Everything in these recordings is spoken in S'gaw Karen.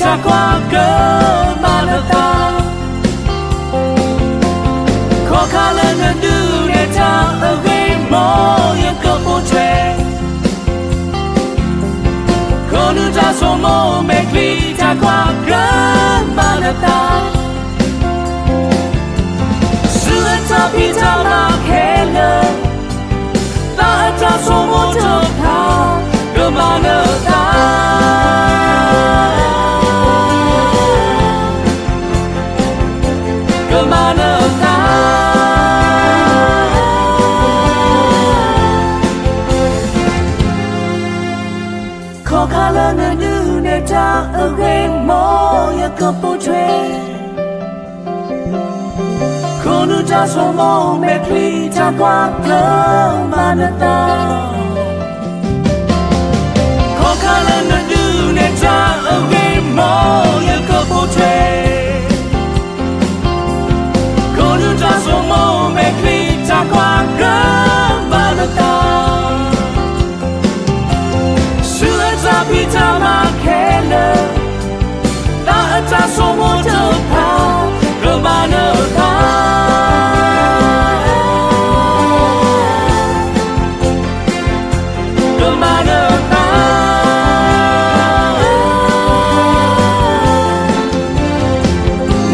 တၢ်ကွၢ်ကမၤနသး, ခီခါလၢနဒုးနဲၣ်တၢ်အဂ့ၢ် မ်ယကပိာ်ထွဲ, ခိးနုာ်တၢ်ဆိကမိၣ်မဲာ်ချံ တၢ်ကွၢ်ကမၤနသး, ဆူအတၢ်ဖံးတၢ်မၤခဲလၢာ်, သးအတၢ်ဆိကမိၣ်တဖၣ် ကမၤနသး, ကမၤနသး. ခီခါလၢနဒုးနဲၣ်တၢ်အဂ့ၢ် မ်ယကပိာ်ထွဲ, ခိးနုာ်တၢ်ဆိကမိၣ်မဲာ်ချံ တၢ်ကွၢ်ကမၤနသး, ခီခါလၢနဒုးနဲၣ်တၢ်အဂ့ၢ် မ်ယကပိာ်ထွဲ, ခိးနုာ်တၢ်ဆိကမိၣ်မဲာ်ချံ တၢ်ကွၢ်ကမၤနသး, ဆူအတၢ်ဖံးတၢ်မၤခဲလၢာ်, သးအတၢ်ဆိကမိၣ်တဖၣ် ကမၤနသး, ကမၤနသး.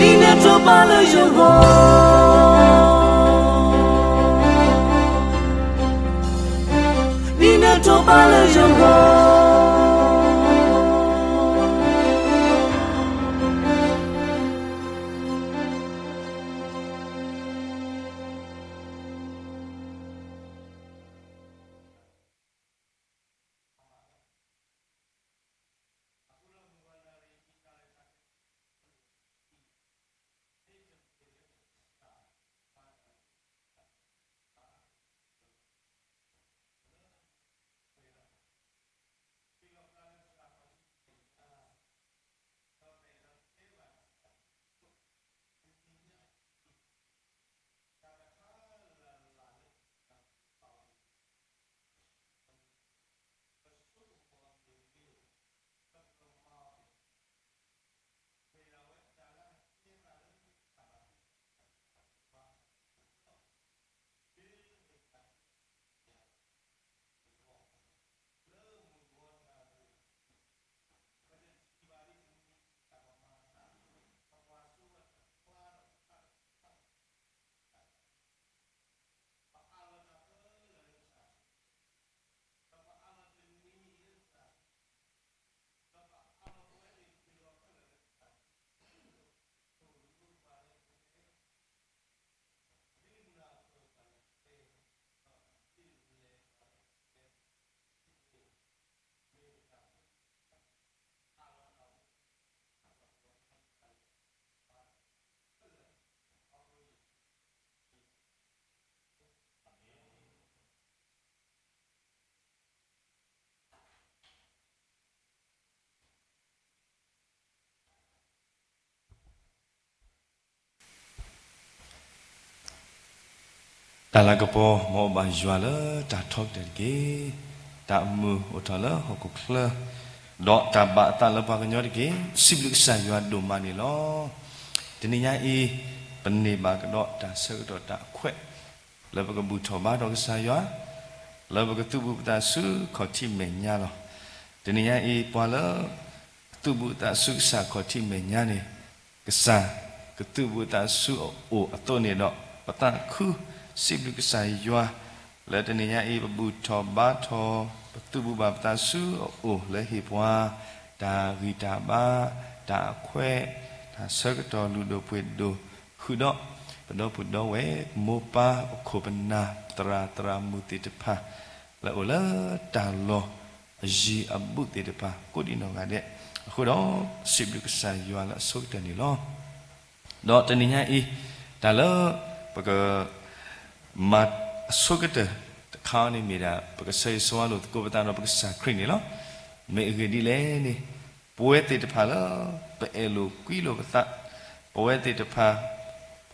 နံၤန့ၣ်တိာ်ပာ်လၢယဂီၢ်, နံၤန့ၣ်တိာ်ပာ်လၢယဂီၢ်. တၢ်လၤကပီၤ မ်အဘၣ်ယွၤလၢတၢ်ထီကတၢၢ်တက့ၢ်. တၢ်အမုာ်အိၣ်ထီၣ်လၢဟီၣ်ခိၣ်ချၢ, ဒီးတၢ်ဘၣ်အသးလၢပှၤကညီတက့ၢ်. စံးဘျုးကစၢ်ယွၤဒိၣ်မးန့ၣ်လီၤ. တနံၤညါအံၤ, ပန့ၢ်ဘၣ်ကဒီးတၢ်ဆၢကတီၢ်တၢ်အခွဲး လၢပကဘူၣ်ထီၣ်ဘါထီၣ်ကစၢ်ယွၤ, လၢပကသုးဘူးပသးဆူခီၣ်ထံးမဲာ်ညါလီၤ. တနံၤညါအံၤ ပှၤလၢ သုးဘူးသးဆူကစၢ်ခီၣ်ထံးမဲာ်ညါန့ၣ်, ကစၢ်ကသုးဘူးသးဆူအအိၣ်အသိးန့ၣ်ဒီး ပသးခုစံးဘျုးကစၢ်ယွၤ လၢတနံၤညါအံၤ ပဘူၣ်ထီၣ်ဘါထီၣ် ပသုးဘူးဘၣ်ပသးဆူအအိၣ်လၢဟ့ၣ်ပှၤ တၢ်ဂံၢ်တၢ်ဘါ, တၢ်အခွဲး, တၢ်ဆၢကတီၢ်လုၢ်ဒိၣ်ပှ့ၤဒိၣ် ဃုာ်ဒီး ပဒီပုၢ်ဒီဝဲၢ် ပမိၢ်ပၢ် ပခိၣ်ပနၢ် သရၣ်သရၣ်မုၣ်သ့ၣ်တဖၣ် လၢအိၣ်လၢတၢ်လီၢ် အယံၤအဘူးသ့ၣ်တဖၣ် ကိးဒံနီၢ်ဂၤဒဲးအဃိဒီး စံးဘျုးကစၢ်ယွၤလၢအဆိကတၢၢ်န့ၣ်လီၤ. ဒီးတနံၤညါအံၤ တၢ်လၢပကမၤအဆိကတၢၢ်တခါန့ၣ်မ့ၢ်ဒၣ် ပကဆၢဂ့ၤဆၢဝါလိာ်သကိးပသးဒီးပကစၢ်ခရံာ်န့ၣ်လီၤ. မ့ၢ်အဂ့ၢ်ဒ်လဲၣ်န့ၣ် ပဝဲသ့ၣ်တဖၣ်လၢ ပအဲၣ်လိာ်ကွံလိာ်ပသး, ပဝဲသ့ၣ်တဖၣ်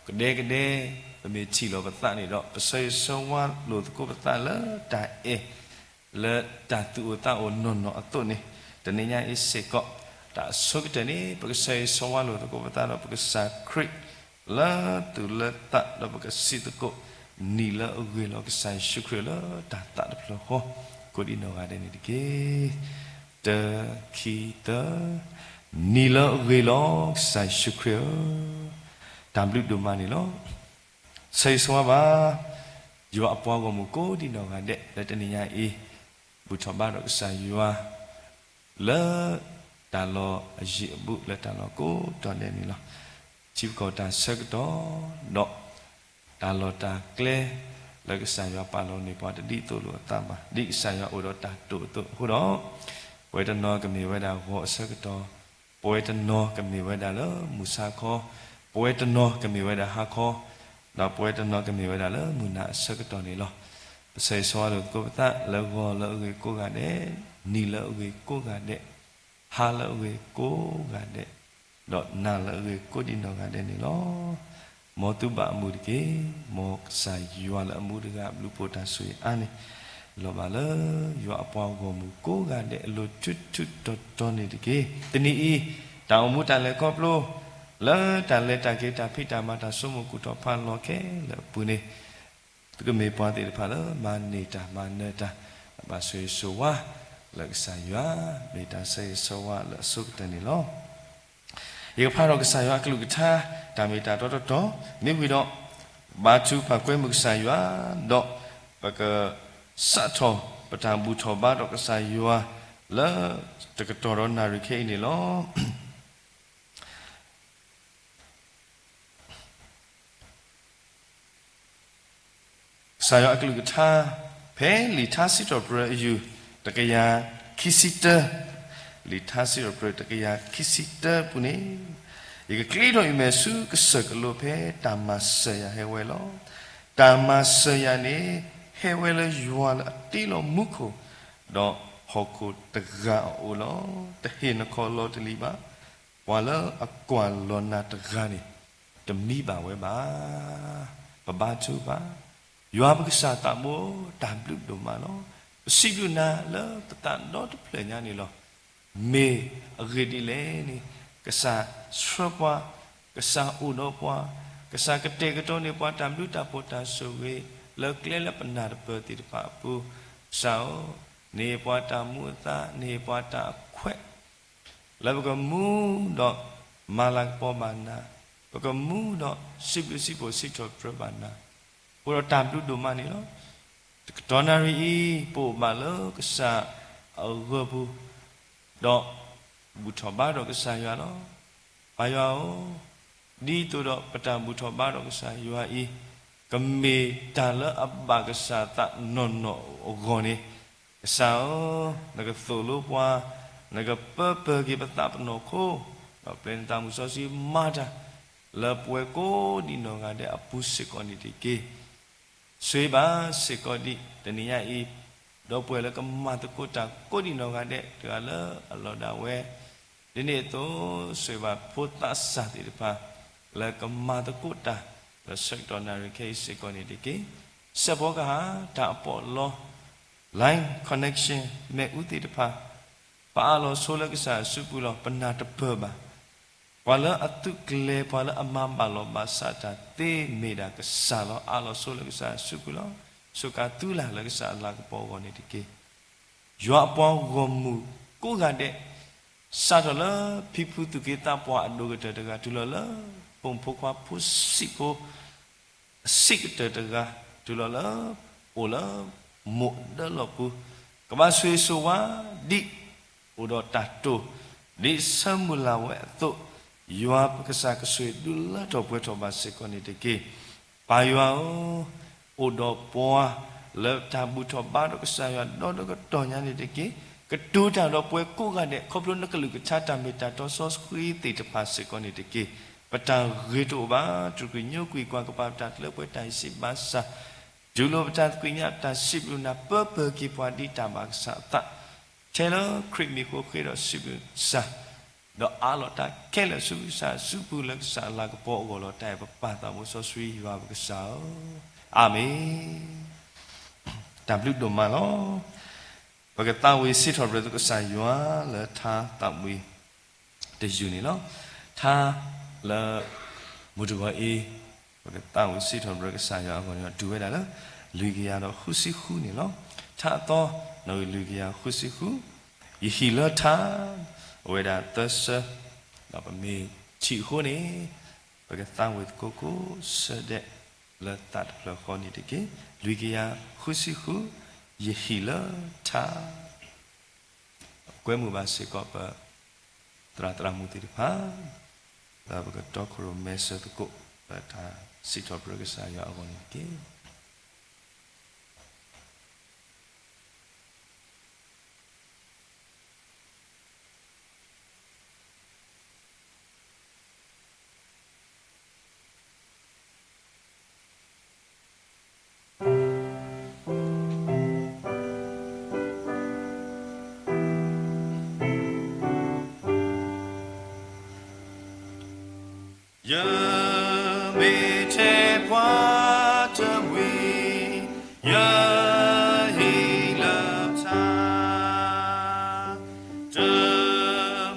ကဒဲကဒဲ ပမ့ၢ်ထံၣ်လိာ်ပသးန့ၣ်ဒီး ပဆၢဂ့ၤဆၢဝါလိာ်သကိးပသးလၢတၢ်အဲၣ် လၢတၢ်သူၣ်အိၣ်သးအိၣ်နီၢ်နီၢ်အသိးန့ၣ် တနံၤညါအံၤစ့ၢ်ကီး တၢ်အဆိကတၢၢ်န့ၣ် ပကဆၢဂ့ၤဆၢဝါလိာ်သကိးပသးဒီးပကစၢ်ခရံာ် လၢသူၣ်လၢသး ဒီးပကစံးသကိး နံၣ်လၢအဂ့ၤလီၤကစၢ်ယ့ၣ်ၡူးခရံာ်လၢတၢ်သးတဖျၢၣ်ဃီ ကိးဒံးနီၢ်ဂၤဒဲးန့ၣ်တက့ၢ်. တၢ ခံ သၢ, နံၣ်လၢအဂ့ၤလီၤကစၢ်ယ့ၣ်ၡူးခရံာ်ဧၢ, တၢ်ဘျုးဒိၣ်မးန့ၣ်လီၤ. ဆၢဂ့ၤဆၢဝါဘၣ် ယွၤအပှၤဂီၢ်မုၢ်ကိးဒံးနီၢ်ဂၤဒဲး လၢတနံၤညါအံၤ ဘူၣ်ထီၣ်ဘါထီၣ်ကစၢ်ယွၤ လၢတၢ်လီၢ်အယံၤအဘူး လၢတၢ်လီၢ်ကိးတီၤဒဲးန့ၣ်လီၤ. ထံပကီၢ်တၢ်ဆၢကတီၢ် ဒီးတၢ်လီၢ်တၢ်ကျဲ လၢကစၢ်ယွၤပာ်လီၤန့ၢ်ပှၤတဒ်သိးလိာ်အသးဘၣ်, ဒ်ကစၢ်ယွၤအိၣ်ဒီးတၢ်တိာ်အသိးအဃိဒီး, ပဝဲတနီၤကမ့ၢ်ဝဲဒၣ်ဂီၤအဆၢကတီၢ်, ပဝဲတနီၤကမ့ၢ်ဝဲဒၣ်လၢမုၢ်ဆါခီ, ပဝဲတနီၤကမ့ၢ်ဝဲဒၣ်ဟါခီ, ဒီးပဝဲတနီၤကမ့ၢ်ဝဲဒၣ်လၢမုၢ်နၤအဆၢကတီၢ်န့ၣ်လီၤ. ပဆၢဂ့ၤဆၢဝါလိာ်သကိးပသး လၢဂီၤလၢအဂ့ၤကိးဂၤဒဲး, နံၣ်လၢအဂ့ၤကိးဂၤဒဲး, ဟါလၢအဂ့ၤကိးဂၤဒဲး, ဒီးနၤလၢအဂ့ၤကိးဒံးနီၢ်ဂၤဒဲးန့ၣ်လီၤ. မ်သုဘၣ်အမုာ်တက့ၢ်. မ်ကစၢ်ယွၤလၢအမူတဂၤအဘျုးအဖှိၣ်တၢ်ဆိၣ်ဂ့ၤအါန့ၣ် လီၤဘၣ်လၢယွၤအပှၤဂီၢ်မုၢ်ကိးဂၤဒဲးအလိၤထူထူတီတီန့ၣ်တက့ၢ်. တနံၤအံၤ တၢ်အိၣ်မူတၢ်လဲၤခီဖျိ လၢတၢ်လဲၤတၢ်က့ၤတၢ်ဖံးတၢ်မၤတၢ်ဆိကမိၣ်ကူၣ်ထီၣ်ဖးလီၤခဲလၢာ်အပူၤန့ၣ် သုကမ့ၢ်ပှၤသ့ၣ်တဖၣ်လၢမၤန့ၢ်တၢ်မၤနၢၤတၢ် ဘၣ်ဆိၣ်ဂ့ၤဆိၣ်ဝါလၢကစၢ်ယွၤ မ့ၢ်တၢ်ဆၢဂ့ၤဆၢဝါလၢအဆိကတၢၢ်န့ၣ်လီၤ. ယကဖးထီၣ်ကစၢ်ယွၤအကလုၢ်ကထါ တၢ်မ့ၢ်တၢ်တီတီတီ မ့ၢ်ဝံၤဒီး ဘါထုကဖၣ်ကွဲမုာ်ကစၢ်ယွၤ ဒီးပကစးထီၣ်ပတၢ်ဘူၣ်ထီၣ်ဘါထီၣ်ကစၢ်ယွၤ လၢတကတီၢ်ဒီးနၣ်ရံၣ်ခဲအံၤန့ၣ်လီၤ. ကစၢ်ယွၤအကလုၢ်ကထါ ဖဲလံာ်ထါစံးထီၣ်ပတြၢၤအယူၢ် တကယၤခံဆံတၢ, လံာ်ထါစံးထီၣ်ပတြၢၤတကယၤခံဆံတၢပူၤန့ၣ်, ယကကျ့ထီၣ်အံၤမဲာ်ဆူကစၢၢ်ကလိဖဲတၢ်မၤစၢၤယၤဟဲဝဲလီၤ. တၢ်မၤစၢၤယၤန့ၣ် ဟဲဝဲလၢယွၤလၢအတ့လီၤမူခိၣ် ဒီးဟီၣ်ခိၣ်တဂၤအအိၣ်လီၤ. တဟ့ၣ်နခီၣ်လီၤတလံၤဘၣ်. ပှၤလၢအကွၢ်လီၤနၤတဂၤန့ၣ် တမံဘၣ်ဝဲဘၣ်. ပဘါထုကဖၣ်, ယွၤပကစၢ်သးဘိ တၢ်ဘျုးဒိၣ်မးလီၤ. ပစံးဘျုးနၤလၢပသးဒီတဖျၢၣ်ညါန့ၣ်လီၤ. မ့ၢ်အဂ့ၢ်ဒ်လဲၣ်န့ၣ်, ကစၢ်ဆှၢပှၤ, ကစၢ်အိၣ်ဒီးပှၤ, ကစၢ်ကတဲာ်ကတီၤန့ၢ်ပှၤတၢ်ဘျုးတၢ်ဖှိၣ်တၢ်ဆိၣ်ဂ့ၤ လၢကျဲလၢပနၢ်တပၢၢ်သ့ၣ်တဖၣ်အပူၤ, ကစၢ်ဧၢ, နဟ့ၣ်ပှၤတၢ်မူအသါ, နဟ့ၣ်ပှၤတၢ်အခွဲး လၢပကမူဒီးမၤလၤကပီၤဘၣ်နၤ, ပကမူဒီးစံးဘျုးစံးဖှိၣ်စံးထီၣ်ပတြၢၤဘၣ်နၤ, အဃိဒီးတၢ်ဘျုးဒိၣ်မးန့ၣ်လီၤ. တကတီၢ်နၣ်ရံၣ်အံၤ ပအိၣ်ဘၣ်လၢကစၢ်အဂၢၢ်ပူၤ, ဒီးဘူၣ်ထီၣ်ဘါထီၣ်ကစၢ်ယွၤလီၤ. ပၢ်ယွၤဧၢ, ဒ်သိးဒီးပတၢ်ဘူၣ်ထီၣ်ဘါထီၣ်ကစၢ်ယွၤအံၤ, ကမ့ၢ်တၢ်လၢအဘၣ်ကစၢ်သးနီၢ်နီၢ်အဂီၢ်န့ၣ်, ကစၢ်ဧၢ, နကသိၣ်လိပှၤ, နကပၢပၢၢ်က့ၤပသးပနီၣ်ခိ, ဒီးပျဲနသးမုၢ်စီဆှံမၤတၢ် လၢပဝဲကိးဒံးနီၢ်ဂၤဒဲးအပူၤစ့ၢ်ကီးန့ၣ်တက့ၢ်. ဆိၣ်ဂ့ၤဘၣ်စ့ၢ်ကီးဒံးတနံၤညါအံၤ, ဒီပုၢ်ဝဲၢ်လၢကမၤသကိးတၢ်ကိးဒံးနီၢ်ဂၤဒဲး တဂၤလၢအလီၢ်ဒၣ်ဝဲ, ဒ်န့ၣ်အသိး ဆိၣ်ဂ့ၤဘၣ်ဖိသးစၢ်သ့ၣ်တဖၣ် လၢကမၤသကိးတၢ် လၢဆၢကတီၢ်နၣ်ရံၣ်ခဲအံၤစ့ၢ်ကီးန့ၣ်တက့ၢ်. စဲးဖီကဟၣ် တၢ်အပီးအလီ line connection မ့ၣ်အူသ့ၣ်တဖၣ်, ပအးလီၤဆိလၢကစၢ်အစုပူၤလီၤ. ပနၢ်တပၢၢ်ဘၣ်. ပှၤလၢအသုးကျဲၤ ပှၤလၢအမၤဘၣ်လီၤဘၣ်စးတၢ်သ့မ့ၢ်ဒၣ်ကစၢ်လီၤ. အးလီၤဆိလၢကစၢ်အစုပူၤလီၤ. ဆိကၤသုလၢ်လၢကစၢ်အလၤကပီၤအဂီၢ်န့ၣ်တက့ၢ်. ယွၤအပှၤဂီၢ်မုၢ်ကိးဂၤဒဲး စးထီၣ်လၢဖံဖုသူၣ်က့သးပှၢ်အဒိၣ်ကတၢၢ်တဂၤ တုၤလီၤလၢ ပိာ်မုၣ်ဖိခွါဖိစံးဖိ အဆံးကတၢၢ်တဂၤ တုၤလီၤလၢ အိၣ်လၢမိၢ်ဒၢလီၢ်ပူၤ, ကဘၣ်ဆိၣ်ဂ့ၤဆိၣ်ဝါဒ်အိၣ်ဒီးတၢ်တိာ်, ဒ်ဆၢမုၢ်လၢ်ဝဲအသိး, ယွၤပကစၢ်ကဆိၣ်ဂ့ၤဒုးလၢထီၣ်ပှဲၤထီၣ်ဘၣ်စ့ၢ်ကီးန့ၣ်တက့ၢ်. ပၢ်ယွၤဧၢ, အိၣ်ဒီးပှၤလၢတၢ်ဘူၣ်ထီၣ်ဘါထီၣ်ကစၢ်ယွၤဒီတကတီၢ်ညါန့ၣ်တက့ၢ်. ကတိၤတၢ်ဒီးပှၤကိးဂၤဒဲး ခီဖျိနကလုၢ်ကထါတၢ်မ့ၢ်တၢ်တီစီဆှံသ့ၣ်တဖၣ်စ့ၢ်ကီးန့ၣ်တက့ၢ်. ပတၢ်ဂ့ၤတအိၣ်ဘၣ်, တြူာ်ကွံာ်ညိကွံာ်ကွၢ်ကပၤပတၢ်တလၢပှဲၤတၢ်အံၤစံးဘၣ်ဆၣ်, တူၢ်လိာ်ပတၢ်သကွံာ်ညါ ပတၢ်စံးဘျုးနၤ ပၢပၢၢ်က့ၤပှၤဒ်တၢ်ဘၣ်ကစၢ်အသး, ထဲလၢခရံာ်မံၤဃိဃ့ဒီးစံးဘျုးကစၢ်, ဒီးအးလီၤတၢ်ခဲလၢာ်ဆူကစၢ်အစုပူၤလၢကစၢ်အလၤကပီၤအဂီၢ်လီၤ. တၢ်အဲၣ်ပပၢ်သးဘိစီဆှံယွၤပကစၢ်ဧၢ, အၤမ့ၣ်. တၢ်ဘျုးဒိၣ်မးလီၤ. ပကသးဝံၣ်စံးထီၣ်ပတြၢၤသုကစၢ်ယွၤလၢထါသးဝံၣ် တယုၢ်န့ၣ်လီၤ. ထါလၢ မုၢ်တဂီၤအံၤ ပကသးဝံၣ်စံးထီၣ်ပတြၢၤကစၢ်ယွၤအဂီၢ်န့ၣ်ဒီး တုၤဝဲဒၣ်လၢ လွံၢ်ကယၤဒီးဃုဆံဃုန့ၣ်လီၤ. ထါအသီ နီၣ်ဂံၢ်လွံၢ်ကယၤဃုဆံဃု, ယဟံၣ်လၢထါ, အိၣ်ဝဲဒၣ်သၢဆၢ, ဒီးပမ့ၢ်ထံၣ်အဃိန့ၣ် ပကသးဝံၣ်သကိးကိးဆၢဒဲး လၢသးတဖျၢၣ်ဃီန့ၣ်တက့ၢ်. လွံၢ်ကယၤဃုဆံဃု, ယဟံၣ်လၢထါ ကွဲမုာ်ဘၣ်စ့ၢ်ကီးပ သရၣ်သရၣ်မုၣ်သ့ၣ်တဖၣ် လၢပကတီခိၣ်ရိၣ်မဲဆၢသကိး လၢတၢ်စံးထီၣ်ပတြၢၤကစၢ်ယွၤအဂီၢ်န့ၣ်တက့ၢ်. ယမ့ၢ်ထဲပှၤတမှံၤ, ယဟံၣ်လၢထါ, တ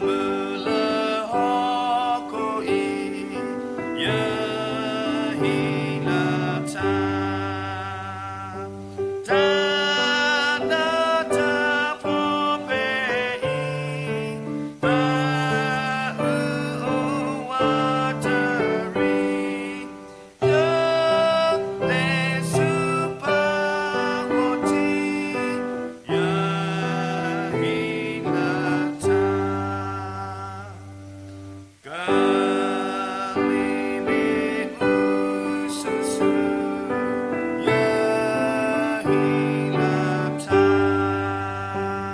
မုာ်လၢဟီၣ်ခိၣ်အံၤ, ယဟံၣ်လၢထါ တၢ်နးတၢ်ဖှီၣ်ဖဲအံၤ, သးအုးအိၣ်ဝးတရံး, ယလဲၤဆူပှၤဂီၢ်ထံး, ယဟံၣ်လၢထါ ကလံၤမ့ၢ်အူဆူၣ်ဆူၣ်, ယဟံၣ်လၢထါ, ယ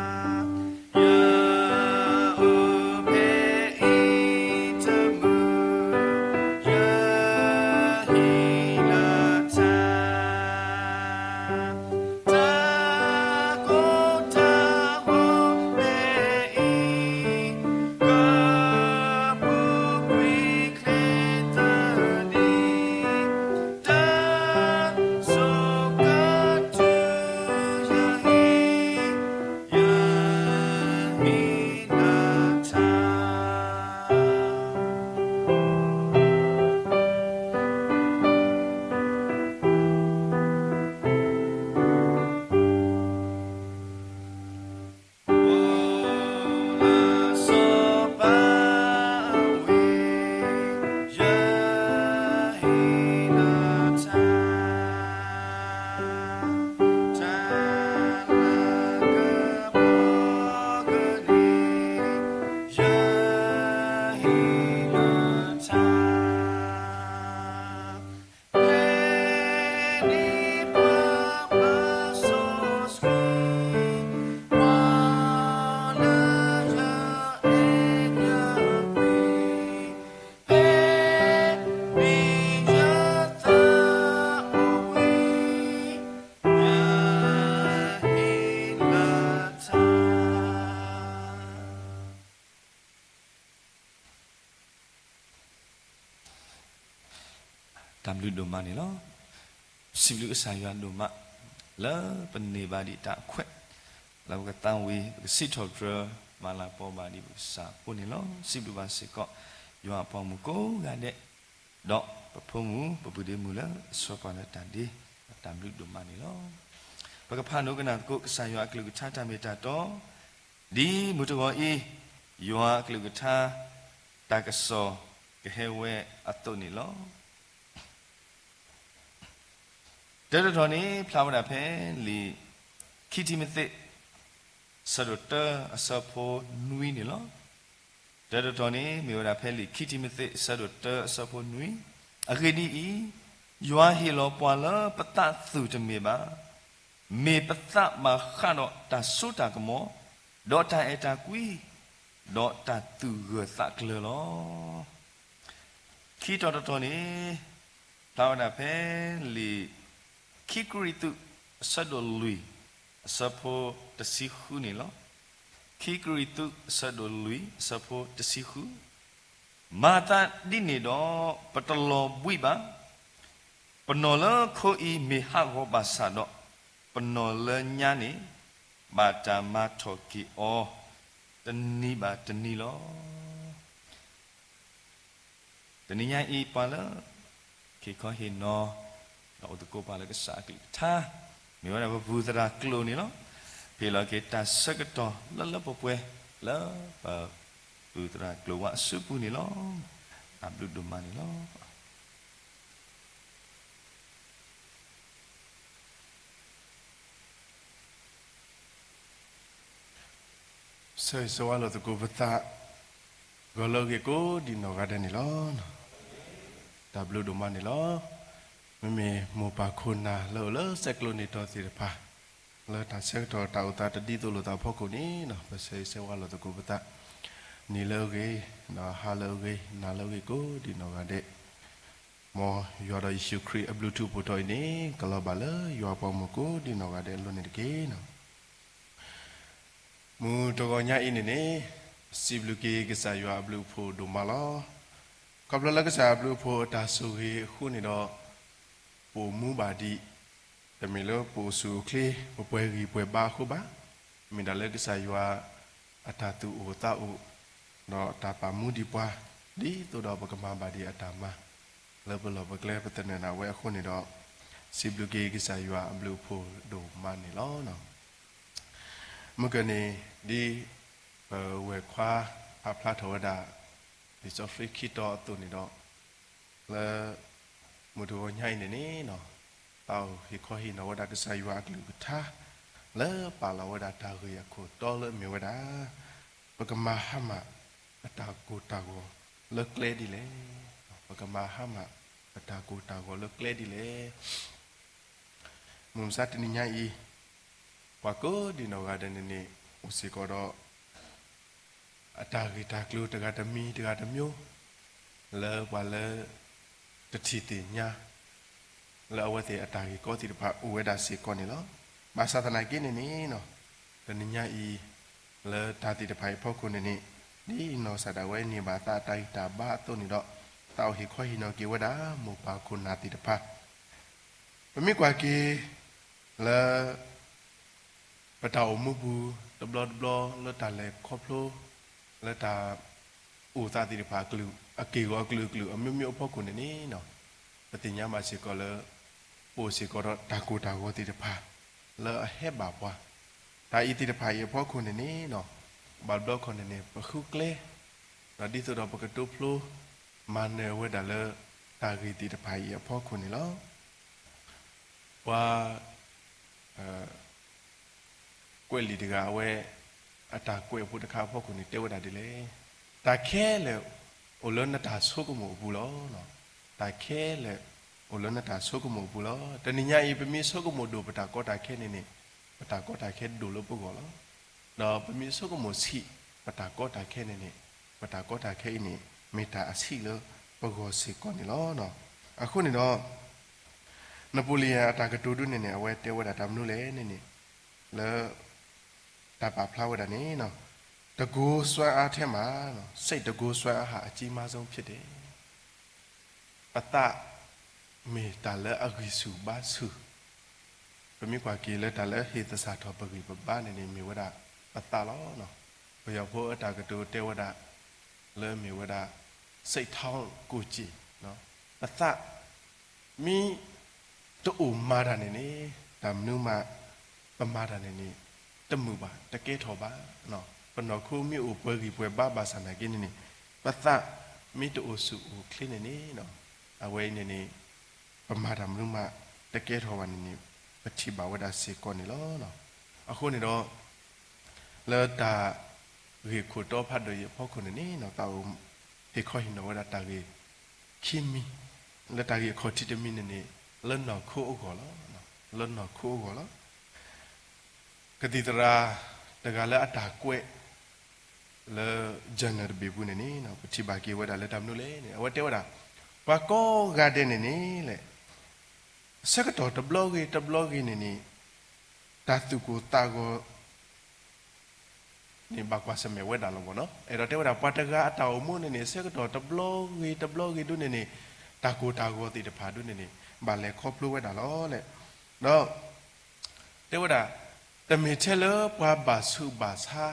အိၣ်ဖဲအံၤတမုာ်, ယဟံၣ်လၢထါ တၢ်ကိၢ်တၢ်ဂီၤဖဲအံၤ, ကပူၤကွံာ်ချ့သနံၤ, တၢ်ဆိကတၢၢ်ယဟံၣ်, ယဟံၣ်လၢထါ တၢ်ဘျုးဒိၣ်မးန့ၣ်လီၤ. စံးဘျုးကစၢ်ယွၤဒိၣ်မး လၢပန့ၢ်ဘၣ်ဒံးတၢ်အခွဲး လၢပကသးဝံၣ် ပကစံးထီၣ်ပတြၢၤ မၤလၤကပီၤဘၣ်ဒံးပကစၢ်အဃိန့ၣ်လီၤ. စံးဘျုးဘၣ်စ့ၢ်ကီး ယွၤအပှၤမုၣ်ကိးဂၤဒဲး ဒီးပဖိမုၣ် ပပုၢ်ဒ့မုၣ်လၢအဆှၢပှၤလၢတၢ်ဒ့ တၢ်ဘျုးဒိၣ်မးန့ၣ်လီၤ. ပကဖးဒိကနၣ်သကိး ကစၢ်ယွၤအကလုၢ်ကထါတၢ်မ့ၢ်တၢ်တီ ဒ်မုၢ်တဂီၤအံၤ ယွၤအကလုၢ်ကထါ တၢ်ကစီၣ်ကဟဲဝဲအသိးန့ၣ်လီၤ. တၢတတီၤန့ၣ် ဖျါဝဲဒၣ်ဖဲလံာ် ခံတံၤမသ့း ဆၢဒိၣ်တၢ အဆၢဖိနွံန့ၣ်လီၤ. တၢတတီၤန့ၣ် မ့ၢ်ဝဲဒၣ်ဖဲလံာ်ခံတံၤမသ့း ဆၢဒိၣ်တၢ အဆၢဖိနွံ, အဂ့ၢ်ဒ်အံၤ, ယွၤဟ့ၣ်လီၤပှၤလၢပသးသူၣ်တမ့ၢ်ဘၣ်, မ့ၢ်ပသးဘၣ်ဃးဒီးတၢ်စိတၢ်ကမီၤ, ဒီးတၢ်အဲၣ်တၢ်ကွံ, ဒီးတၢ်သူၣ်ဂၢၢ်သးကျၢၤလီၤ. ခံတီၤတတီၤန့ၣ် ဖျါဝဲဒၣ်ဖဲလံာ် ခံကရံၣ်သူး အဆၢဒိၣ်လွံၢ် အဆၢဖိတဆံဃုန့ၣ်လီၤ. ခံကရံၣ်သူး အဆၢဒိၣ်လွံၢ် အဆၢဖိတဆံဃု, မၤသးဒ်န့ၣ်ဒီး ပတလီၤဘှံးဘၣ်, ပနီၢ်လၢခိအံၤမ့ၢ်ဟးဂီၤဘၣ်ဆၣ်ဒီး, ပနီၢ်လၢညါန့ၣ် ဘၣ်တၢ်မၤထီၣ်က့ၤအီၤ တနံၤဘၣ်တနံၤလီၤ. တနံၤညါအံၤ ပှၤလၢ ဟ့ၣ်ခီဟ့ၣ်နီၤ ဒီးအိၣ်သကိးပှၤလၢကစၢ်အကလုၢ်ကထါ မ့ၢ်ဝဲဒၣ်ပပူၤသရၣ်ကျိာ်န့ၣ်လီၤ. ဟ့ၣ်လီၤက့ၤတၢ်ဆၢကတီၢ်လၢလၢပှဲၤပှဲၤ လၢပပူၤသရၣ်ကျိာ်ဝါအစုပူၤန့ၣ်လီၤ. တၢ်ဘျုးဒိၣ်မးန့ၣ်လီၤ. ဆၢဂ့ၤဆၢဝါလိာ်သကိးပသး ဂီၤလၢအဂ့ၤကိးဒံးနီၢ်ဂၤဒဲးန့ၣ်လီၤ. တၢ်ဘျုးဒိၣ်မးန့ၣ်လီၤ. မ့မ့ၢ်မိၢ်ပၢ်ခိၣ်နၢ်လၢအိၣ်လၢဆဲးကျိးန့ၢ်တီၤသ့ၣ်တဖၣ် လၢတၢ်ဆၢကတီၢ်တၢ်အိၣ်သးတဒ်သိးလိာ်သးအဖီခိၣ်န့ၣ် ပဆၢဂ့ၤဆၢဝါလိာ်သကိးပသး နံၤလၢအဂ့ၤ ဒီးဟါလၢအဂ့ၤ နၤလၢအဂ့ၤကိးဒံးနီၢ်ဂၤဒဲး မ်ယွၤဒီးယ့ၣ်ၡူးခရံာ်အဘျုးထူးဖှိၣ်ထီၣ်အံၤန့ၣ် ကလီၤဘၣ်လၢယွၤအပှၤဂီၢ်မုၢ်ကိးဒံးနီၢ်ဂၤဒဲးအလိၤန့ၣ်တက့ၢ်. မုၢ်တဂီၤညါအံၤန့ၣ်န့ၣ် စံးဘျုးက့ၤကစၢ်ယွၤအဘျုးအဖှိၣ်ဒိၣ်မးလီၤ. ခီဖျိလၢကစၢ်အဘျုးအဖှိၣ်အတၢ်ဆိၣ်ဂ့ၤအဃိန့ၣ်ဒီး ပအိၣ်မူဘၣ်ဒံး တမ့ၢ်လၢပအိၣ်ဆူၣ်အိၣ်ချ့ ပပှဲၤဂံၢ်ပှဲၤဘါအဃိဘၣ်. မ့ၢ်ဒၣ်လၢကစၢ်ယွၤအတၢ်သူၣ်အိၣ်သးအိၣ် ဒီးတၢ်ပာ်မူဒံးပှၤ ဒ်သိးဒီးပကမၤဘၣ်ဒံးအတၢ်မၤ လၢပလီၢ်ပကျဲပသနၢၣ်ဒၣ်ဝဲအဃိန့ၣ်ဒီး စံးဘျုးက့ၤကစၢ်ယွၤအဘျုးအဖှိၣ်ဒိၣ်မးန့ၣ်လီၤ. မုၢ်ကၢၢ်န့ၣ် ဒ်ပဝဲၢ်ခွါပာ်ဖျါထီၣ်ဝဲဒၣ် လံာ်စီဆှံခံတီၤအသိးန့ၣ်ဒီး လၢ မုၢ်တဂီၤညါအံၤန့ၣ်န့ၣ် သးအိၣ်ဟ့ၣ်ခီဟ့ၣ်နီၤဝဲဒၣ်ကစၢ်ယွၤအကလုၢ်ကထါ လၢပာ်လီၤဝဲဒၣ်တၢ်ဂ့ၢ်အခိၣ်တီလၢအမ့ၢ်ဝဲဒၣ် ပကမၤဟါမၢ်အတၢ်ကိၢ်တၢ်ဂီၤလၢကျဲဒ်လဲၣ်. ပကမၤဟါမၢ်အတၢ်ကိၢ်တၢ်ဂီၤလၢကျဲဒ်လဲၣ်. မုၢ်မဆါတနံၤညါအံၤ ပှၤကိးဒံးနီၢ်ဂၤဒဲးန့ၣ်န့ၣ် အိၣ်စ့ၢ်ကီးဒီး အတၢ်ဂ့ၢ်တၢ်ကျိၤတဂၤတမံၤတဂၤတမျိုး လၢပှၤလၢ တထံၣ်သ့ၣ်ညါ လၢအဝဲသ့ၣ်အတၢ်ဂ့ၢ်ကီသ့ၣ်တဖၣ်အိၣ်ဝဲဒၣ်စ့ၢ်ကီးန့ၣ်လီၤ. ဘၣ်ဆၣ်သနာ်က့န့ၣ်န့ၣ် တနံၤညါအံၤ လၢတၢ်သ့ၣ်တဖၣ်အံၤအဖီခိၣ်န့ၣ်န့ၣ် ဒ်နီၢ်ကစၢ်ဒၣ်ဝဲန့ၢ်ဘၣ်သးအတၢ်ဂံၢ်တၢ်ဘါအသိးန့ၣ်ဒီး သးအိၣ်ဟ့ၣ်ခီဟ့ၣ်နီၤက့ၤဝဲဒၣ်မိၢ်ပၢ်ခိၣ်နၢ်သ့ၣ်တဖၣ် ပမ့ၢ်ကွၢ်က့ၤ လၢ ပတၢ်အိၣ်မူပူၤ တဘျီတဘျီလၢတၢ်လဲၤခီဖျိ လၢတၢ် အိၣ်သးသ့ၣ်တဖၣ်အကလုာ် အက့ၢ်အဂီၤအကလုာ်ကလုာ်အမျိုးမျိုးအဖီခိၣ်န့ၣ်န့ၣ် ပသ့ၣ်ညါဘၣ်စ့ၢ်ကီးလၢ ပအိၣ်စ့ၢ်ကီးဒီးတၢ်ကိၢ်တၢ်ဂီၤသ့ၣ်တဖၣ် လၢအဟဲဘၣ်ပှၤ တၢ်အံၤသ့ၣ်တဖၣ်အံၤအဖီခိၣ်န့ၣ်န့ၣ် ဘၣ်တဘျီခီန့ၣ်န့ၣ် ပဃုကျဲ ဒီးဒ်သိးဒီးပကတိဖျိ မၤနၢၤဝဲဒၣ်လၢ တၢ်ဂ့ၢ်သ့ၣ်တဖၣ်အံၤအဖီခိၣ်န့ၣ်လီၤ. ပှၤ ကွဲးလံာ်တဂၤအဝဲ အတၢ်ကွဲးဖိတခါအဖီခိၣ်န့ၣ် တဲဝဲဒၣ်ဒ်လဲၣ်, တၢ်ခဲလၢာ် အိၣ်လၢနတၢ်ဆိကမိၣ်အပူၤလီၤ. တၢ်ခဲလၢာ် အိၣ်လၢနတၢ်ဆိကမိၣ်အပူၤလီၤ. တနံၤညါအံၤ ပမ့ၢ်ဆိကမိၣ်ဒိၣ်ပတၢ်ကီတၢ်ခဲန့ၣ်န့ၣ် ပတၢ်ကီတၢ်ခဲဒိၣ်လၢပဂီၢ်လီၤ. ဒီးပမ့ၢ်ဆိကမိၣ်ဆံး ပတၢ်ကီတၢ်ခဲန့ၣ်န့ၣ် ပတၢ်ကီတၢ်ခဲအံၤန့ၣ် မ့ၢ်တၢ်အဆံးလၢပဂီၢ်စ့ၢ်ကီးန့ၣ်လီၤ. အဃိန့ၣ်ဒီး Napoleon အတၢ်ကတိၤဒုန့ၣ်န့ၣ် အဝဲတဲဝဲဒၣ်တၢ်မနုၤလဲၣ်န့ၣ်န့ၣ် လၢ တၢ်ပာ်ဖျါဝဲဒၣ်န့ၣ် တကိုယ်စွဲအားထဲမှာ စိတ်တကိုယ်စွဲအားဟာ အကြီးမားဆုံးဖြစ်တယ်. ပသးမ့ၢ်တၢ်လၢအဂံၢ်ဆူၣ်ဘါဆူၣ်, ပမ့ၢ်ကွၢ်က့ၤလၢတၢ်လၢဟ့ၣ်သဆၣ်ထီၣ်ပဂံၢ်ပဘါန့ၣ်န့ၣ် မ့ၢ်ဝဲဒၣ်ပသးလီၤ. ပယီၤဖိအတၢ်ကတိၤတဲဝဲဒၣ် လၢမ့ၢ်ဝဲဒၣ် စိတ်ထောင့်ကိုယ်ကြည်, ပသး မ့ၢ်တအိၣ်မၤတၢ်န့ၣ်န့ၣ် တၢ်မနုၤမး ပမၤတၢ်န့ၣ်န့ၣ် တမုာ်ဘၣ် တကဲထီၣ်ဘၣ်. ပနီၢ်ခိမ့ၢ်အိၣ်ပှဲၤဂံၢ်ပှဲၤဘါဘၣ်ဆၣ်နာ်က့န့ၣ်န့ၣ် ပသးမ့ၢ်တအိၣ်ဆူၣ်အိၣ်ချ့န့ၣ်န့ၣ် အဝဲအံၤန့ၣ်န့ၣ် ပမၤတၢ်မနုၤမး တကဲထီၣ်ဘၣ်န့ၣ်န့ၣ် ပထံၣ်ဘၣ်ဝဲဒၣ်စ့ၢ်ကီးန့ၣ်လီၤ. အဃိန့ၣ်ဒီး လၢတၢ်ဂ့ၢ်ခိၣ်တီဖးဒိၣ်အံၤအဖီခိၣ်န့ၣ်န့ၣ် သးအိၣ်ဟ့ၣ်ခီဟ့ၣ်နီၤဝဲဒၣ်တၢ်ဂ့ၢ်ခံမံၤ, လၢတၢ်ဂ့ၢ်အခီၣ်ထံးတမံၤန့ၣ်န့ၣ် လၢနီၢ်ခိအဂီၢ်လီၤ. လၢနီၢ်ခိအဂီၢ်လီၤ. ကသံၣ်သရၣ်တဂၤလၢအတၢ်ကွဲး လၢ journal တဘ့ၣ်ပူၤန့ၣ်န့ၣ် ပထံၣ်ဘၣ်က့ၤဝဲဒၣ်လၢတၢ်မနုၤလဲၣ်န့ၣ် အဝဲတဲဝဲဒၣ် ပှၤကိးဂၤဒဲးန့ၣ်န့ၣ်လဲၣ် ဆၢကတီၢ်တဘျီဂ့ၤတဘျီဂ့ၤန့ၣ်န့ၣ် တၢ်သူၣ်ကိၢ်သးဂီၤ န့ၣ်ဘၣ်ကွၢ်ဆၢၣ်မဲာ်ဝဲဒၣ်လီၤမ့ၢ်နီၤ. အဲၣ်ဒိးတဲဝဲဒၣ် ပှၤတဂၤအတၢ်အိၣ်မူန့ၣ်န့ၣ် ဆၢကတီၢ်တဘျီဂ့ၤတဘျီဂ့ၤဒၣ်န့ၣ်န့ၣ် တၢ်ကိၢ်တၢ်ဂီၤသ့ၣ်တဖၣ်ဒၣ်န့ၣ်န့ၣ် ဘၣ်လဲၤခီဖျိဝဲဒၣ်လီၤလဲၣ်. ဒီး တဲဝဲဒၣ် တမ့ၢ်ထဲလၢပှၤဘၣ်ဆူးဘၣ်ဆါ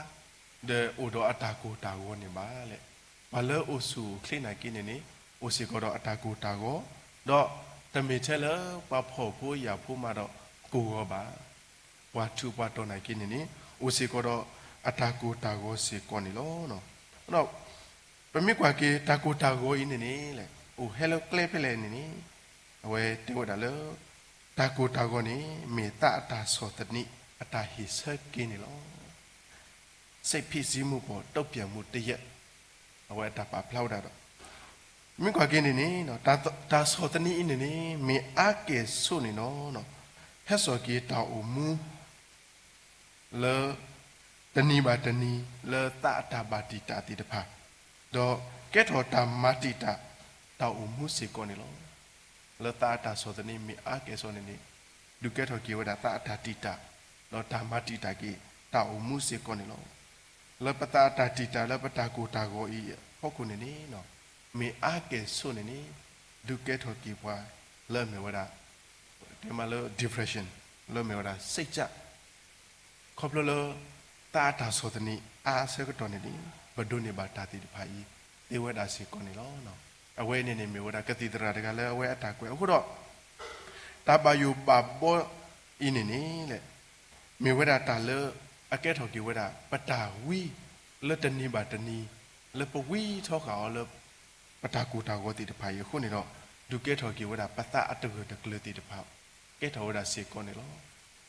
ဒီးအိၣ်ဒီးအတၢ်ကိၢ်တၢ်ဂီၤန့ၣ်ဘၣ်လဲၣ်. ပှၤလၢအိၣ်ဆူၣ်အိၣ်ချ့နာ်က့န့ၣ်န့ၣ် အိၣ်စ့ၢ်ကီးဒီးအတၢ်ကိၢ်တၢ်ဂီၤ, ဒီးတမ့ၢ်ထဲလၢပှၤဖှီၣ်ဖိယာ်ဖိမးဒီးကိၢ်ဂီၤဘၣ်. ပှၤထူးပှၤတီၤနာ်က့န့ၣ်န့ၣ် အိၣ်စ့ၢ်ကီးဒီးအတၢ်ကိၢ်တၢ်ဂီၤစ့ၢ်ကီးန့ၣ်လီၤ. ဒီးပမ့ၢ်ကွၢ်က့ၤတၢ်ကိၢ်တၢ်ဂီၤအံၤန့ၣ်န့ၣ်လဲၣ်, အိၣ်ဟဲလၢကျဲဖဲလဲၣ်န့ၣ်န့ၣ် အဝဲတဲဝဲဒၣ်လၢ တၢ်ကိၢ်တၢ်ဂီၤန့ၣ် မ့ၢ်သးအတၢ်ဆီၣ်သနံး အတၢ်ဟ့ၣ်ဆၢက့ၤန့ၣ်လီၤ. စိတ်ဖိစီးမှုအပေါ်တုံ့ပြန်မှုတစ်ရပ်, အဝဲအတၢ်ပာ်ဖျါဝဲဒၣ်ဒီး မ့ၢ်ကွၢ်က့ၤန့ၣ်န့ၣ် တၢ်ဆီၣ်သနံးအံၤန့ၣ်န့ၣ် မ့ၢ်အါကဲၣ်ဆိးန့ၣ်လီၤ. ဟဲစိာ်က့ၤတၢ်အိၣ်မူ လၢ တနံၤဘၣ်တနံၤ လၢသးအတၢ်ဘၣ်တံာ်တာ်သ့ၣ်တဖၣ်, ဒီးကဲထီၣ်တၢ်မၤတံာ်တာ် တၢ်အိၣ်မူစ့ၢ်ကီးန့ၣ်လီၤ. လၢသးအတၢ်ဆီၣ်သနံးမ့ၢ်အါကဲၣ်ဆိးန့ၣ်န့ၣ် ဒုးကဲထီၣ်က့ၤဝဲဒၣ်သးအတၢ်တံာ်တာ်, ဒီးတၢ်မၤတံာ်တာ်က့ၤ တၢ်အိၣ်မူစ့ၢ်ကီးန့ၣ်လီၤ. လၢပသးအတၢ်တံာ်တာ်လၢပတၢ်ကိၢ်တၢ်ဂီၤအံၤအဖီခိၣ်န့ၣ်န့ၣ် မ့ၢ်အါကဲၣ်ဆိးန့ၣ်န့ၣ် ဒုးကဲထီၣ်က့ၤပှၤ လၢအမ့ၢ်ဝဲဒၣ် တဲမးလၢ depression, လၢအမ့ၢ်ဝဲဒၣ် စိတ်ကျ ခီဖျိလၢ သးအတၢ်ဆီၣ်သနံးအါအဆၢကတီၢ်န့ၣ်န့ၣ် ပဒိးန့ၢ်ဘၣ်တၢ်သ့ၣ်တဖၣ်အံၤ သ့ဝဲဒၣ်စ့ၢ်ကီးန့ၣ်လီၤ. အဝဲန့ၣ်န့ၣ်မ့ၢ်ဝဲဒၣ်ကသံၣ်သရၣ်တဂၤလၢအဝဲအတၢ်ကွဲးအဃိဒီး တၢ်ဘၣ်ယိၣ်ဘၣ်ဘီအံၤန့ၣ်န့ၣ်လဲၣ်, မ့ၢ်ဝဲဒၣ်တၢ်လၢအကဲထီၣ်က့ၤဝဲဒၣ် ပတၢ်ဝံ လၢတနံၤဘၣ်တနံၤ လၢပဝံထီဃာ်အီၤလၢ ပတၢ်ကိၢ်တၢ်ဂီၤသ့ၣ်တဖၣ်အံၤအဃိန့ၣ်ဒီး ဒုးကဲထီၣ်က့ၤဝဲဒၣ် ပသးအတဂၢၢ်တကျၢၤသ့ၣ်တဖၣ် ကဲထီၣ်ဝဲဒၣ်စ့ၢ်ကီးန့ၣ်လီၤ.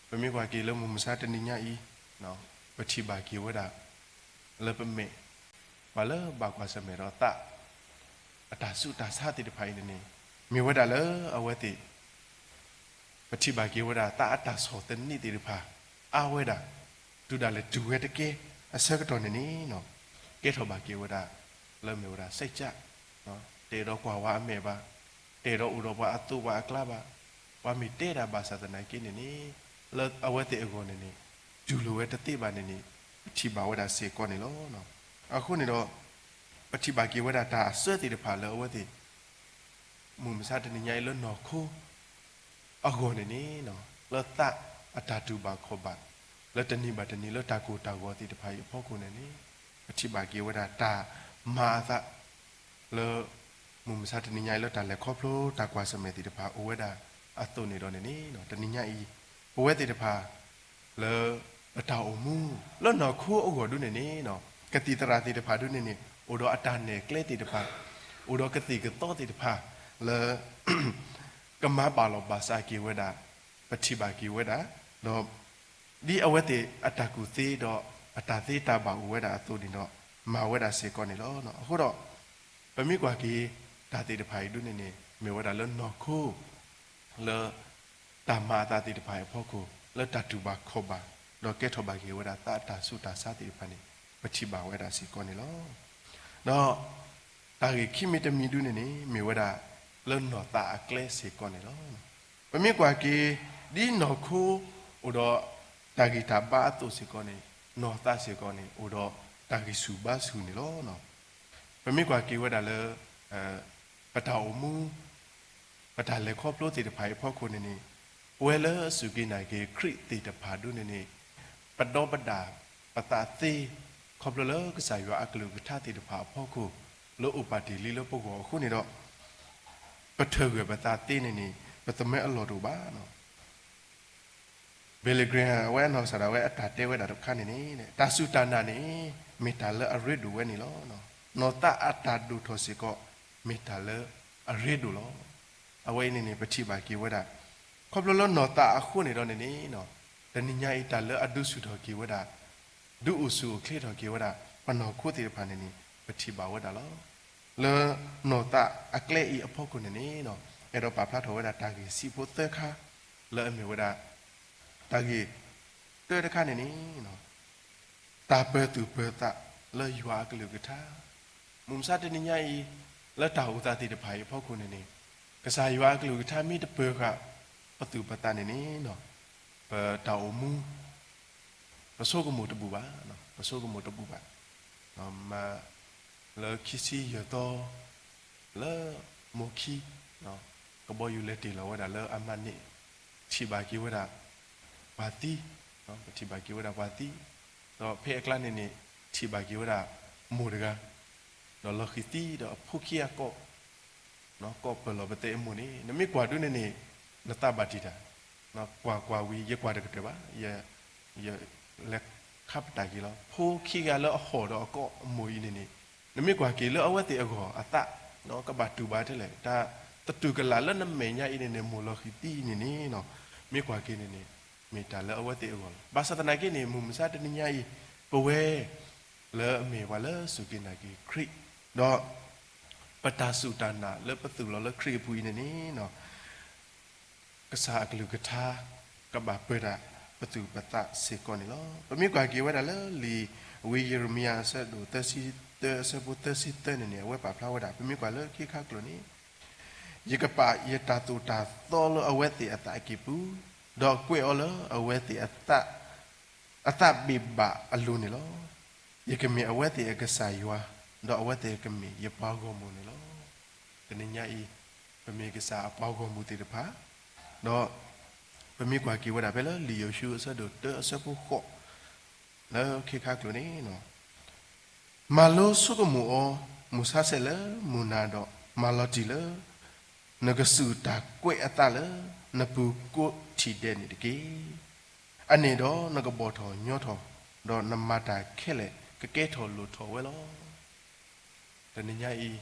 ပမ့ၢ်ကွၢ်က့ၤလၢမုၢ်မဆါတနံၤညါအံၤ ပထံၣ်ဘၣ်က့ၤဝဲဒၣ် လၢပမဲာ် ပှၤလၢဘၣ်ကွၢ်ဆၢၣ်မဲာ်ဒီးသး အတၢ်ဆူးတၢ်ဆါသ့ၣ်တဖၣ်အံၤန့ၣ်န့ၣ် မ့ၢ်ဝဲဒၣ်လၢအဝဲသ့ၣ် ပထံၣ်ဘၣ်က့ၤဝဲဒၣ်သးအတၢ်ဆီၣ်သနံးသ့ၣ်တဖၣ် အါဝဲဒၣ် တုၤဒၣ်လဲာ်တုၤဝဲတကဲအဆၢကတီၢ်န့ၣ်န့ၣ် ကဲထီၣ်ဘၣ်က့ၤဝဲဒၣ် လၢအမ့ၢ်ဝဲဒၣ် စိတ်ကျ တအဲၣ်ဒိးကွၢ်ဝဲအမဲာ်ဘၣ်, တအဲၣ်ဒိးအိၣ်ဒီးပှၤအသိးပှၤအကျါဘၣ်, ပှၤမ့ၢ်တဲဒၣ်ဘၣ်ဆၣ်သနာ်က့န့ၣ်န့ၣ် လၢအဝဲသ့ၣ်အဂီၢ်န့ၣ်န့ၣ် တူၢ်လိာ်ဝဲတသ့ဘၣ်န့ၣ်န့ၣ် ပထံၣ်ဘၣ်ဝဲဒၣ်စ့ၢ်ကီးန့ၣ်လီၤ. အဃိန့ၣ်ဒီး ပထံၣ်ဘၣ်က့ၤဝဲဒၣ်တၢ်အစၢသ့ၣ်တဖၣ်လၢအဝဲသ့ၣ် မုၢ်မဆါတနံၤညါအံၤလၢနီၢ်ခိ အဂီၢ်န့ၣ်န့ၣ် လၢသးအတၢ်တူၢ်ဘၣ်ခီၣ်ဘၣ် လၢတနံၤဘၣ်တနံၤလၢတၢ်ကိၢ်တၢ်ဂီၤသ့ၣ်တဖၣ်အံၤအဖီခိၣ်န့ၣ်န့ၣ် ပထံၣ်ဘၣ်က့ၤဝဲဒၣ်တၢ်မၤအသး လၢ မုၢ်မဆါတနံၤညါအံၤလၢတၢ်လဲၤခီဖျိတၢ်ကွၢ်ဆၢၣ်မဲာ်သ့ၣ်တဖၣ်အိၣ်ဝဲဒၣ်အသိးန့ၣ်ဒီးန့ၣ်န့ၣ် တနံၤညါအံၤ ပဝဲသ့ၣ်တဖၣ် လၢ ပတၢ်အိၣ်မူ လၢနီၢ်ခိအဂီၢ်ဒ်န့ၣ်န့ၣ် ကသံၣ်သရၣ်သ့ၣ်တဖၣ်ဒ်န့ၣ်န့ၣ် အိၣ်ဒီးအတၢ်နဲၣ်ကျဲသ့ၣ်တဖၣ် အိၣ်ဒီးကသံၣ်ကသီသ့ၣ်တဖၣ် လၢ ကမၤဘၣ်လီၤဘၣ်စးက့ၤဝဲဒၣ် ပထံၣ်ဘၣ်က့ၤဝဲဒၣ် ဒီး ဒ်အဝဲသ့ၣ်အတၢ်ကူၣ်သ့ဒီး အတၢ်သ့တၢ်ဘၣ်အိၣ်ဝဲဒၣ်အသိးန့ၣ်ဒီး မၤဝဲဒၣ်စ့ၢ်ကီးန့ၣ်လီၤ. အဃိဒီး ပမ့ၢ်ကွၢ်က့ၤ တၢ်သ့ၣ်တဖၣ်အံၤဒ်န့ၣ်န့ၣ် မ့ၢ်ဝဲဒၣ်လၢနီၢ်ခိ လၢ တၢ်မၤအသးသ့ၣ်တဖၣ်အံၤအဖီခိၣ် လၢတၢ်တူၢ်ဘၣ်ခီၣ်ဘၣ် ဒီးကဲထီၣ်ဘၣ်က့ၤဝဲဒၣ်သးအတၢ်ဆူးတၢ်ဆါသ့ၣ်တဖၣ်န့ၣ် ပထံၣ်ဘၣ်ဝဲဒၣ်စ့ၢ်ကီးန့ၣ်လီၤ. ဒီး တၢ်ဂ့ၢ်ခံမံၤတမံၤဒ်န့ၣ်န့ၣ် မ့ၢ်ဝဲဒၣ် လၢနီၢ်သးအကျဲစ့ၢ်ကီးန့ၣ်လီၤ. ပမ့ၢ်ကွၢ်က့ၤ ဒ်နီၢ်ခိ အိၣ်ဒီး တၢ်ဂံၢ်တၢ်ဘါအသိးစ့ၢ်ကီးန့ၣ် နီၢ်သးစ့ၢ်ကီးန့ၣ် အိၣ်ဒီးတၢ်ဂံၢ်ဆူၣ်ဘါဆူၣ်န့ၣ်လီၤ. ပမ့ၢ်ကွၢ်က့ၤဝဲဒၣ်လၢ ပတၢ်အိၣ်မူ ပတၢ်လဲၤခီဖျိသ့ၣ်တဖၣ်အံၤအဖီခိၣ်န့ၣ်န့ၣ် ပဝဲလၢအစူၢ်က့ၤနာ်က့ၤခရံာ်သ့ၣ်တဖၣ်ဒ်န့ၣ်န့ၣ် ပဒီပဒၣ်ပသးသ့ ခီဖျိလၢကစၢ်ယွၤအကလုၢ်ကထါသ့ၣ်တဖၣ်အဖီခိၣ် လၢအိၣ်ပာ်တ့ၢ်လံလၢပဂီၢ်အဃိန့ၣ်ဒီး ပထၢၣ်ဂၢၢ်ပသးသ့န့ၣ်န့ၣ် ပသမၢအလီၢ်တအိၣ်ဘၣ်. Billy Graham အဝဲအနီၢ်ကစၢ်ဒၣ်ဝဲအတၢ်တဲဝဲဒၣ်တခါန့ၣ်န့ၣ် တၢ်စူၢ်တၢ်နာ်န့ၣ် မ့ၢ်တၢ်လၢအရ့ဒိၣ်ဝဲန့ၣ်လီၤ. နီၢ်သးအတၢ်ဒိၣ်ထီၣ်စ့ၢ်ကီး မ့ၢ်တၢ်လၢအရ့ဒိၣ်လီၤ. အဝဲအံၤန့ၣ်န့ၣ် ပထံၣ်ဘၣ်က့ၤဝဲဒၣ် ခီဖျိလၢနီၢ်သးအဃိန့ၣ်ဒီးန့ၣ်န့ၣ် တနံၤညါအံၤတၢ်လၢအဒုးဆူၣ်ထီၣ်က့ၤဝဲဒၣ် ဒုးအိၣ်ဆူၣ်အိၣ်ချ့ထီၣ်က့ၤဝဲဒၣ် ပနီၢ်ခိသ့ၣ်တဖၣ်န့ၣ်န့ၣ် ပထံၣ်ဘၣ်ဝဲဒၣ်လီၤ. လၢနီၢ်သးအကျဲအံၤအဖီခိၣ်န့ၣ်န့ၣ် အဲၣ်ဒိးပာ်ဖျါထီၣ်ဝဲဒၣ်တၢ်ဂ့ၢ်ဆံးဖိသၢခါ လၢအမ့ၢ်ဝဲဒၣ် တၢ်ဂ့ၢ်တၢတခါန့ၣ်န့ၣ် တၢ်ပၢၤသူၣ်ပၢၤသးလၢယွၤအကလုၢ်ကထါ မုၢ်မဆါတနံၤညါအံၤ လၢတၢ်အိၣ်သးသ့ၣ်တဖၣ်အံၤအဖီခိၣ်န့ၣ်န့ၣ် ကစၢ်ယွၤအကလုၢ်ကထါမ့ၢ်တပၢၤဃာ်ပသူၣ်ပသးန့ၣ်န့ၣ် ပတၢ်အိၣ်မူ ပဆိကမိၣ်တဘူၣ်ဘၣ်, ပဆိကမိၣ်တဘူၣ်ဘၣ်. မၤလၢခံဆံယဲၢ်သီ လၢမိၢ်ခံ ကဘီယူၤလဲၤတ့ၢ်လီၤဝဲဒၣ်လၢအမၤန့ၢ် ထံၣ်ဘၣ်က့ၤဝဲဒၣ် ပှၤသံ, ပထံၣ်ဘၣ်က့ၤဝဲဒၣ်ပှၤသံ, ဒီးဖဲအကျါန့ၣ်န့ၣ် ထံၣ်ဘၣ်က့ၤဝဲဒၣ်မိၢ်တဂၤ, ဒီးလီၤဃံၤသံဒီးအဖိခံဂၤကိး ကိးပၢၢ်လီၤပသဲအမိၢ်န့ၣ် နမ့ၢ်ကွၢ်ဒုန့ၣ်န့ၣ် နသးဘၣ်တံာ်တၢ်, ကွၢ်ကွၢ်ဝံၤ ယကွၢ်တကတၢၢ်ဘၣ်, ယလဲၤခါပတာ်က့ၤလီၤ. ဖိခံဂၤလၢအဟီၣ်ဒီးအကိးအမိၢ်အံၤန့ၣ်န့ၣ် နမ့ၢ်ကွၢ်က့ၤလၢအဝဲသ့ၣ်အဂီၢ်အသး ကဘၣ်တူၢ်ဘၣ်ထဲလဲၣ်, တၢ်သတူၢ်ကလာ်လၢနမဲာ်ညါအံၤန့ၣ်န့ၣ် မိၢ်လီၤဃံၤသံအံၤန့ၣ်န့ၣ် မ့ၢ်ကွၢ်က့ၤန့ၣ်န့ၣ် မ့ၢ်တၢ်လၢအဝဲသ့ၣ်အဂီၢ်လီၤ. ဘၣ်ဆၣ်သနာ်က့န့ၣ် မုၢ်မဆါတနံၤညါအံၤ ပဝဲ လၢအမ့ၢ်ပှၤလၢစူၢ်က့ၤနာ်က့ၤခရံာ် ဒီး ပတၢ်စူၢ်တၢ်နာ်လၢပသူၣ်လီၤလၢခရံာ်အပူၤအံၤန့ၣ်န့ၣ် ကစၢ်အကလုၢ်ကထါ ကဘၣ်ပၢတၢ်ပသူၣ်ပသးစ့ၢ်ကီးန့ၣ်လီၤ. ပမ့ၢ်ကွၢ်က့ၤဝဲဒၣ်လၢလံာ်ဝံယံးရမံယၤအဆၢဒိၣ်သၢဆံသၢ အဆၢဖိသၢဆံသၢန့ၣ်န့ၣ် အဝဲပာ်ဖျါဝဲဒၣ် ပမ့ၢ်ကွၢ်လၢခံခါကျိၤန့ၣ် ယကပာ်ယတၢ်သိၣ်တၢ်သီလၢအဝဲသ့ၣ်အသးကံၢ်ပူၤ, ဒီးကွဲးအီၤလၢအဝဲသ့ၣ်အသး အသးဘ့ၣ်ဘၣ်အလိၤန့ၣ်လီၤ. ယကမ့ၢ်အဝဲသ့ၣ်အကစၢ်ယွၤ, ဒီးအဝဲသ့ၣ်ကမ့ၢ်ယပှၤဂီၢ်မုၢ်န့ၣ်လီၤ. တနံၤညါအံၤ ပမ့ၢ်ကစၢ်အပှၤဂီၢ်မုၢ်သ့ၣ်တဖၣ်, ဒီး ပမ့ၢ်ကွၢ်က့ၤဝဲဒၣ်ဖဲလၢလံာ်ယိၤၡူအဆၢဒိၣ်တၢအဆၢဖိဃိး လၢခံခါကျိၤန့ၣ် မၤလိဆိကမိၣ်အီၤ မုၢ်ဆါဆဲးလၢမုၢ်နၤဒီး မၤလီၤတံၢ်လၢ နကစူၢ်တၢ်ကွဲးအသးလၢ နပူၤကိးထံၣ်ဒဲးန့ၣ်တက့ၢ်. အန့ၣ်ဒီးနကဘီၣ်ထီၣ်ညီထီၣ်, ဒီးနမၤတၢ်ခဲလၢာ်ကကဲထီၣ်လိၣ်ထီၣ်ဝဲလီၤ. တနံၤညါအံၤ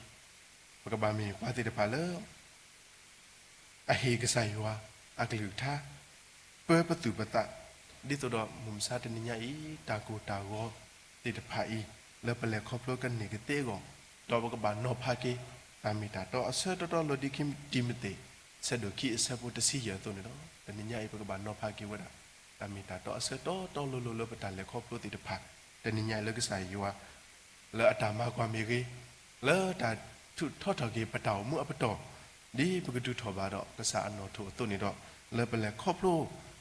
ပကဘၣ်မ့ၢ်ပှၤသ့ၣ်တဖၣ်လၢ အဟ့ၣ်ကစၢ်ယွၤအကလုၢ်ကထါ ပၢပသူၣ်ပသး, ဒ်သိးဒီးမုၢ်မဆါတနံၤညါအံၤ တၢ်ကိၢ်တၢ်ဂီၤသ့ၣ်တဖၣ်အံၤ လၢပလဲၤခီဖျိကန့ၢ်ကသ့အဂီၢ်, ဒီးပကဘၣ်နီၤဖးက့ၤ တၢ်မ့ၢ်တၢ်တီအဆၢတီတီလိၤဒ်ခံတံၤမသ့း ဆၢဒိၣ်ခံအဆၢဖိတဆံယဲၢ်အသိးန့ၣ်လီၤ. တနံၤညါအံၤ ပကဘၣ်နီၤဖးက့ၤဝဲဒၣ် တၢ်မ့ၢ်တၢ်တီအဆၢတီတီလိၤလိၤလၢပတၢ်လဲၤခီဖျိသ့ၣ်တဖၣ်, တနံၤညါအံၤလၢကစၢ်ယွၤ လၢအတၢ်မၤကွၢ်မ့ၢ်ဂ့ၤ, လၢတၢ်ထုးထီၣ်ထီၣ်က့ၤပတၢ်အိၣ်မူအပတီၢ်, ဒ်ပကတုၤထီၣ်ဘၣ်ဒီးကစၢ်အနီၣ်ထိၣ်အသိးန့ၣ်ဒီး, လၢပလဲၤခီဖျိ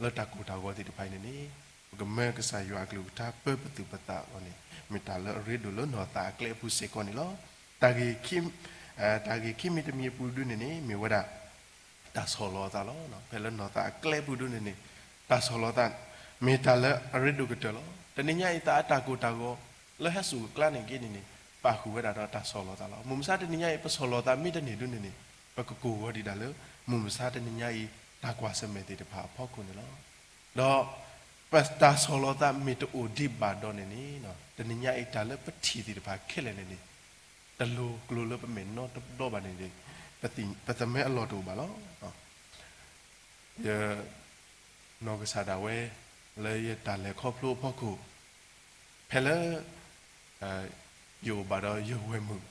လၢတၢ်ကိၢ်တၢ်ဂီၤသ့ၣ်တဖၣ်အံၤန့ၣ်န့ၣ်, ပကမၢကစၢ်ယွၤအကလုၢ်ကထါပၢပသူၣ်ပသးအဂီၢ်န့ၣ် မ့ၢ်တၢ်လၢအရ့ဒိၣ်လၢနီၢ်သးအကျဲအပူၤစ့ၢ်ကီးန့ၣ်လီၤ. တၢ်ဂ့ၢ်ခံ, တၢ်ဂ့ၢ်ခံမံၤတမံၤအပူၤဒုန့ၣ်န့ၣ် မ့ၢ်ဝဲဒၣ် တၢ်ဆီၣ်လီၤအသးလီၤ. ဖဲလၢနီၢ်သးအကျဲပူၤဒုန့ၣ်န့ၣ် တၢ်ဆီၣ်လီၤသး မ့ၢ်တၢ်လၢအရ့ဒိၣ်ကတၢၢ်လီၤ. တနံၤညါအံၤသးအတၢ်ကိၢ်တၢ်ဂီၤ လၢဟဲစိာ်ကျါန့ၣ်က့န့ၣ်န့ၣ် ပာ်ဃုာ်ဝဲဒၣ်ဒီးတၢ်ဆီၣ်လီၤသးလီၤ. မုၢ်မဆါတနံၤညါအံၤ ပဆီၣ်လီၤသးမ့ၢ်တန့ၢ်ဒုန့ၣ်န့ၣ် ပကကိၢ်ဂီၤဒံးဒၣ်လၢ မုၢ်မဆါတနံၤညါအံၤ တၢ်ကွၢ်ဆၢၣ်မဲာ်သ့ၣ်တဖၣ်အဖီခိၣ်န့ၣ်လီၤ. ဒီး ပတၢ်ဆီၣ်လီၤသးမ့ၢ်တအိၣ်ဒံးဘၣ်ဒီးန့ၣ်န့ၣ် တနံၤညါအံၤတၢ်လၢပထံၣ်သ့ၣ်တဖၣ်ခဲလၢာ်န့ၣ်န့ၣ် တလိၤကျိၤလၢပမဲာ်နီတဘျီဘၣ်န့ၣ်န့ၣ် ပသးမ့ၢ်အလီၢ်တအိၣ်ဘၣ်လီၤ. ယ နီၢ်ကစၢ်ဒၣ်ဝဲ လၢယတၢ်လဲၤခီဖျိအဖီခိၣ် ဖဲလၢ ယအိၣ်ဘၣ်ဒီးယဝဲၢ်မုၣ်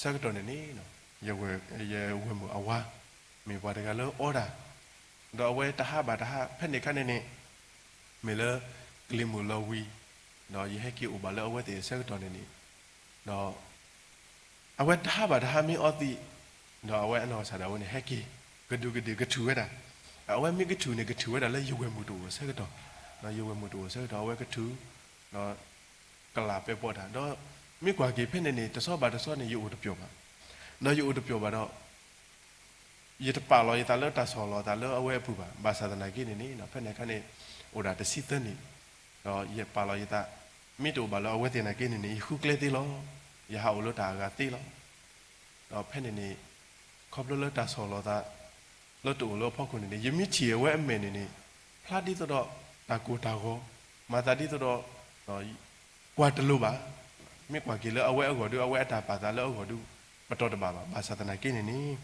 ဆၢကတီၢ်န့ၣ်န့ၣ် ယဝဲၢ်မုၣ်အဝၤ မ့ၢ်ပှၤတဂၤလၢအီတၢ် ဒီးအဝဲတဟါဘၣ်တဟါ ဖဲန့ၣ်အခါန့ၣ်န့ၣ် မ့ၢ်လၢ ကလံၤမုၢ်လီၤဝံၤ ဒီးယဟဲက့ၤအိၣ်ဘၣ်လၢအဝဲသ့ၣ်အဆၢကတီၢ်န့ၣ်န့ၣ် ဒီး အဝဲတဟါဘၣ်တဟါမ့ၢ်အီသံး ဒီးအဝဲအနီၢ်ကစၢ်ဒၣ်ဝဲန့ၣ် ဟဲက့ၤ ကဒူးကဒ့ၣ်ကထူၣ်ဝဲဒၣ်. အဝဲမ့ၢ်ကထူၣ်န့ၣ် ကထူၣ်ဝဲဒၣ်လၢယဝဲၢ်မုၣ်တအိၣ်အဆၢကတီၢ်, ဒီးယဝဲၢ်မုၣ်တအိၣ်အဆၢကတီၢ် အဝဲကထူၣ် ဒီး ကလၤပဲပီးတၢ် ဒီး မ့ၢ်ကွၢ်က့ၤဖဲန့ၣ်န့ၣ် တဆီဘၣ်တဆီန့ၣ် ယအိၣ်တပျီၤဘၣ်. ဒီးယအိၣ်တပျီၤဘၣ်ဒီး ယတပာ်လီၤယသးလၢတၢ်ဆီၣ်လီၤသးလၢအဝဲအပူၤဘၣ်. ဘၣ်ဆၣ်သနာ်က့န့ၣ်န့ၣ် ဖဲန့ၣ်အခါန့ၣ် အိၣ်ဒၣ်တဆံသၢနံၣ်, ဒီးယပာ်လီၤယသး မ့ၢ်တအိၣ်ဘၣ်လၢအဝဲသ့ၣ်နာ်က့န့ၣ်န့ၣ် ယဃုကျဲသ့လီၤ. ယဟးအိၣ်လၢတၢ်အဂၤသ့လီၤ. ဒီးဖဲန့ၣ်န့ၣ် ခီဖျိလၢတၢ်ဆီၣ်လီၤသး လၢတအိၣ်လၢအဖီခိၣ်န့ၣ်န့ၣ် ယမ့ၢ်ထံၣ်အဝဲအမဲာ်န့ၣ်န့ၣ် ဖျါဒ်သိးဒီး တၢ်ကိၢ်တၢ်ဂီၤ မၤသးဒ်သိးဒီး ကွၢ်တလိၤဘၣ်. မ့ၢ်ကွၢ်က့ၤလၢအဝဲအဂီၢ်ဒု အဝဲအတၢ်ပာ်သးလၢအဂီၢ်ဒု ပတီၢ်တဘၣ်ဘၣ်. ဘၣ်ဆၣ်သနာ်က့န့ၣ်န့ၣ်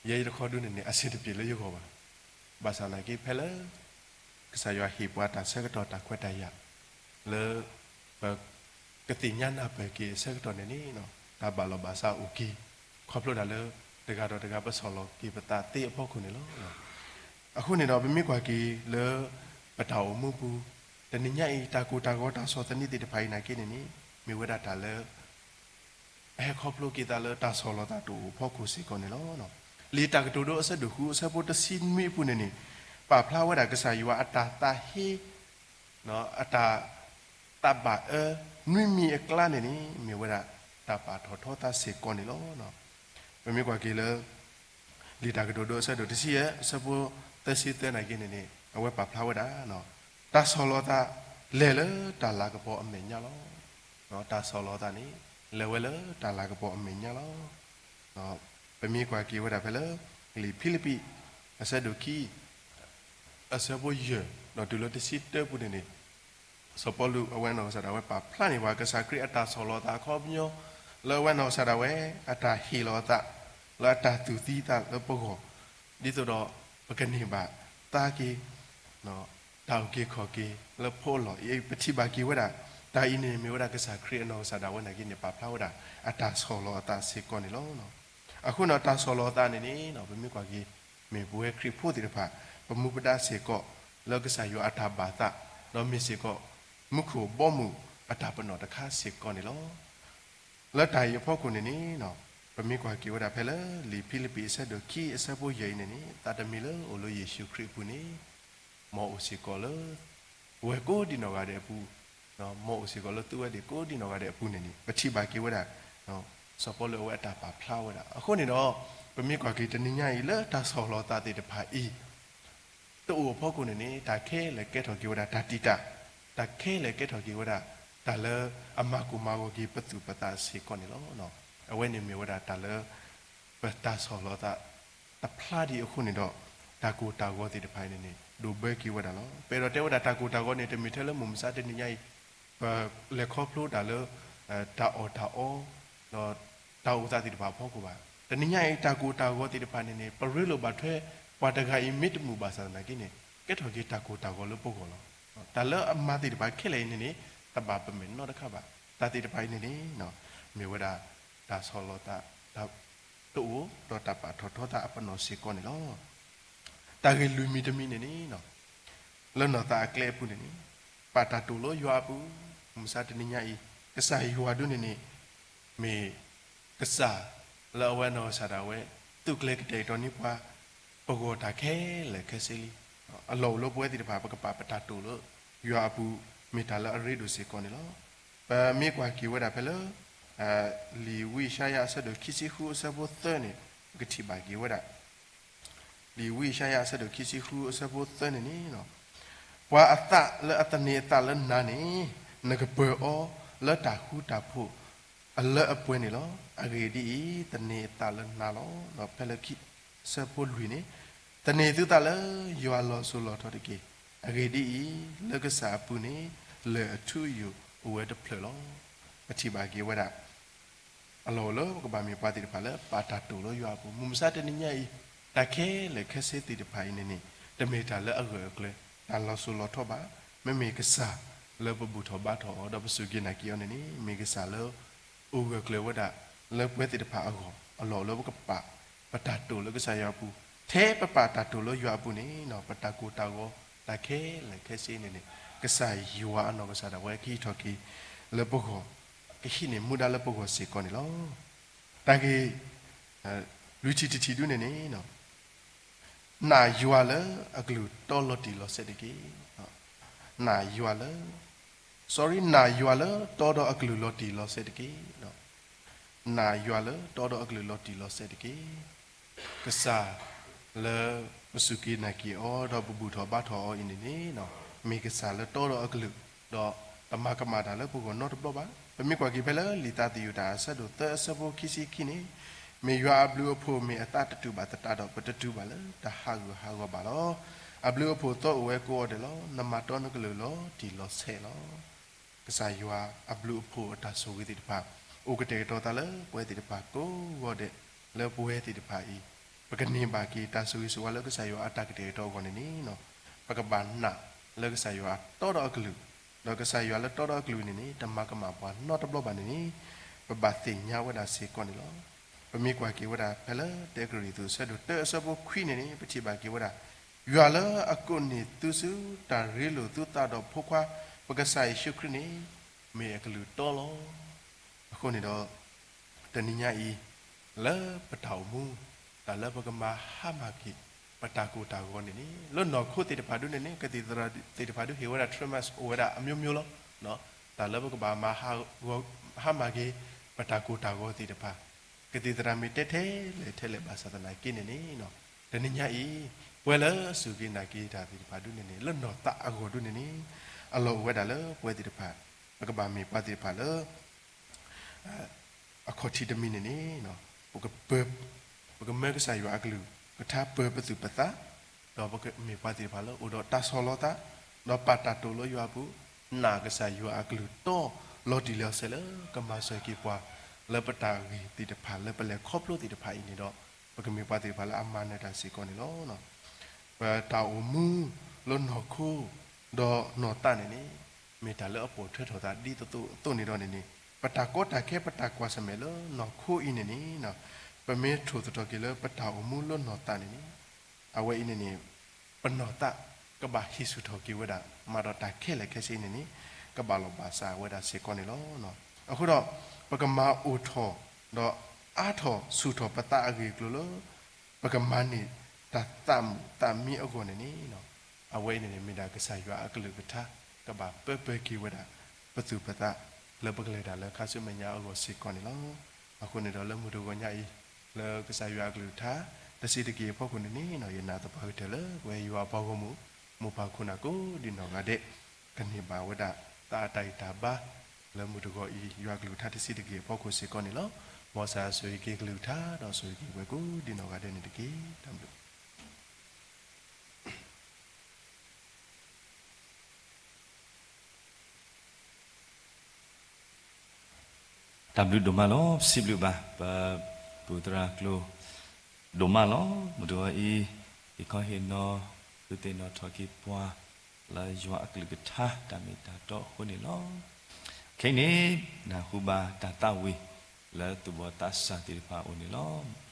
ယဲယတခီဒုန့ၣ်န့ၣ် အဆင်တပြေလၢယဂီၢ်ဘၣ်. ဘၣ်ဆၣ်သနာ်က့ဖဲလၢ ကစၢ်ယွၤဟ့ၣ်ပှၤတၢ်ဆၢကတီၢ်တၢ်ခွဲးတၢ်ယာ် လၢ ပကသ့ၣ်ညါနၢ်ပၢၢ်က့ၤအဆၢကတီၢ်န့ၣ်န့ၣ် တၢ်ဘၣ်လီၢ်ဘၣ်စးအိၣ်က့ၤ ခီဖျိဒၣ်လၢ တဂၤဒီးတဂၤပဆီၣ်လီၤက့ၤပသးသ့အဖီခိၣ်န့ၣ်လီၤ. အဃိန့ၣ်ဒီး ပမ့ၢ်ကွၢ်က့ၤလၢ ပတၢ်အိၣ်မူပူၤ တနံၤညါအံၤ တၢ်ကိၢ်တၢ်ဂီၤတၢ်ဆီၣ်သနံးသ့ၣ်တဖၣ်အံၤနာ်က့န့ၣ်န့ၣ် မ့ၢ်ဝဲဒၣ်တၢ်လၢ အဟဲခီဖျိက့ၤသးလၢတၢ်ဆီၣ်လီၤသးတအိၣ်အဖီခိၣ်စ့ၢ်ကီးန့ၣ်လီၤ. လံာ်တၢ်ကတိၤဒိအဆၢဒိၣ်ဃုအဆၢဖိတဆံနွံအပူၤန့ၣ်န့ၣ် ပာ်ဖျါဝဲဒၣ်ကစၢ်ယွၤအတၢ်သးဟ့ အတၢ် သးဘၣ်အၢ နွံမံၤအကျါန့ၣ်န့ၣ် မ့ၢ်ဝဲဒၣ်တၢ်ပာ်ထီၣ်ထီသးစ့ၢ်ကီးန့ၣ်လီၤ. ပမ့ၢ်ကွၢ်က့ၤလၢ လံာ်တၢ်ကတိၤဒိအဆၢဒိၣ်တဆံယဲၢ် အဆၢဖိသၢဆံသၢနာ်က့န့ၣ်န့ၣ် အဝဲပာ်ဖျါဝဲဒၣ် တၢ်ဆီၣ်လီၤသး လဲၤလၢတၢ်လၤကပီၤအမဲာ်ညါလီၤ. တၢ်ဆီၣ်လီၤသးန့ၣ် လဲၤဝဲလၢတၢ်လၤကပီၤအမဲာ်ညါလီၤ. ပ ပမ့ၢ်ကွၢ်က့ၤဝဲဒၣ်ဖဲလၢ လံာ်ဖံလံးပံး အဆၢဒိၣ်ခံ အဆၢဖိယဲၢ် ဒီးတုၤလၢတဆံတၢပူၤန့ၣ်န့ၣ် စီၤပီလူးအဝဲအနီၢ်ကစၢ်ဒၣ်ဝဲပာ်ဖျါန့ၢ်ပှၤ ကစၢ်ခရံာ်အတၢ်ဆီၣ်လီၤအသးအခီပညီ လၢအဝဲအနီၢ်ကစၢ်ဒၣ်ဝဲ အတၢ်ဟ့ၣ်လီၤအသး လၢအတၢ်သူၣ်သံသးလၢပဂီၢ် ဒ်သိးဒီး ပကန့ၢ်ဘၣ်သးက့ၤ တၢ်အုၣ်က့ၤခီၣ်က့ၤလၢဖိအလီၢ်အံၤ ပထံၣ်ဘၣ်က့ၤဝဲဒၣ် တၢ်အံၤန့ၣ်မ့ၢ်ဝဲဒၣ်ကစၢ်ခရံာ်အနီၢ်ကစၢ်ဒၣ်ဝဲနာ်က့န့ၣ် ပာ်ဖျါဝဲဒၣ် အတၢ်ဆီၣ်လီၤအသးစ့ၢ်ကီးန့ၣ်လီၤ. အဃိန့ၣ် တၢ်ဆီၣ်လီၤအသးန့ၣ်န့ၣ် ပမ့ၢ်ကွၢ်က့ၤ မ့ၢ်ပဝဲခရံာ်ဖိသ့ၣ်တဖၣ် ပမူပဒါစ့ၢ်ကီး လၢကစၢ်ယွၤအတၢ်ဘၣ်သး ဒီးမ့ၢ်စ့ၢ်ကီး မူခိၣ်ဘီမုၢ်အတၢ်ပနီၣ်တခါစ့ၢ်ကီးန့ၣ်လီၤ. လၢတၢ်အံၤအဖီခိၣ်န့ၣ်န့ၣ် ပမ့ၢ်ကွၢ်က့ၤဝဲဒၣ်ဖဲလၢ လံာ်ဖံလံးပံးအဆၢဒိၣ်ခံအဆၢဖိယဲၢ်အံၤန့ၣ်န့ၣ် သးတမံၤလၢအိၣ်လၢယ့ၣ်ၡူးခရံာ်အပူၤန့ၣ် မ်အိၣ်စ့ၢ်ကီးလၢ ပဝဲကိးဒံနီၢ်ဂၤဒဲးအပူၤ, မ်အိၣ်စ့ၢ်ကီးလၢသုဝဲသ့ၣ်ကိးဒံနီၢ်ဂၤဒဲးအပူၤန့ၣ်န့ၣ် ပထံၣ်ဘၣ်က့ၤဝဲဒၣ် စီၤပီလူးအဝဲအတၢ်ပာ်ဖျါဝဲဒၣ်. အဃိန့ၣ်ဒီး ပမ့ၢ်ကွၢ်က့ၤတနံၤညါအံၤလၢတၢ်ဆီၣ်လီၤသးသ့ၣ်တဖၣ်အံၤ တအိၣ်အဖီခိၣ်န့ၣ်န့ၣ် တၢ်ခဲလၢာ်ကဲထီၣ်က့ၤဝဲဒၣ်တၢ်တံာ်တာ်, တၢ်ခဲလၢာ်ကဲထီၣ်က့ၤဝဲဒၣ် တၢ်လၢအမၤကိၢ်မၤဂီၤက့ၤပသူၣ်ပသးစ့ၢ်ကီးန့ၣ်လီၤ. အဝဲန့ၣ်မ့ၢ်ဝဲဒၣ်တၢ်လၢ ပတၢ်ဆီၣ်လီၤသး တဖျါဒံးအဃိန့ၣ်ဒီး တၢ်ကိၢ်တၢ်ဂီၤသ့ၣ်တဖၣ်အံၤန့ၣ်န့ၣ် ဒိၣ်ဘၢက့ၤဝဲဒၣ်လီၤ. ပအဲၣ်ဒိးတဲဝဲဒၣ်တၢ်ကိၢ်တၢ်ဂီၤန့ၣ် တမ့ၢ်ထဲလၢမုၢ်မဆါတနံၤညါအံၤ ပလဲၤခီဖျိတၢ်လၢ တၢ်အီၣ်တၢ်အီ ဒီးတၢ်အိၣ်သးသ့ၣ်တဖၣ်အဖီခိၣ်ဘၣ်. တနံၤညါအံၤ တၢ်ကိၢ်တၢ်ဂီၤသ့ၣ်တဖၣ်န့ၣ်န့ၣ် ပရ့လိာ်ဘၣ်ထွဲ ပှၤတဂၤအံၤမ့ၢ်တမုာ်ဘၣ်ဆၣ်သနာ်က့န့ၣ် ကဲထီၣ်က့ၤတၢ်ကိၢ်တၢ်ဂီၤလၢပဂီၢ်လီၤ. တၢ်လၢအမၤသ့ၣ်တဖၣ်ခဲလၢာ်အံၤန့ၣ်န့ၣ် တဘၣ်ပမဲာ်နီတခါဘၣ်. တၢ်သ့ၣ်တဖၣ်အံၤန့ၣ်န့ၣ် မ့ၢ်ဝဲဒၣ် တၢ်ဆီၣ်လီၤသး တၢ်တအိၣ် ဒီးတၢ်ပာ်ထီၣ်ထီသးအပနီၣ်စ့ၢ်ကီးန့ၣ်လီၤ. တၢ်ဂ့ၢ်လွံၢ်မံၤတမံၤန့ၣ်န့ၣ် လၢနီၢ်သးအကျဲအပူၤန့ၣ်န့ၣ် ပာ်တၢ်တိာ်လၢယွၤအပူၤ, မုၢ်မဆါတနံၤညါအံၤ ကစၢ်ယွၤဒုန့ၣ်န့ၣ် မ့ၢ်ကစၢ်လၢအဝဲနီၢ်ကစၢ်ဒၣ်ဝဲ သူးကျဲၤကတဲာ်ကတီၤန့ၢ်ပှၤ ပဂီၢ်တၢ်ခဲလၢာ်ခဲဆ့လံ. အလီၢ်အိၣ်လၢပဝဲသ့ၣ်တဖၣ် ပကပာ်ပတၢ်တိာ်လၢယွၤအပူၤ မ့ၢ်တၢ်လၢအရ့ဒိၣ်စ့ၢ်ကီးန့ၣ်လီၤ. ပမ့ၢ်ကွၢ်က့ၤဝဲဒၣ်ဖဲလၢ လံာ်ဝံယၡါယၤအဆၢဒိၣ်ခံဆံဃုအဆၢဖိသၢန့ၣ် ပကထံၣ်ဘၣ်က့ၤဝဲဒၣ် လံာ်ဝံယၡါယၤအဆၢဒိၣ်ခံဆံဃုအဆၢဖိသၢန့ၣ်န့ၣ် ပှၤအသးလၢအသန့ၤအသးလၢနၤန့ၣ် နကပၢၤအီၤလၢတၢ်ဃူတၢ်ဖိးအလၢအပှဲၤန့ၣ်လီၤ. အဂ့ၢ်ဒ်အံၤ, သန့ၤအသးလၢနၤလီၤ. ဒီးဖဲလၢခံ အဆၢဖိလွံၢ်န့ၣ် သန့ၤသုသးလၢယွၤလီၤစိၤလီၤထီတက့ၢ်. အဂ့ၢ်ဒ်အံၤ, လၢကစၢ်အပူၤန့ၣ် လၢၢ်အထူအယိာ်အိၣ်ဝဲတဖျၢၣ်လီၤ. ပထံၣ်ဘၣ်က့ၤဝဲဒၣ် အလီၢ်အိၣ်လၢပကဘၣ်မ့ၢ်ပှၤသ့ၣ်တဖၣ်လၢပာ်တၢ်တိာ်လၢယွၤအပူၤ, မုၢ်မဆါတနံၤညါအံၤ တၢ်ခဲလၢာ်ခဲဆ့သ့ၣ်တဖၣ်အံၤန့ၣ်န့ၣ် တမ့ၢ်တၢ်လၢအဂၢၢ်အကျၢၤ တၢ်လီၤစိၤလီၤထီဘၣ်. မ့မ့ၢ်ကစၢ်လၢပဘူၣ်ထီၣ်ဘါထီၣ်အီၤ ဒီးပစူၢ်က့ၤနာ်က့ၤအီၤန့ၣ်န့ၣ် မ့ၢ်ကစၢ်လၢ အိၣ်ဂၢၢ်ကျၢၤဝဲဒၣ် လၢပဝဲသ့ၣ်တဖၣ်အဂီၢ် အလီၢ်အိၣ်လၢပကပာ် ပတၢ်တိာ်လၢကစၢ်ယွၤအပူၤ, ထဲပပာ်တၢ်တိာ်လၢယွၤအပူၤန့ၣ် ပတၢ်ကိၢ်တၢ်ဂီၤ တၢ်ခဲလၢာ်ခဲဆ့န့ၣ်န့ၣ် ကစၢ်ယွၤအနီၢ်ကစၢ်ဒၣ်ဝဲ ကဟံးထီၣ်က့ၤလၢပဂီၢ်, ကဟံးန့ၢ်မူဒါလၢပဂီၢ်စ့ၢ်ကီးန့ၣ်လီၤ. တၢ်ဂ့ၢ် လွံၢ်ထံၣ်တထံၣ်ဒုန့ၣ်န့ၣ် နာ်ယွၤလၢအကလုၢ်တီလီၤတံၢ်လီၤဆဲးတက့ၢ်. နာ်ယွၤလၢ sorry နာ်ယွၤလၢတီဒီးအကလုၢ်လီၤတံၢ်လီၤဆဲးတက့ၢ်. နာ်ယွၤလၢတီဒီးအကလုၢ်လီၤတံၢ်လီၤဆဲးတက့ၢ်. ကစၢ်လၢပစူၢ်က့ၤနာ်က့ၤအီၤ ဒီးပဘူၣ်ထီၣ်ဘါထီၣ်အီၤအံၤန့ၣ်န့ၣ် မ့ၢ်ကစၢ်လၢတီဒီးအကလုၢ်, ဒီးတမၤကမၣ်တၢ်လၢပဂီၢ်နီတဘျီဘၣ်. ပမ့ၢ်ကွၢ်က့ၤဖဲလၢလံာ်သးသယုၢ်တၢ်အဆၢဒိၣ်သၢအဆၢဖိခံဆံခံန့ၣ် မ့ၢ်ယွၤအဘျုးအဖှိၣ်မ့ၢ်အသးတတူာ်ဘၣ်သတးဒီး ပတတုၤဘၣ်လၢတၢ်ဟးဂူာ်ဟးဂီၤဘၣ်လီၤ. အဘျုးအဖှိၣ်သီအိၣ်ဝဲကိးဂၤဒဲးလီၤ. နမၤတီနကလုၢ်လီၤတံၢ်လီၤဆဲးလီၤ. ကစၢ်ယွၤအဘျုးအဖှိၣ်အတၢ်ဆိၣ်ဂ့ၤသ့ၣ်တဖၣ် အိၣ်ကတဲာ်ကတီၤသးလၢပဝဲသ့ၣ်တဖၣ်ကိးဂၤဒဲး လၢပဝဲသ့ၣ်တဖၣ်အံၤ ပကန့ၢ်ဘၣ်က့ၤတၢ်ဆိၣ်ဂ့ၤဆိၣ်ဝါလၢကစၢ်ယွၤအတၢ်ကတဲာ်ကတီၤအဂီၢ်န့ၣ်န့ၣ် ပကဘၣ်နာ်လၢကစၢ်ယွၤတီဒီးအကလုၢ်, ဒီးကစၢ်ယွၤလၢတီဒီးအကလုၢ်န့ၣ်န့ၣ် တမၤကမၣ်ပှၤနီတဘျီဘၣ်န့ၣ်န့ၣ် ပဘၣ်သ့ၣ်ညါဝဲဒၣ်စ့ၢ်ကီးန့ၣ်လီၤ. ပမ့ၢ်ကွၢ်က့ၤဝဲဒၣ်ဖဲလၢတၢကရံၣ်သူးအဆၢဒိၣ်တၢအဆၢဖိခွံန့ၣ်န့ၣ် ပထံၣ်ဘၣ်က့ၤဝဲဒၣ် ယွၤလၢအကိးန့ၢ်သုဆူတၢ်ရ့လိာ်သုသးဒီးဖိခွါ ပကစၢ်ယ့ၣ်ၡူးခရံာ်န့ၣ် မ့ၢ်အကလုၢ်တီလီၤ. အဃိန့ၣ်ဒီး တနံၤညါအံၤ လၢပတၢ်အိၣ်မူ တၢ်လၢပကမၤဟါမၢ်က့ၤ ပတၢ်ကိၢ်တၢ်ဂီၤန့ၣ်န့ၣ် လၢနီၢ်ခိသ့ၣ်တဖၣ်ဒုန့ၣ်န့ၣ် ကသံၣ်သရၣ်သ့ၣ်တဖၣ်ဒုဟ့ၣ်ဝဲဒၣ် treatments အိၣ်ဝဲဒၣ်အမျိုးမျိုးလီၤ. တၢ်လၢပကဘၣ်မၤဟါမၢ်က့ၤ ပတၢ်ကိၢ်တၢ်ဂီၤသ့ၣ်တဖၣ် ကသံၣ်သရၣ်မ့ၢ်တဲထဲလဲၣ်ထဲလဲၣ်ဘၣ်ဆၣ်သနာ်က့န့ၣ်န့ၣ် တနံၤညါအံၤ ပှၤလၢအစူၢ်က့ၤနာ်က့ၤတၢ်သ့ၣ်တဖၣ်ဒုန့ၣ်န့ၣ် လၢနီၢ်သးအဂီၢ်ဒုန့ၣ်န့ၣ် အလီၢ်အိၣ်ဝဲဒၣ်လၢပဝဲသ့ၣ်တဖၣ် ပကဘၣ်မ့ၢ်ပှၤသ့ၣ်တဖၣ်လၢ အခီၣ်ထံးတမံၤန့ၣ်န့ၣ် ပကပၢ ပကမၢကစၢ်ယွၤအကလုၢ်ကထါပၢပသူၣ်ပသး, ဒီးပကမ့ၢ်ပှၤသ့ၣ်တဖၣ်လၢအိၣ်ဒီးတၢ်ဆီၣ်လီၤသး, ဒီးပာ်တၢ်တိာ်လၢယွၤအပူၤ, နာ်ကစၢ်ယွၤအကလုၢ်တီလီၤတံၢ်လီၤဆဲးလၢကမၤစၢၤက့ၤပှၤ လၢပတၢ်ဂ့ၢ်သ့ၣ်တဖၣ်လၢပလဲၤခီဖျိသ့ၣ်တဖၣ်အံၤန့ၣ်ဒီး, ပကမ့ၢ်ပှၤသ့ၣ်တဖၣ်လၢအမၤနၢၤတၢ်စ့ၢ်ကီးန့ၣ်လီၤ. ပတၢ်အိၣ်မူလၢနီၢ်ခိ ဒီးနီၢ်သးန့ၣ်န့ၣ်, မ့ၢ်တၢ်လၢအပိာ်ထွဲထီၣ်သးဒ်သိးသိးန့ၣ်ဒီးန့ၣ်န့ၣ်, ပတၢ်ကီတၢ်ခဲ ပတၢ်ကွၢ်ဆၢၣ်မဲာ်လၢနီၢ်ခိအံၤန့ၣ်န့ၣ်, ပမ့ၢ်ထိၣ်သတြီၤက့ၤလၢပတၢ်အိၣ်မူလၢနီၢ်သးန့ၣ်န့ၣ်, အဝဲအံၤန့ၣ်န့ၣ်, ပနီၢ်သးကဘၣ်ဟံးဆူၣ်ထီၣ်က့ၤဝဲဒၣ်, မၤဒီးတၢ်ခဲလၢာ်ခဲဆ့န့ၣ်န့ၣ်, ကဘၣ်လီၤဘၣ်စးဝဲဒၣ်စ့ၢ်ကီးန့ၣ်လီၤ. အဃိဒီး, ပကမၤအိၣ်ထီၣ်, ဒီးအါထီၣ်ဆူၣ်ထီၣ်ပသးအဂ့ၢ်အကျိၤလၢ ပကမၤန့ၢ်တၢ်သးမုာ်သးမံအဂီၢ်န့ၣ်န့ၣ်, အဝဲအံၤန့ၣ်န့ၣ် မ့ၢ်ဒၣ်ကစၢ်ယွၤအကလုၢ်ကထါ ကဘၣ်ပၢပၢက့ၤဝဲဒၣ် ပသူၣ်ပသး လၢပကလဲၤတၢ်လၢခါဆူမဲာ်ညါအဂီၢ်စ့ၢ်ကီးန့ၣ်လီၤ. အဃိန့ၣ်ဒီးလၢမုၢ်တဂီၤညါအံၤ, လၢကစၢ်ယွၤအကလုၢ်ကထါ တဆံးတက့ၢ်အဖီခိၣ်န့ၣ်န့ၣ်, ယနာ်သပှၢ်ကတၢၢ်လၢပဝဲယွၤအပှၤဂီၢ်မုၢ်, မိၢ်ပၢ်ခိၣ်နၢ်ကိးဒံနီၢ်ဂၤဒဲး, ကန့ၢ်ဘၣ်ဝဲဒၣ် သးအတၢ်ဂံၢ်တၢ်ဘါ လၢမုၢ်တဂီၤအံၤ ယွၤကလုၢ်ကထါတဆံးတက့ၢ်အဖီခိၣ်စ့ၢ်ကီးန့ၣ်လီၤ. မ်ကစၢ်ယွၤဆိၣ်ဂ့ၤက့ၤကလုၢ်ကထါ ဒီးဆိၣ်ဂ့ၤက့ၤပှၤကိးဒံနီၢ်ဂၤဒဲးန့ၣ်တက့ၢ်. တၢ်ဘျုးတၢ်ဘျုးဒိၣ်မးလီၤ. ပစံးဘျုးဘၣ် ပပုၢ်သရၣ်ကျိၤ ဒိၣ်မးလီၤ. မုၢ်တဂီၤအံၤ ဟ့ၣ်ခီဟ့ၣ်နီၤ ဒုးသ့ၣ်နီၣ်ထီၣ်က့ၤပှၤ လၢယွၤအကလုၢ်ကထါ တၢ်မ့ၢ်တၢ်တီအဃိန့ၣ်လီၤ. ခဲအံၤန့ၣ် နၢ်ဟူဘၣ်တၢ်သးဝံၣ် လၢသူၣ်ဘီၣ်သးစၢ်သ့ၣ်တဖၣ်အအိၣ်န့ၣ်လီၤ.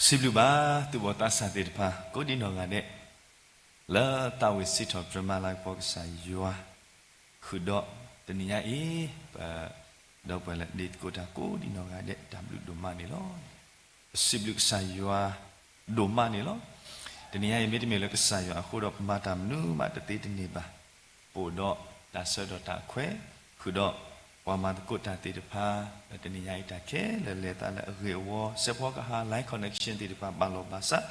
စံးဘျုးဘၣ်သူၣ်ဘီၣ်သးစၢ်သ့ၣ်တဖၣ် ကိးဒံနီၢ်ဂၤဒဲး လၢသးဝံၣ်စံးထီၣ်ပတြၢၤမၤလၤကပီၤကစၢ်ယွၤ ဃုာ်ဒီးတနံၤညါအံၤ ပ ဒီပုၢ်ဝဲၢ်လၢဒ့သကိးတၢ်ကိးဒံနီၢ်ဂၤဒဲး တၢ်ဘျုးဒိၣ်မးန့ၣ်လီၤ. ပစံးဘျုးကစၢ်ယွၤဒိၣ်မးန့ၣ်လီၤ. တနံၤညါအံၤ မ့တမ့ၢ်လၢကစၢ်ယွၤအဃိဒီး ပမၤတၢ်မနုၤမးတသ့တန့ၢ်ဘၣ်. ပအိၣ်ဒီးတၢ်ဆၢကတီၢ်တၢ်ခွဲး ဃုာ်ဒီးပှၤမၤသကိးတၢ်သ့ၣ်တဖၣ် လၢတနံၤညါအံၤတၢ်ခဲလၢာ်လဲၤသးလၢအဂ့ၢ်အဝီ စဲးဖီကဟၣ် live connection သ့ၣ်တဖၣ် ဘၣ်လီၤဘၣ်စး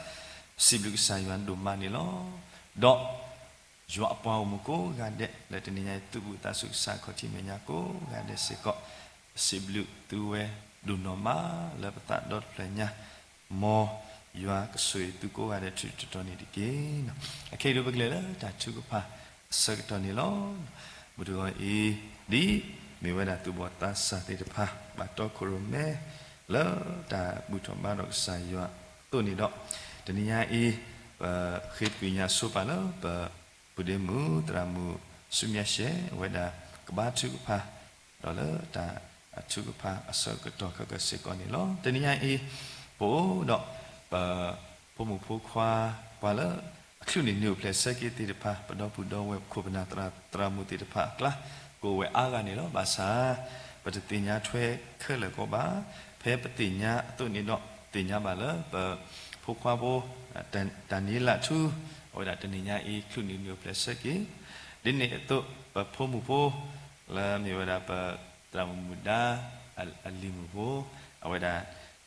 ပစံးဘျုးကစၢ်ယွၤဒိၣ်မးန့ၣ်လီၤ. ဒီးယွၤအပှၤဂီၢ်မုၢ်ကိးဂၤဒဲး လၢတနံၤညါအံၤ သူၣ်ဘီၣ်သးစၢ်ခီၣ်ထံးမဲာ်ညါကိးဂၤဒဲးစ့ၢ်ကီး ပစံးဘျုးသုဝဲဒိၣ်နီၢ်မး လၢပသးဒီတဖျၢၣ်ညါ မ်ယွၤကဆိၣ်ဂ့ၤသုကိးဂၤဒဲး ထုးတတီၤန့ၣ်တက့ၢ်. အခဲအံၤဒိၣ် ပကလဲၤလၢတၢ်ထုကဖၣ်အဆၢကတီၢ်န့ၣ်လီၤ. မုၢ်တဂီၤအံၤ ဒ်မ့ၢ်ဝဲဒၣ်သူၣ်ဘီၣ်သးစၢ်သ့ၣ်တဖၣ် ဘၣ်တီခိၣ်ရိၣ်မဲ လၢတၢ်ဘူၣ်ထီၣ်ဘါထီၣ်ကစၢ်ယွၤအသိးန့ၣ်ဒီး တနံၤညါအံၤ ပဃ့ပှၤညါဆိပာ်လၢပ ဖုဒ့မုၣ် သရၣ်မုၣ်ဆူမဲာ်ရှဲ အဝဲဒၣ်ကဘါထုကဖၣ် ဒီးလၢတၢ်ထုကဖၣ်အဆၢကတီၢ်ခဲကစ့ၢ်ကီးန့ၣ်လီၤ. တနံၤညါအံၤ ပအိၣ်ဒီးပဖိမုၣ်ဖိခွါ ပှၤလၢအချုးန့ၢ်နံၣ်အိၣ်ဖျဲၣ်ဆၢက့ၤသ့ၣ်တဖၣ် ပဒီပုၢ်ဒီဝဲၢ်ခိၣ်ပနၢ်သရၣ်သရၣ်မုၣ်သ့ၣ်တဖၣ်အကျါ ကအိၣ်ဝဲအါဂၤန့ၣ်လီၤ. ဘၣ်ဆၣ် ပတသ့ၣ်ညါထွဲခဲလၢာ်ကီးဘၣ်. ဖဲပသ့ၣ်ညါအသိးန့ၣ်ဒီး သ့ၣ်ညါဘၣ်လၢပဖိခွါဖိ တၢ်နံၤလၢ်ထူ အဝဲဒၣ်တနံၤညါအံၤ ချုးန့ၢ်နံၣ်အိၣ်ဖျဲၣ်ဆၢက့ၤ ဒ်န့ၣ်အသိး ပဖိမုၣ်ဖိ လၢမ့ၢ်ဝဲဒၣ်ပသရၣ်မုၣ်မုၣ်ဒါ အလံၤမုၣ်ဖိ အဝဲဒၣ်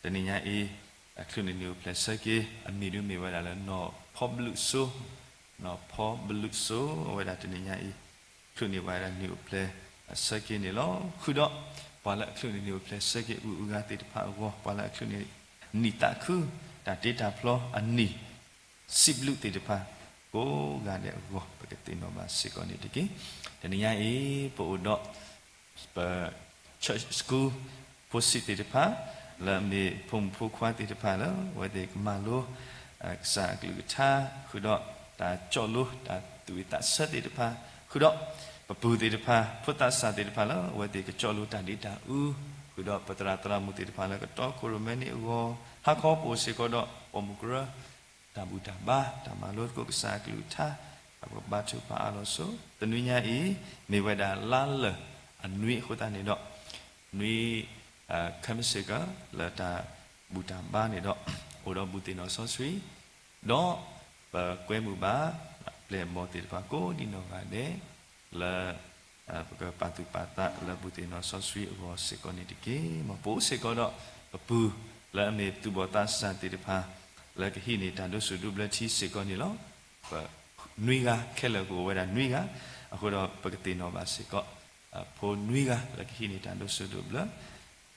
တနံၤညါအံၤ ချုးန့ၢ်နံၣ်အိၣ်ဖျဲၣ်ဆၢက့ၤ အမံၤဒုးမ့ၢ်ဝဲဒၣ်လၢနီၢ်ဖီဘျုးစိ နီၢ်ဖီဘျုးစိ အဝဲဒၣ်တနံၤညါအံၤ ချုးန့ၢ်ဝဲဒၣ်နံၣ်အိၣ်ဖျဲၣ်ဆၢက့ၤန့ၣ်လီၤ. ဃုာ်ဒီးပှၤလၢအချုးန့ၢ်နံၣ်အိၣ်ဖျဲၣ်ဆၢက့ၤအဂုၤအဂၤသ့ၣ်တဖၣ်အဂီၢ် ပှၤလၢအချုးန့ၢ်နံၣ်သးခု တၢ်တ့တၢ်ဖျီအနံၣ် စံးဘျုးသ့ၣ်တဖၣ် ကိးဂၤဒဲးအဂီၢ် ပကသ့ၣ်နီၣ်ဘၣ်စ့ၢ်ကီးန့ၣ်တက့ၢ်. တနံၤညါအံၤ ပအိၣ်ဒီး ပ church school ဖိဆံးသ့ၣ်တဖၣ် လၢအမ့ၢ်ဖိမုၣ်ဖိခွါသ့ၣ်တဖၣ်လၢ အဝဲသ့ၣ်ကမၤလိ ကစၢ်အကလုၢ်ကထါ ဃုာ်ဒီးတၢ်ကၠီၣ်လိ တၢ်သူၣ်ဝံၣ်သးဆၢသ့ၣ်တဖၣ် ဃုာ်ဒီးပပုၢ်သ့ၣ်တဖၣ် ဖိသးစၢ်သ့ၣ်တဖၣ်လၢ အဝဲသ့ၣ်ကကၠီၣ်လိတၢ်ဒ့တၢ်အူ ဃုာ်ဒီးပသရၣ်သရၣ်မုၣ်သ့ၣ်တဖၣ်လၢကတီခိၣ်ရိၣ်မဲန့ၣ်အဂီၢ် ဟါခီပအိၣ်စ့ၢ်ကီးဒီးပိာ်မုၣ်ကရၢ တၢ်ဘူၣ်တၢ်ဘါ တၢ်မၤလိသကိးကစၢ်အကလုၢ်ကထါ ပကဘါထုကဖၣ်အါလီၤစိၤ တနွံညါအံၤ မ့ၢ်ဝဲဒၣ်လါလၢာ်အနွံအဃိသတးန့ၣ်ဒီး နွံ ခဲမုၢ်ဆ့ၣ်ကီး လၢတၢ်ဘူၣ်တၢ်ဘါန့ၣ်ဒီး အိၣ်ဒီးဘူၣ်သ့ၣ်နီၣ်စီဆှံ ဒီးပကွဲမုာ်ဘၣ် ပျဲၢ်ဘီၣ်သ့ၣ်တဖၣ်ကိးဒံနီၢ်ဂၤဒဲး လၢ ပကပာ်သူၣ်ပာ်သးလၢဘူၣ်သ့ၣ်နီၣ်စီဆှံအဂီၢ်စ့ၢ်ကီးန့ၣ်တက့ၢ်. မ်ပအိၣ်စ့ၢ်ကီးဒီး ပပုၢ်လၢအမ့ၢ်သူၣ်ဘီၣ်သးစၢ်သ့ၣ်တဖၣ် လၢကဟံးန့ၢ်တၢ်ဒိးဆူၣ်ဒိးဘျၢထံစ့ၢ်ကီးန့ၣ်လီၤ. ပနွံဂၤ ခဲလၢာ်ကအိၣ်ဝဲဒၣ်နွံဂၤ အဃိဒီးပကသ့ၣ်နီၣ်ဘၣ်စ့ၢ်ကီး ဖိနွံဂၤလၢကဟံးန့ၢ်တၢ်ဒိးဆူၣ်ဒိးဘျၢ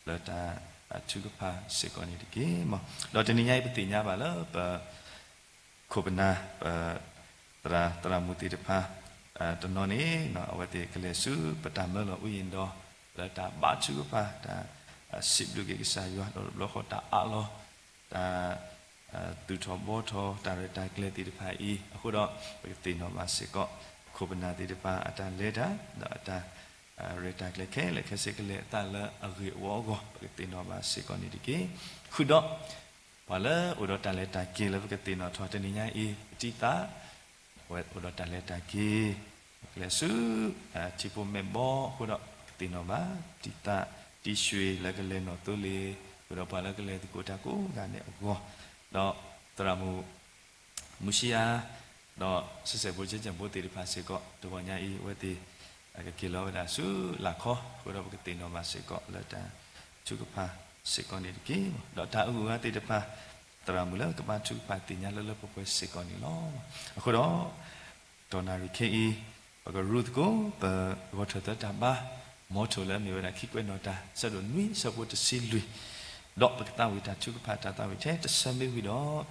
လၢတၢ်ထုကဖၣ်စ့ၢ်ကီးန့ၣ်တက့ၢ်. ဒီးတနံၤညါအံၤပသ့ၣ်ညါဘၣ်လၢပ ခိၣ်ပနၢ် ပသရၣ်သရၣ်မုၣ်သ့ၣ်တဖၣ် တနီၤန့ၣ် အဝဲသ့ၣ်ကလဲၤဆူပတၢ်မၢလီၤအူယံၤဒီး လၢတၢ်ဘါထုကဖၣ် တၢ်စံးဘျုးက့ၤကစၢ်ယွၤ ဒီးတဘျီဃီတၢ်အးလီၤ တၢ် သူၣ်ထီၣ်ဘှီထီၣ် တၢ်ရဲၣ်တၢ်ကျဲၤသ့ၣ်တဖၣ်အံၤ အဃိဒီး ပကသ့ၣ်နီၣ်ဘၣ်စ့ၢ်ကီး ခိၣ်ပနၢ်သ့ၣ်တဖၣ်အတၢ်လဲၤတၢ် ဒီးအတၢ် ရဲၣ်တၢ်ကျဲၤခဲလၢာ်ခဲဆ့ကလဲၤအသးလၢအဂ့ၢ်အဝီအဂီၢ် ပကသ့ၣ်နီၣ်ဘၣ်စ့ၢ်ကီးန့ၣ်တက့ၢ်. ဃုာ်ဒီး ပှၤလၢအိၣ်ဒီးတၢ်လဲၤတၢ်က့ၤလၢပကသ့ၣ်နီၣ်ထီၣ်တနံၤညါအံၤ ပတံၤသး အဝဲအိၣ်ဒီးတၢ်လဲၤတၢ်က့ၤ ကလဲၤဆူ ထံဖိမဲာ်ဘီအဃိဒီး ပကသ့ၣ်နီၣ်ဘၣ် တံၤသး တံၤရွှ့ၣ်လၢကလဲၤနီၣ်သိလ့ၣ် ဃုာ်ဒီးပှၤလၢကလဲၤသကိးတၢ်ကိးဂၤဒဲးအဂီၢ် ဒီးသရၣ်မုၣ် မူၡံအါ ဒီးဆံးစဲးဖိကၠဲၣ်ကၠဲၣ်ဖိသ့ၣ်တဖၣ်စ့ၢ်ကီး တဂီၤညါအံၤ အဝဲသ့ၣ် ကက့ၤလီၤဝဲဒၣ်ဆူလၢ်ခီ အဃိဒီးပကသ့ၣ်နီၣ်ဘၣ်စ့ၢ်ကီးလၢတၢ်ထုကဖၣ်စ့ၢ်ကီးန့ၣ်တက့ၢ်. ဒီးတၢ်အဂုၤအဂၤသ့ၣ်တဖၣ် သရၣ်မုၣ်လၢကဘါထုကဖၣ်သ့ၣ်ညါလၢလၢပှဲၤပှဲၤစ့ၢ်ကီးန့ၣ်လီၤ. အဃိဒီး တီၢ်နၣ်ရံၣ်ခဲအံၤ ပကရူသကိး ပဂီၤထၢၣ်သၢတၢ်ဘါ မီထိၣ်လၢအမ့ၢ်ဝဲဒၣ်ခံကွဲးနီၣ်တၢ် ဆၢဒိၣ်နွံဆၢဖိတဆံလွံၢ် ဒီးပကသးဝံၣ်တၢ်ထုကဖၣ်တၢ်သးဝံၣ်ထဲတဆၢမ့ၢ်ဝံၤ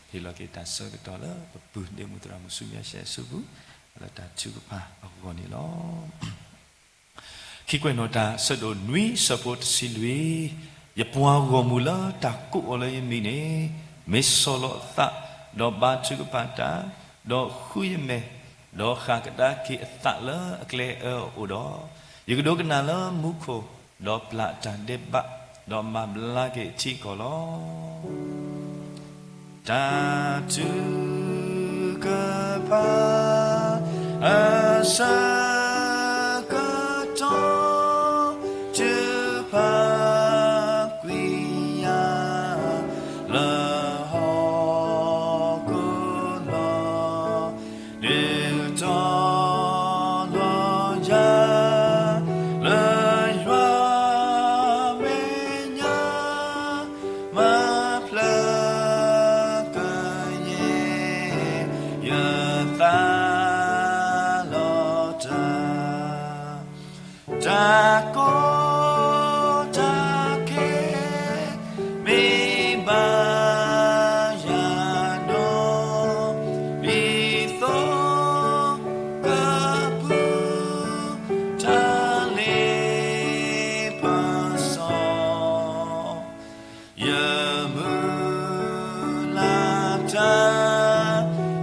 ဒီး ဟ့ၣ်လီၤက့ၤတၢ်ဆၢကတီၢ်လၢပပုၢ်ဒ့မုၣ်သရၣ်မုၣ်ဆူမဲာ်ရှဲအစုပူၤ လၢတၢ်ထုကဖၣ်အဂီၢ်န့ၣ်လီၤ. ခံကွဲးနီၣ်တၢ်ဆၢဒိၣ်နွံဆၢဖိတဆံလွံၢ် ယပှၤဂီၢ်မုၢ်လၢတၢ်ကိးအီၤလၢယမံၤန့ၣ် မ့ၢ်ဆီၣ်လီၤအသး ဒီးဘါထုကဖၣ်တၢ် ဒီးဃုယမဲာ် ဒီးဃၣ်ကဒါက့ၤအသးလၢအကျဲအၢအအိၣ်ဒီး, ယကဒိကနၣ်လၢမူခိၣ်, ဒီးပျၢ်အတၢ်ဒဲးဘး, ဒီးမၤဘျါက့ၤအထံအကီၢ်လီၤ. တၢ်ထုကဖၣ်အဆၢကတီၢ် ထုကဖၣ်ကွံာ်ယၤလၢဟီၣ်ခိၣ်လီၤ. ဒုးတီၤလီၤယၤလၢယွၤမဲာ်ညါ မၤဖျါကယဲၢ်ယသးလီၤတၢ်, တၢ်ကီတၢ်ခဲ မ့ၢ်ဘၣ်ယၤဒီး ဒ်သိးကပုၢ် တၢ်လ့ပစီ ယမုၢ်လၢ်တၢ်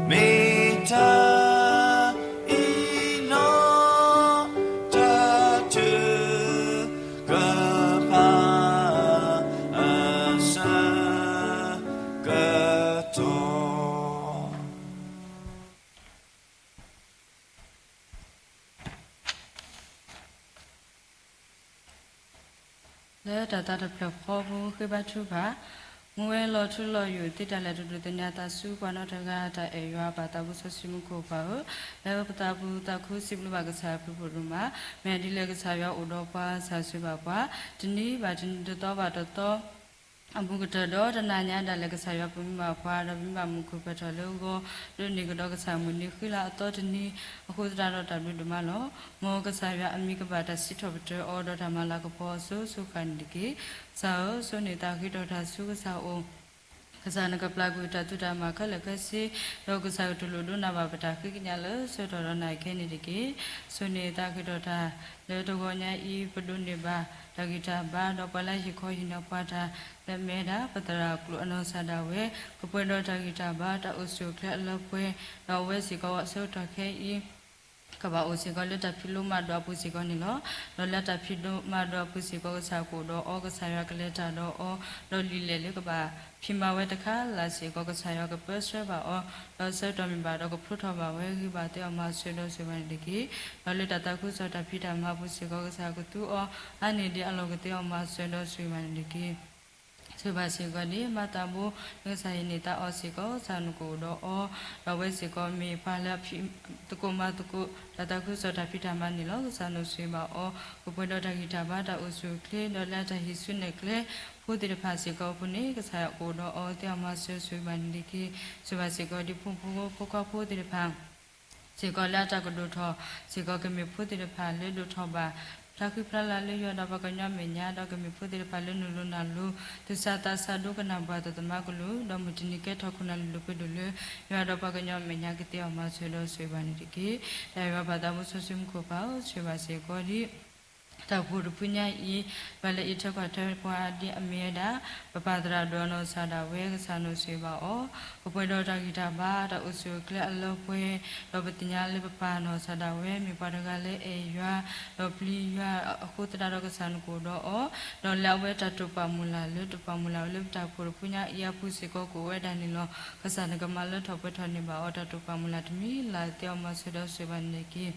မ့ၢ်တၢ်အံၤလီၤ. တၢ်ထုကဖၣ်အဆၢကတီၢ် လၢတၢ်သးတဖျၢၣ်ဃီပူၤ ဃ့ဘါထုကဖၣ်, မူဝဲလီၤထူလီၤယိာ် သ့တၢ်လၢာ် တဒိးသန့ၤအသးဆူပှၤနီတဂၤ တၢ်အဲၣ်ယွၤ ပၢ်သးဘိစီဆှံမူခိၣ်ပၢ်ဧၢ, လၢပသးပူၤသးခူစံးဘျုးဘၣ်ကစၢ်ယွၤ ဖုၣ်ဖုၣ်ဒိၣ်မး, မ့ၢ်ဒ်လဲၣ်ကစၢ်ယွၤအိၣ်ဒီးပှၤ ကစၢ်ဆိၣ်ဂ့ၤဘၣ်ပှၤ, တနံၤဘၣ်တနံၤ တသီဘၣ်တသီ အပူၤကတၢၢ်ဒီး တနၤညါဒၣ်လဲာ် ကစၢ်ယွၤပမ့ၢ်ဘၣ်ပှၤ ဒီးပမ့ၢ်ဘၣ်မုၢ်ခုၣ်ဖၢၣ်ထီၣ်လၢအဂီၢ် ဒိးန့ၢ်ကဒီးကစၢ်မုၢ်နံၤ ဃံလၤအသီတနံၤ အဃိသတးဒီးတၢ်ဘျုးဒိၣ်မးလီၤ. မ်ကစၢ်ယွၤအမံၤကဘၣ်တၢ်စံးထီၣ်ပတြၢၤအီၤ ဒီးတၢ်မၤလၤကပီၤအီၤ စိၤစိၤဃၣ်ဃၣ်န့ၣ်တက့ၢ်. ကစၢ်ဧၢ, ဆိၣ်ဂ့ၤန့ၢ်သးဃ့ထီၣ်တၢ်ဆူကစၢ်အအိၣ်, ကစၢ်နကပျၢ်ကွံာ်တၢ်သုးတၢ်မၤခဲလၢာ်ခဲဆ့, ဒီးကစၢ်ကတူၢ်လိာ်ဒိကနၣ်ဘၣ်ပတၢ်ဃ့ကညးလၢ ဆၢကတီၢ်ဒီးနၤခဲအံၤန့ၣ်တက့ၢ်. ဆိၣ်ဂ့ၤန့ၢ်သးဃ့ထီၣ်တၢ် လၢတဂီၤညါအံၤ ပဒိးန့ၢ်ဘၣ်တၢ်ဂံၢ်တၢ်ဘါ ဒီးပှၤလၢဟ့ၣ်ခီဟ့ၣ်နီၤပှၤတၢ် လၢအမ့ၢ်ဝဲဒၣ် ပသရၣ်ကျိာ်အနီၢ်ကစၢ်ဒၣ်ဝဲ ကပှဲၤဒီးတၢ်ဂံၢ်တၢ်ဘါ တၢ်အိၣ်ဆူၣ်အိၣ်ချ့အလၢပှဲၤ, ဒီးအဝဲစ့ၢ်ကီးဆၢကတီၢ်ခဲအံၤ ကဘၣ်အိၣ်စ့ၢ်ကီးလၢတၢ်ဖံးလိမၤဒိးအပူၤစ့ၢ်ကီးန့ၣ်လီၤ. ဒီးလၢတၢ်ဖံးလိမၤဒိးအပူၤစ့ၢ်ကီး ကစၢ်ကအိၣ်ဒီးအီၤ, ကစၢ်ယွၤကလဲၤတၢ်ဒီးအီၤ, ဒီးလံာ်လဲၢ်လၢကဘၣ်ဖံးမၤဝဲတခါလၢ်လၢ်စ့ၢ်ကီး ကစၢ်ယွၤကပၢဆှၢဘၣ်အီၤ, ဒီးဆၢကတီၢ်မ့ၢ်ဘၣ်ဒီးကဖျိထီၣ်ဘၣ်ဝဲ ဂံၢ်ဘါသ့အီၤ မၤစၢၤဒီးဆိၣ်ဂ့ၤဘၣ်န့ၣ်တက့ၢ်. ဒီးလၢတၢ်သးခုကစီၣ်တၢ်ဖံးတၢ်မၤအပူၤစ့ၢ်ကီး ကစၢ်ကသူအီၤ အါန့ၢ်ဒံးအလီၢ်ကသ့အီၤ မၤစၢၤဒီးဆိၣ်ဂ့ၤဘၣ်န့ၣ်တက့ၢ်. ဆိၣ်ဂ့ၤဘၣ်စ့ၢ်ကီးဒ်မၤသးဘိ လၢကစၢ်ဟ့ၣ်န့ၢ်သါအီၤစ့ၢ်ကီး ကစၢ်နကအိၣ်ဒီးအီၤ, ဒီးအဝဲစ့ၢ်ကီးမ့ၢ်ပှၤလၢအဖံး သကိးမၤသကိး တၢ်သးခုကစီၣ်တၢ်ဖံးတၢ်မၤန့ၣ်လီၤ. ကစၢ်နဆိၣ်ဂ့ၤဘၣ်အီၤ ကပှဲၤဒီးတၢ်ဂံၢ်တၢ်ဘါ တၢ်အိၣ်ဆူၣ်အိၣ်ချ့ ဒီးလၢတၢ်ဟံးစုနဲၣ်ကျဲ ဖိသ့ၣ်တဖၣ်စ့ၢ်ကီးအပူၤန့ၣ် ကစၢ်ကအိၣ်ဒီးအီၤ သ့အီၤမၤစၢၤဆိၣ်ဂ့ၤဘၣ်န့ၣ်တက့ၢ်. ဆိၣ်ဂ့ၤဘၣ်စ့ၢ်ကီးဒ်ဖိမုၣ်ဖိခွါဖိသ့ၣ်တဖၣ် စ့ၢ်ကီးလၢအတၢ်ကဒိၣ်ထီၣ်စ့ၢ်ကီး ကမ့ၢ်ဖိသ့ၣ်တဖၣ်လၢဒိၣ်ထီၣ်ဘၣ် ဖျါဃံဖျါလၤလၢယွၤဒီးပှၤကညီအမဲာ်ညါ ဒီးကမ့ၢ်ဖိသ့ၣ်တဖၣ်လၢနုာ်လီၤနုာ်လီၤ သဆၣ်သးစၢ်ဒိကနၣ်ပှၤသးသမါကလုၢ် ဒီးမုၢ်တနံၤကဲထီၣ်ခိၣ်နၢ်လၢလိာ်ပှ့ၤဒိၣ်လၢ ယွၤဒီးပှၤကညီအမဲာ်ညါကသ့အီၤမၤစၢၤဒီးဆိၣ်ဂ့ၤဘၣ်န့ၣ်တက့ၢ်. တၢ်ယွၤပၢ်သးဘိစီဆှံမူခိၣ်ပၢ်ဧၢ, ဆိၣ်ဂ့ၤဘၣ်စ့ၢ်ကီးဒ် တၢ်အိၣ်ဖှိၣ်တဖုညါအံၤ ပှၤလၢအံးထွဲကွၢ်ထွဲပှၤဒ်အမ့ၢ်ဝဲဒၣ် ပပၢ်သရၣ်ဒိၣ်အနီၢ်ကစၢ်ဒၣ်ဝဲ ကစၢ်နဆိၣ်ဂ့ၤဘၣ်အီၤ ကပှဲၤဒီးတၢ်ဂံၢ်တၢ်ဘါ တၢ်အိၣ်ဆူၣ်အိၣ်ချ့အလၢပှဲၤ, ဒီးပသ့ၣ်ညါလၢပပၢ်နီၢ်ကစၢ်ဒၣ်ဝဲ မ့ၢ်ပှၤတဂၤလၢအဲၣ်ယွၤ ဒီးပျံၤယွၤ အဃိသတးဒီးကစၢ်နကအိၣ်ဒီးအီၤ, ဒီးလၢအဝဲတၢ်တိာ်ပာ်မုၢ်လၢ်လၢ တိာ်ပာ်မုၢ်လၢ်ဝဲလၢပတၢ်အိၣ်ဖှိၣ်တဖုညါအံၤအပူၤစ့ၢ်ကီးကအိၣ်ဝဲဒၣ်န့ၣ်လီၤ. ကစၢ်နကမၤလၢထီၣ်ပှဲၤထီၣ်န့ၢ်ဘၣ်အီၤ တၢ်တိာ်ပာ်မုၢ်လၢ်တမံၤလၢ် သ့အီၤမၤစၢၤဒီးဆိၣ်ဂ့ၤဘၣ်န့ၣ်တက့ၢ်.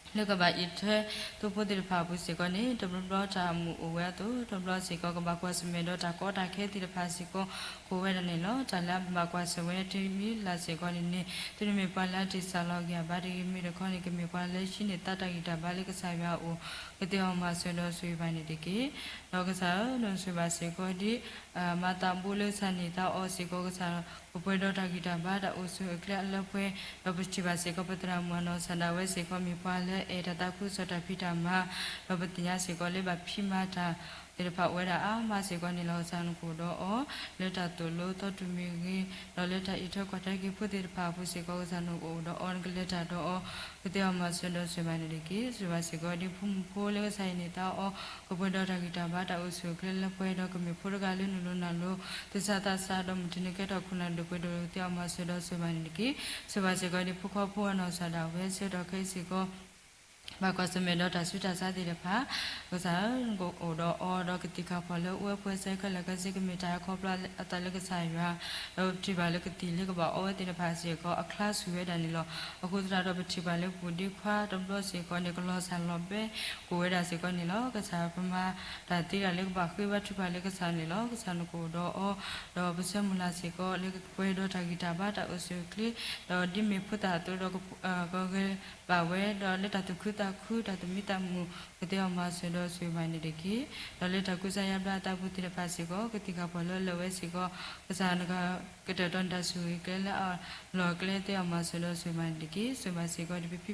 လၢကဘၣ်အံးထွဲသိဖိသ့ၣ်တဖၣ်အပူၤစ့ၢ်ကီးန့ၣ် တဘျီဘျီတၢ်အမုာ်အိၣ်ဝဲအသိး တဘျီစ့ၢ်ကီးကဘၣ်ကွၢ်ဆၢၣ်မဲာ်ဒီးတၢ်ကီတၢ်ခဲသ့ၣ်တဖၣ်စ့ၢ်ကီး ကအိၣ်ဝဲဒၣ်န့ၣ်လီၤ. တၢ်လၢအဘၣ်ကွၢ်ဆၢၣ်ဝဲတမံၤလၢ်စ့ၢ်ကီးန့ၣ်န့ၣ် သုတမ့ၢ်ပှၤလၢအတ့ၢ်စၢ်လီၤက့ၤအဘါတဂ့ၤ မ့ၢ်တခီန့ၣ် ကမ့ၢ်ပှၤလၢဟံးန့ၢ်သါတၢ်ဂံၢ်တၢ်ဘါလၢကစၢ်ယွၤအအိၣ် ကသ့အီၤမၤစၢၤဒီးဆိၣ်ဂ့ၤဘၣ်န့ၣ်တက့ၢ်. ဒီးကစၢ်ဧၢ, နဆိၣ်ဂ့ၤဘၣ်စ့ၢ်ကီးဒ် မၤသးဘိလၢကစၢ်န့ၢ်သါအီၤစ့ၢ်ကီး ကစၢ်ကပှဲၤဒီးတၢ်ဂံၢ်တၢ်ဘါ တၢ်အိၣ်ဆူၣ်အိၣ်ချ့အလၢပှဲၤ, ဒီးပထံၣ်ဘၣ်စ့ၢ်ကီး ပသရၣ်မုၣ်အနီၢ်ကစၢ်ဒၣ်ဝဲစ့ၢ်ကီး မ့ၢ်ပှၤလၢအဲၣ်တၢ်သးခုကစီၣ်တၢ်ဖံးတၢ်မၤ, ဒီးပသ့ၣ်ညါစ့ၢ်ကီးလၢဘၣ်ဖံးမၤတၢ်သ့ၣ်တဖၣ်အိၣ်ဝဲဒၣ်အါမးစ့ၢ်ကီးန့ၣ်လီၤ. ကစၢ်နကအိၣ်ဒီးအီၤ လၢတၢ်သိၣ်လိသီတုၤမ့ၢ်ဂ့ၤ, ဒီးလၢတၢ်အံးထွဲကွၢ်ထွဲက့ၤဖိသ့ၣ်တဖၣ်အပူၤစ့ၢ်ကီး ကစၢ်နကအိၣ်ဒီးအီၤ နကလဲၤတၢ်ဒီးအီၤ ကသ့အီၤမၤစၢၤဒီးဆိၣ်ဂ့ၤဘၣ်န့ၣ်တက့ၢ်. ဆိၣ်ဂ့ၤဘၣ်စ့ၢ်ကီးဒ်ဖိမုၣ်ဖိလၢကစၢ်ဟ့ၣ်န့ၢ်သါအီၤ ကပှဲၤဒီးတၢ်ဂံၢ်တၢ်ဘါ တၢ်အိၣ်ဆူၣ်အိၣ်ချ့လၢပှဲၤဒီး ကမ့ၢ်ဖိတဂၤလၢနုာ်လီၤနၢ်လီၤ သဆၣ်သးစၢ်ဒီးမုၢ်တနံၤကဲထီၣ်ခိၣ်နၢ်ဒုးပှ့ၤဒိၣ် ကသ့အီၤမၤစၢၤဒီးဆိၣ်ဂ့ၤဘၣ်န့ၣ်တက့ၢ်. ဆိၣ်ဂ့ၤဘၣ်စ့ၢ်ကီးဒ်ဖိခွါဖိအနီၢ်ကစၢ်ဒၣ်ဝဲ ဆၢကတီၢ်ခဲအံၤစ့ၢ်ကီး ဘၣ်ကွၢ်ဆၢၣ်မဲာ်ဒီးတၢ်ဆူးတၢ်ဆါသ့ၣ်တဖၣ်, ကစၢ်ဧၢ, နကအိၣ်ဒီးအီၤ, ဒီးကသံၣ်ကၢ်ဖီၣ်လၢအဝဲဖဲစဲခဲလၢာ်ခဲဆ့ ကမ့ၢ်တၢ်ခီဖျိအသးလၢကစၢ်ယွၤ, ဒီးပထံၣ်ဘၣ်လၢကသံၣ်လၢကဘၣ်အီဝဲသ့ၣ်တဖၣ်စ့ၢ်ကီး အချါဆူၣ်ဝဲဒၣ်န့ၣ်လီၤ. အဃိသတးဒီး ပထံၣ်ဘၣ်လၢပူၤဒ့ခွါတဘျီစ့ၢ်ကီးန့ၣ် ကလီၤစၢ်လီၤဘဲ ကိးဝဲဒၣ်စ့ၢ်ကီးန့ၣ်လီၤ. ကစၢ်ပမၤတၢ်သ့တၢ်လၢကဘၣ်ဃ့ဘါထုကဖၣ်လၢကစၢ်န့ၣ်လီၤ. ကစၢ်နကအိၣ်ဒီးအီၤ, ဒီးပဆၢမုၢ်လၢ်စ့ၢ်ကီးလၢကပှဲၤဒီးတၢ်ဂံၢ်တၢ်ဘါတၢ်အိၣ်ဆူၣ်အိၣ်ချ့, ဒီးဒ်မ့ၢ်ဖိသၣ်အသိးဒီး ကဂဲၤဘၣ်ဝဲ, ဒီးလၢတၢ်သူၣ်ခုသးခု တၢ်သမံသးမုာ် ကသ့အီၣ်မၤစၢၤဒီးဆိၣ်ဂ့ၤဘၣ်န့ၣ်တက့ၢ်. ဒီးလၢတၢ်ကူစါယါဘျါအသးပူၤသ့ၣ်တဖၣ်စ့ၢ်ကီး ကသံၣ်ကၢ်ဖီၣ်လၢလၢာ်ဝဲစ့ၢ်ကီး ကစၢ်နကကတၢၢ်တီနတၢ်ဆိၣ်ဂ့ၤကျဲလၢအလီၢ်ကျဲသ့အီၣ်မၤစၢၤဒီးဆိၣ်ဂ့ၤဘၣ်န့ၣ်တက့ၢ်. ဆိၣ်ဂ့ၤဘၣ်စ့ၢ်ကီးဒ်ပဖံ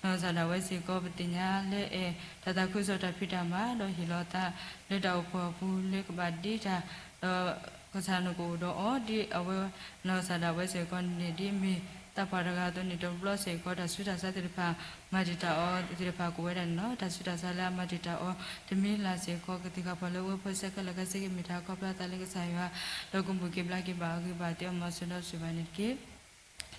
ဖံ နီၢ်စၢ်ဒၣ်ဝဲစ့ၢ်ကီး ပသ့ၣ်ညါလၢအဲၣ်တၢ်သးခုကစီၣ်တၢ်ဖံးတၢ်မၤ ဒီးဟ့ၣ်လီၤအသးလၢတၢ်အိၣ်ဖှိၣ်အပူၤလၢကဘၣ်ဒ့တၢ်, ဒီးကစၢ်နကအိၣ်ဒီးအီၤ ဒ်အဝဲနီၢ်စၢ်ဒၣ်ဝဲစ့ၢ်ကီးန့ၣ် ဒ်မ့ၢ်သးပှၢ်တဂၤအသိးန့ၣ် တဘျီစ့ၢ်ကီး တၢ်ဆူးတၢ်ဆါသ့ၣ်တဖၣ် မၤတံာ်တာ်အီၤသ့ၣ်တဖၣ်ကိးဝဲဒၣ်န့ၣ်လီၤ. တၢ်ဆူးတၢ်ဆါလၢအမၤတံာ်တာ်အီၤ တမံၤလၢ်စ့ၢ်ကီး ကသံၣ်ကၢ်ဖီၣ်လၢအဝဲဖဲစဲခဲလၢာ်ခဲဆ့ ကမ့ၢ်တၢ်ခီဖျိအသးလၢကစၢ်ယွၤ, ဒီးကဘူးက့ၤဘျါက့ၤဘၣ်အဂ့ၢ်ဘၣ်သ့အီၣ်မၤစၢၤဒီးဆိၣ်ဂ့ၤဘၣ်န့ၣ်တက့ၢ်.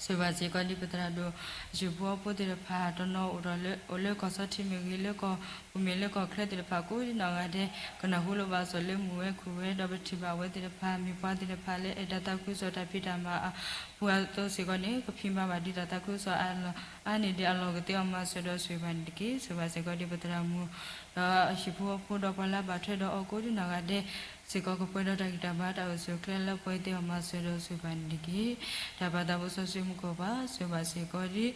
ဆိၣ်ဂ့ၤဘၣ်စ့ၢ်ကီးဒ်ပသရၣ်ဒိၣ်အဟံၣ်ဖိဃီဖိသ့ၣ်တဖၣ် တနီၤအိၣ်ဒီးလၢ အိၣ်လၢကီၢ်စီထံမ့ၢ်ဂ့ၤ, လၢကီၢ်ပူၤမ့ၢ်လၢကီၢ်ချၢသ့ၣ်တဖၣ် ကိးဒ်နီၢ်ဂၤဒဲး ကနၢ်ဟူလိာ်ဘၣ်စီၤလၢမုၢ်ဝဲခူၣ်ဝဲ ဒီးပထံၣ်ဘၣ်အဝဲသ့ၣ်တဖၣ် မ့ၢ်ပှၤသ့ၣ်တဖၣ်လၢအဲၣ်တၢ်သးခုကစီၣ်တၢ်ဖံးတၢ်မၤအပူၤအသိးစ့ၢ်ကီးန့ၣ် ကဖံးမၤဘၣ်ဒ်တၢ်သးခုကစီၣ်အါန့ၢ်ဒံးအလီၢ် ကသ့အီၣ်မၤစၢၤဒီးဆိၣ်ဂ့ၤဘၣ်န့ၣ်တက့ၢ်. ဆိၣ်ဂ့ၤဘၣ်စ့ၢ်ကီးဒ်ပသရၣ်မုၣ် ဒီးအဟံၣ်ဖိဃီဖိဒီးပှၤလၢအဘၣ်ထွဲဒီးအီၤကိးဒ်နီၢ်ဂၤဒဲးစ့ၢ်ကီး ကပှဲၤဒီးတၢ်ဂံၢ်တၢ်ဘါတၢ်အိၣ်ဆူၣ်အိၣ်ချ့လၢပှဲၤသ့အီၣ်မၤစၢၤဒီးဆိၣ်ဂ့ၤဘၣ်န့ၣ်တက့ၢ်. တၢ်ဘၣ်သးဖိစီဆှံမူခိၣ်ပၢ် ဆိၣ်ဂ့ၤဘၣ်စ့ၢ်ကီးဒ်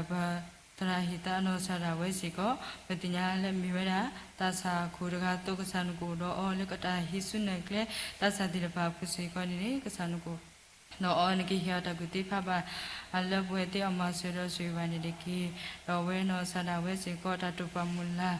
ပသရၣ်ဟံၣ်သးနီၢ်စၢ်ဒၣ်ဝဲစ့ၢ်ကီး ပသ့ၣ်ညါလၢမ့ၢ်ဝဲဒၣ် သးစၢ်ခိၣ်တဂၤအသိး ကစၢ်နကအိၣ်ဒီးအီၤလၢကတၢ်ဟံးစုနဲၣ်ကျဲ သးစၢ်သ့ၣ်တဖၣ်အပူၤစ့ၢ်ကီးန့ၣ် ကစၢ်နကအိၣ်ဒီးအီၤ နကဟ့ၣ်အီၤတၢ်ကူၣ်သ့ဖးဘၣ် လၢပှဲၤသ့အီၣ်မၤစၢၤဒီးဆိၣ်ဂ့ၤဘၣ်န့ၣ်တက့ၢ်. ဒီးအဝဲနီၢ်စၢ်ဒၣ်ဝဲစ့ၢ်ကီး တၢ်တိာ်ပာ်မုၢ်လၢ်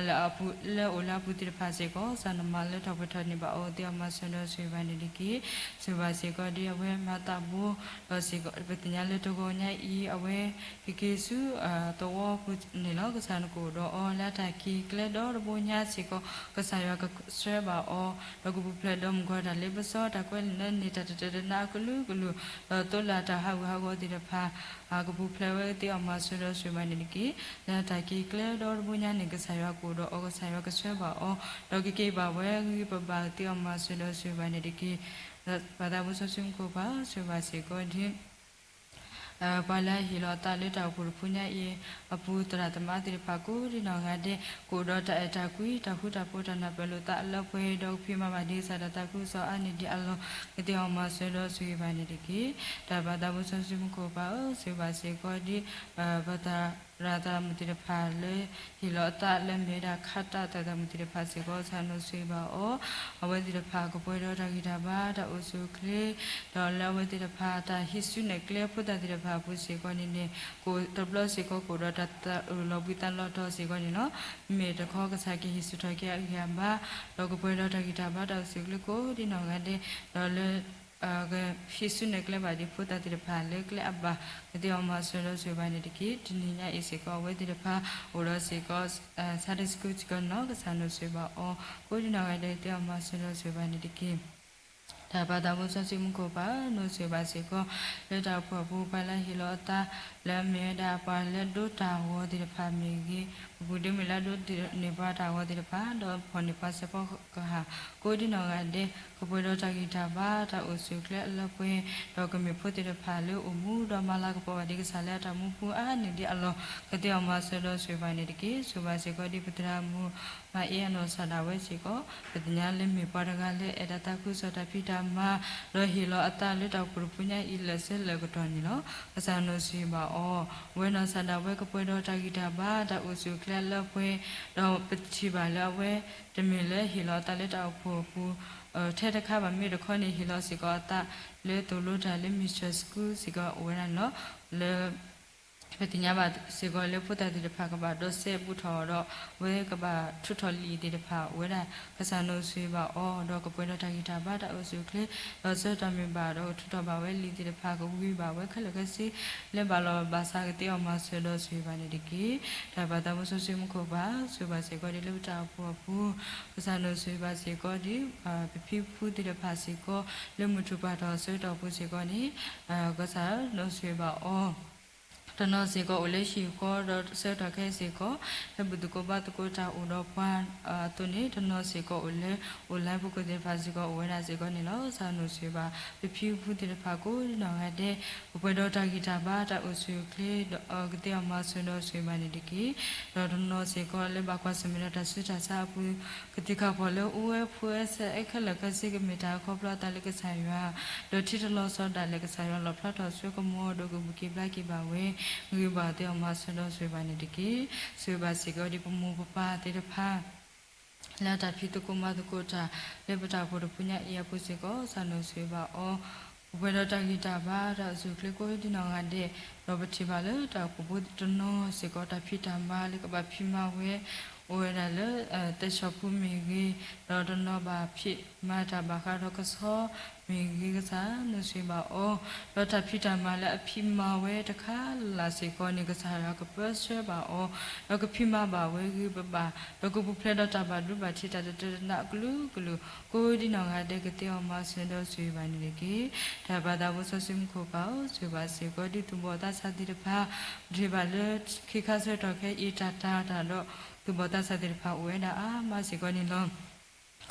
လၢအပူၤ လၢအိၣ်လၢအပူၤသ့ၣ်တဖၣ်စ့ၢ်ကီး ကစၢ်နမၤလၢထီၣ်ပှဲၤထီၣ်န့ၢ်ဘၣ်အီၤသ့အီၣ်မၤစၢၤဒီးဆိၣ်ဂ့ၤဘၣ်န့ၣ်တက့ၢ်. ဆိၣ်ဂ့ၤဘၣ်စ့ၢ်ကီးဒ်အဝဲမၤသးဘိ ဒီးစ့ၢ်ကီး ပသ့ၣ်ညါလၢတဂီၤညါအံၤ အဝဲကက့ၤဆူသဝီပူၤန့ၣ်လီၤ. ကစၢ်နကအိၣ်ဒီးအီၤလၢတၢ်ခံးကျဲဒီတဘိညါစ့ၢ်ကီး ကစၢ်ယွၤကဆှၢဘၣ်အီၤ ဒီးကပူၤဖျဲးဒီးမုၢ်ကီၢ်တၢ်လ့ပစီ တၢ်ကွဲးလၢန့ၣ် တၢ်တတၢၢ်တနါအကလုာ်ကလုာ် ဒီးသိလၢတၢ်ဟးဂူာ်ဟးဂီၤသ့ၣ်တဖၣ် ကပူၤဖျဲးဝဲသ့အီၣ်မၤစၢၤဒီးဆိၣ်ဂ့ၤဘၣ်န့ၣ်တက့ၢ်. လၢတၢ်ခံးကျဲဒီတဘိညါန့ၣ် ကစၢ်ယွၤကအိၣ်ဒီးအီၤ ကစၢ်ယွၤကဆှၢဘၣ်အီၤ ဒီးကက့ၤဘၣ်ဝဲဂံၢ်ပဘၣ်သ့အီၣ်မၤစၢၤဒီးဆိၣ်ဂ့ၤဘၣ်န့ၣ်တက့ၢ်. ပၢ်သးဘိစီဆှံမူခိၣ်ပၢ် ဆိၣ်ဂ့ၤဘၣ်စ့ၢ်ကီးဒ် ပှၤလၢအဟ့ၣ်လီၤအသးလၢတၢ်အိၣ်ဖှိၣ်တဖုညါအံၤ အပူၤသရၣ်သမါသ့ၣ်တဖၣ်ကိးဒ်နီၢ်ဂၤဒဲး ကအိၣ်ဒီးတၢ်အဲၣ်တၢ်ကွံ တၢ်ဃူတၢ်ဖိးတၢ်နၢ်ပၢၢ်လိာ်သးလၢပှဲၤဒီးကဖံးမၤဘၣ်ဒ်ကစၢ်တၢ်သးခုကစီၣ်အါန့ၢ်ဒံးအလီၢ် ကသ့အီၣ်မၤစၢၤဒီးဆိၣ်ဂ့ၤဘၣ်န့ၣ်တက့ၢ်. တၢ်ပၢ်သးဘိစီဆှံမူခိၣ်ပၢ်ဧၢ ဆိၣ်ဂ့ၤဘၣ်စ့ၢ်ကီးဒ် ပသရၣ်သမါသ့ၣ်တဖၣ်လၢ ဟ့ၣ်လီၤအသးလၢမ့ၢ်ဝဲဒၣ်ခါတၢ်သးသမူသ့ၣ်တဖၣ်စ့ၢ်ကီး ကစၢ်နဆိၣ်ဂ့ၤဘၣ်အီၤ အဝဲသ့ၣ်တဖၣ်ကပှဲၤဒီးတၢ်ဂံၢ်တၢ်ဘါတၢ်အိၣ်ဆူၣ်အိၣ်ချ့ ဒီးလၢအဝဲသ့ၣ်တဖၣ်တၢ်ဟံးစုနဲၣ်ကျဲဖိသၣ်သ့ၣ်တဖၣ်အပူၤစ့ၢ်ကီးန့ၣ်န့ၣ် ကိးတဘျီစ့ၢ်ကီး ကအိၣ်ဒီးတၢ်သးအုးလီၤဘှံးသးလီၤတီၤစ့ၢ်ကီးန့ၣ်လီၤ. မ့မ့ၢ်တခီကစၢ်ကဟ့ၣ်ဆူၣ်ထီၣ်က့ၤအဂံၢ်အဘါ ဒီးကပှဲၤဒီးတၢ်ဂံၢ်တၢ်ဘါတၢ်အိၣ်ဆူၣ်အိၣ်ချ့ကိးဒ်နီၢ်ဂၤဒဲး ဒီးလၢ ကဟံးစုနဲၣ်ကျဲဘၣ်ဒံးဖိသၣ်သ့ၣ်တဖၣ်လၢကျဲအဘၣ် ကသ့အီၣ်မၤစၢၤဒီးဆိၣ်ဂ့ၤဘၣ်န့ၣ်တက့ၢ်. တနံၤညါအံၤစ့ၢ်ကီး အဝဲသ့ၣ်တဖၣ်အိၣ်ဒီးစ့ၢ်ကီး Sunday School စ့ၢ်ကီးန့ၣ်လီၤ. ကစၢ်နဆိၣ်ဂ့ၤဘၣ်အီၤ ကိးဒ်နီၢ်ဂၤဒဲး သ့အီၣ်မၤစၢၤဒီးဆိၣ်ဂ့ၤဘၣ်န့ၣ်တက့ၢ်. တၢ်ပၢ်သးဘိစီဆှံမူခိၣ်ပၢ် နဆိၣ်ဂ့ၤဘၣ်စ့ၢ်ကီး လၢတၢ်အိၣ်ဖှိၣ်အပူၤ ပှၤလၢဟ့ၣ်လီၤအသး လၢအမ့ၢ်ဝဲဒၣ်ပှၤလၢဒိတၢ်ဂီၤသ့ၣ်တဖၣ်မ့ၢ်ဂ့ၤ, ပပူၤဒ့မုၣ်လၢဒိန့ၢ်ပှၤတၢ်ဂီၤသ့ၣ်တဖၣ် ဒီးဖီၣ်န့ၢ်ပှၤစဲးဖီကဟၣ် ကိးဒ်နီၢ်ဂၤဒဲး ကပှဲၤဒီးတၢ်ဂံၢ်တၢ်ဘါ တၢ်အိၣ်ဆူၣ်အိၣ်ချ့အလၢပှဲၤ ဒီးကမ့ၢ်ဖိသ့ၣ်တဖၣ်လၢအိၣ်မူဒီးမၤလၤကပီၤဘၣ်ဒံးကစၢ်လၢအတၢ်မူပူၤအါန့ၢ်ဒံးအလီၢ် ကသ့အီၣ်မၤစၢၤဒီးဆိၣ်ဂ့ၤဘၣ်န့ၣ်တက့ၢ်. ဆိၣ်ဂ့ၤဘၣ်စ့ၢ်ကီးဒ်ပသရၣ်မုၣ် မၤအ့အနီၢ်စၢ်ဒၣ်ဝဲစ့ၢ်ကီး ပသ့ၣ်ညါလၢမ့ၢ်ပှၤတဂၤလၢအဲၣ်တၢ်သးခုကစီၣ်တၢ်ဖံးတၢ်မၤ ဒီးဟ့ၣ်လီၤအသးလၢတၢ်အိၣ်ဖှိၣ်တဖုညါအံၤ လၢာ်ဆၢလၢာ်ကတီၢ်န့ၣ်လီၤ. ကစၢ်နဆိၣ်ဂ့ၤဘၣ်အီၤ အဝဲနီၢ်စၢ်ဒၣ်ဝဲကပှဲၤဒီးတၢ်ဂံၢ်တၢ်ဘါ တၢ်အိၣ်ဆူၣ်အိၣ်ချ့အလၢပှဲၤ ဒီးပထံၣ်ဘၣ်လၢအဝဲ တမ့ၢ်လၢဟ့ၣ်လီၤအသးလၢတၢ်အိၣ်ဖှိၣ်အပူၤ ထဲတခါဘၣ် မ့ၢ်တခီန့ၣ် ဟ့ၣ်လီၤစ့ၢ်ကီးအသးလၢသိၣ်လိတၢ်လၢ Mission School စ့ၢ်ကီးအိၣ်ဝဲဒၣ်န့ၣ်လီၤ. လၢ ပသ့ၣ်ညါဘၣ်စ့ၢ်ကီးလၢဖိသၣ်သ့ၣ်တဖၣ်ကဘၣ်ဒီးစဲဘူးထီၣ်ဒီး အဝဲကဘၣ်ထုးထီၣ်လံာ်သ့ၣ်တဖၣ်အိၣ်ဝဲဒၣ် ကစၢ်နဆိၣ်ဂ့ၤဘၣ်အီၤ ဒီးကပှဲၤဒီးတၢ်ဂံၢ်တၢ်ဘါတၢ်အိၣ်ဆူၣ်အိၣ်ချ့ ဒီးဆၢကတီၢ်မ့ၢ်ဘၣ်ဒီး ကထုးထီၣ်ဘၣ်ဝဲလံာ်သ့ၣ်တဖၣ် ကဝံၤဘၣ်ဝဲခဲလၢာ်ခဲဆ့ လၢဘၣ်လီၤဘၣ်စး ကသ့အီၣ်မၤစၢၤဒီးဆိၣ်ဂ့ၤဘၣ်န့ၣ်တက့ၢ်. တၢ်ပၢ်သးဘိစီဆှံမူခိၣ်ပၢ် ဆိၣ်ဂ့ၤဘၣ်စ့ၢ်ကီးဒ်လၢပတၢ်အိၣ်ဖှိၣ်အပူၤ ကစၢ်နဆိၣ်ဂ့ၤဘၣ်စ့ၢ်ကီးဒ် ပဖံပဖုသ့ၣ်တဖၣ်စ့ၢ်ကီး လၢမုၢ်ထူၣ်ပှၢ်ထီၣ်အဆၢကတီၢ်ပူၤစ့ၢ်ကီးန့ၣ် ကစၢ်နဆိၣ်ဂ့ၤဘၣ်အီၤ တနီၤစ့ၢ်ကီးအိၣ်လၢဟံၣ်ဃီ ဒီးဆၢကတီၢ်ခဲအံၤစ့ၢ်ကီး လၢပသူၣ်ကိၢ်ဘါသကိးတၢ်အိၣ်ဒီးပှၤအသိးန့ၣ် တနီၤစ့ၢ်ကီးအိၣ်လၢ online ပူၤကွံာ်သ့ၣ်တဖၣ်စ့ၢ်ကီး အိၣ်ဝဲဒၣ်စ့ၢ်ကီးန့ၣ်လီၤ. ကစၢ်နူၢ်ဆိၣ်ဂ့ၤဘၣ် ပဖံပဖုသ့ၣ်တဖၣ်ကိးဒ်နီၢ်ဂၤဒဲး ပပှဲၤဒီးတၢ်ဂံၢ်တၢ်ဘါ တၢ်အိၣ်ဆူၣ်အိၣ်ချ့ ဒီးကသ့အီၣ်မၤစၢၤဒီးဆိၣ်ဂ့ၤဘၣ်န့ၣ်တက့ၢ်. ဒီးတနီၤစ့ၢ်ကီးလၢဘၣ်ကွၢ်ဆၢၣ်မဲာ်ဒီးတၢ်ဆူးတၢ်ဆါအပူၤ ကသ့ၣ်ခၣ်ဖီၣ်လၢအိၣ်ဝဲဖိဝဲဆဲး ခဲလၢာ်ခဲဆ့ ကမ့ၢ်တၢ်ခီဖျိအသးလၢကစၢ်ယွၤ ဒီးထံတလီၤဆီဒၣ်လဲာ် ကစၢ်ယွၤလီၣ်ဖျါထီၣ်ဆိကမိၣ် ဒီးကဘူးက့ၤဘျါက့ၤဘၣ်ဝဲ ဂ့ၤဘၣ်သ့အီၣ်မၤစၢၤဒီးဆိၣ်ဂ့ၤဘၣ်န့ၣ်တက့ၢ်. ဆိၣ်ဂ့ၤဘၣ်စ့ၢ်ကီးဒ်ပမိၢ်ပပၢ်သ့ၣ်တဖၣ် လၢတၢ်ဖံးသကိးမၤသကိးတၢ် လၢပတၢ်အိၣ်ဖှိၣ်တဖုညါအံၤအပူၤစ့ၢ်ကီး ကစၢ်နူၢ်ဆိၣ်ဂ့ၤဘၣ်အီၤ ပပှဲၤဒီးတၢ်ဂံၢ်တၢ်ဘါ တၢ်အိၣ်ဆူၣ်အိၣ်ချ့ကိးဒ်နီၢ်ဂၤဒဲး ဒီးပထံၣ်ဘၣ်လၢတၢ်အိၣ်ဖှိၣ်ဖိတနီၤစ့ၢ်ကီး တၢ်ဖံးတၢ်မၤလၢကဘၣ်ဖံးမၤဝဲ အိၣ်ဝဲဒၣ်လၢ သဲဆီၣ်ဖူမ့ၢ်ဂ့ၤ, ဒီးတနီၤဘၣ်ဖံးမၤတၢ်ဘၣ်ဃးဒီးကဆီမ့ၢ်ဂ့ၤ ကစၢ်နူၢ်ဆိၣ်ဂ့ၤဘၣ်အီၤ, ဒီးတၢ်ဖံးတၢ်မၤလၢအဖံးမၤဝဲတခါလၢ်စ့ၢ်ကီးန့ၣ် ကစၢ်ယွၤကပၢဆှၢဘၣ်အီၤ, ဒီးကဖံးမၤဘၣ်ဝဲဂ့ၤဘၣ်ဘၣ်, ဒီးကပူၤဖျဲးဒီးတၢ်ဘၣ်ဒိဘၣ်ထံးတၢ်တတၢတနါအကလုာ်ကလုာ် ကိးဒ်နီၢ်ဂၤဒဲး ကသ့အီၣ်မၤစၢၤဒီးဆိၣ်ဂ့ၤဘၣ်န့ၣ်တက့ၢ်. တၢ်ဘၣ်သးပူၤစီဆှံမူခိၣ်ပၢ်ဧၢ, ဆိၣ်ဂ့ၤဘၣ်စ့ၢ်ကီးဒ်သူၣ်ဘီၣ်သးစၢ်သ့ၣ်တဖၣ်, ပထံၣ်ဘၣ်လၢ ခ့ခါဆၢကတီၢ်ခဲအံၤ တၢ်တၤတၢ်ဒီး သူၣ်ဘီၣ်သးစၢ်သ့ၣ်တဖၣ်အိၣ်ဝဲဒၣ်အါမးစ့ၢ်ကီးန့ၣ်လီၤ.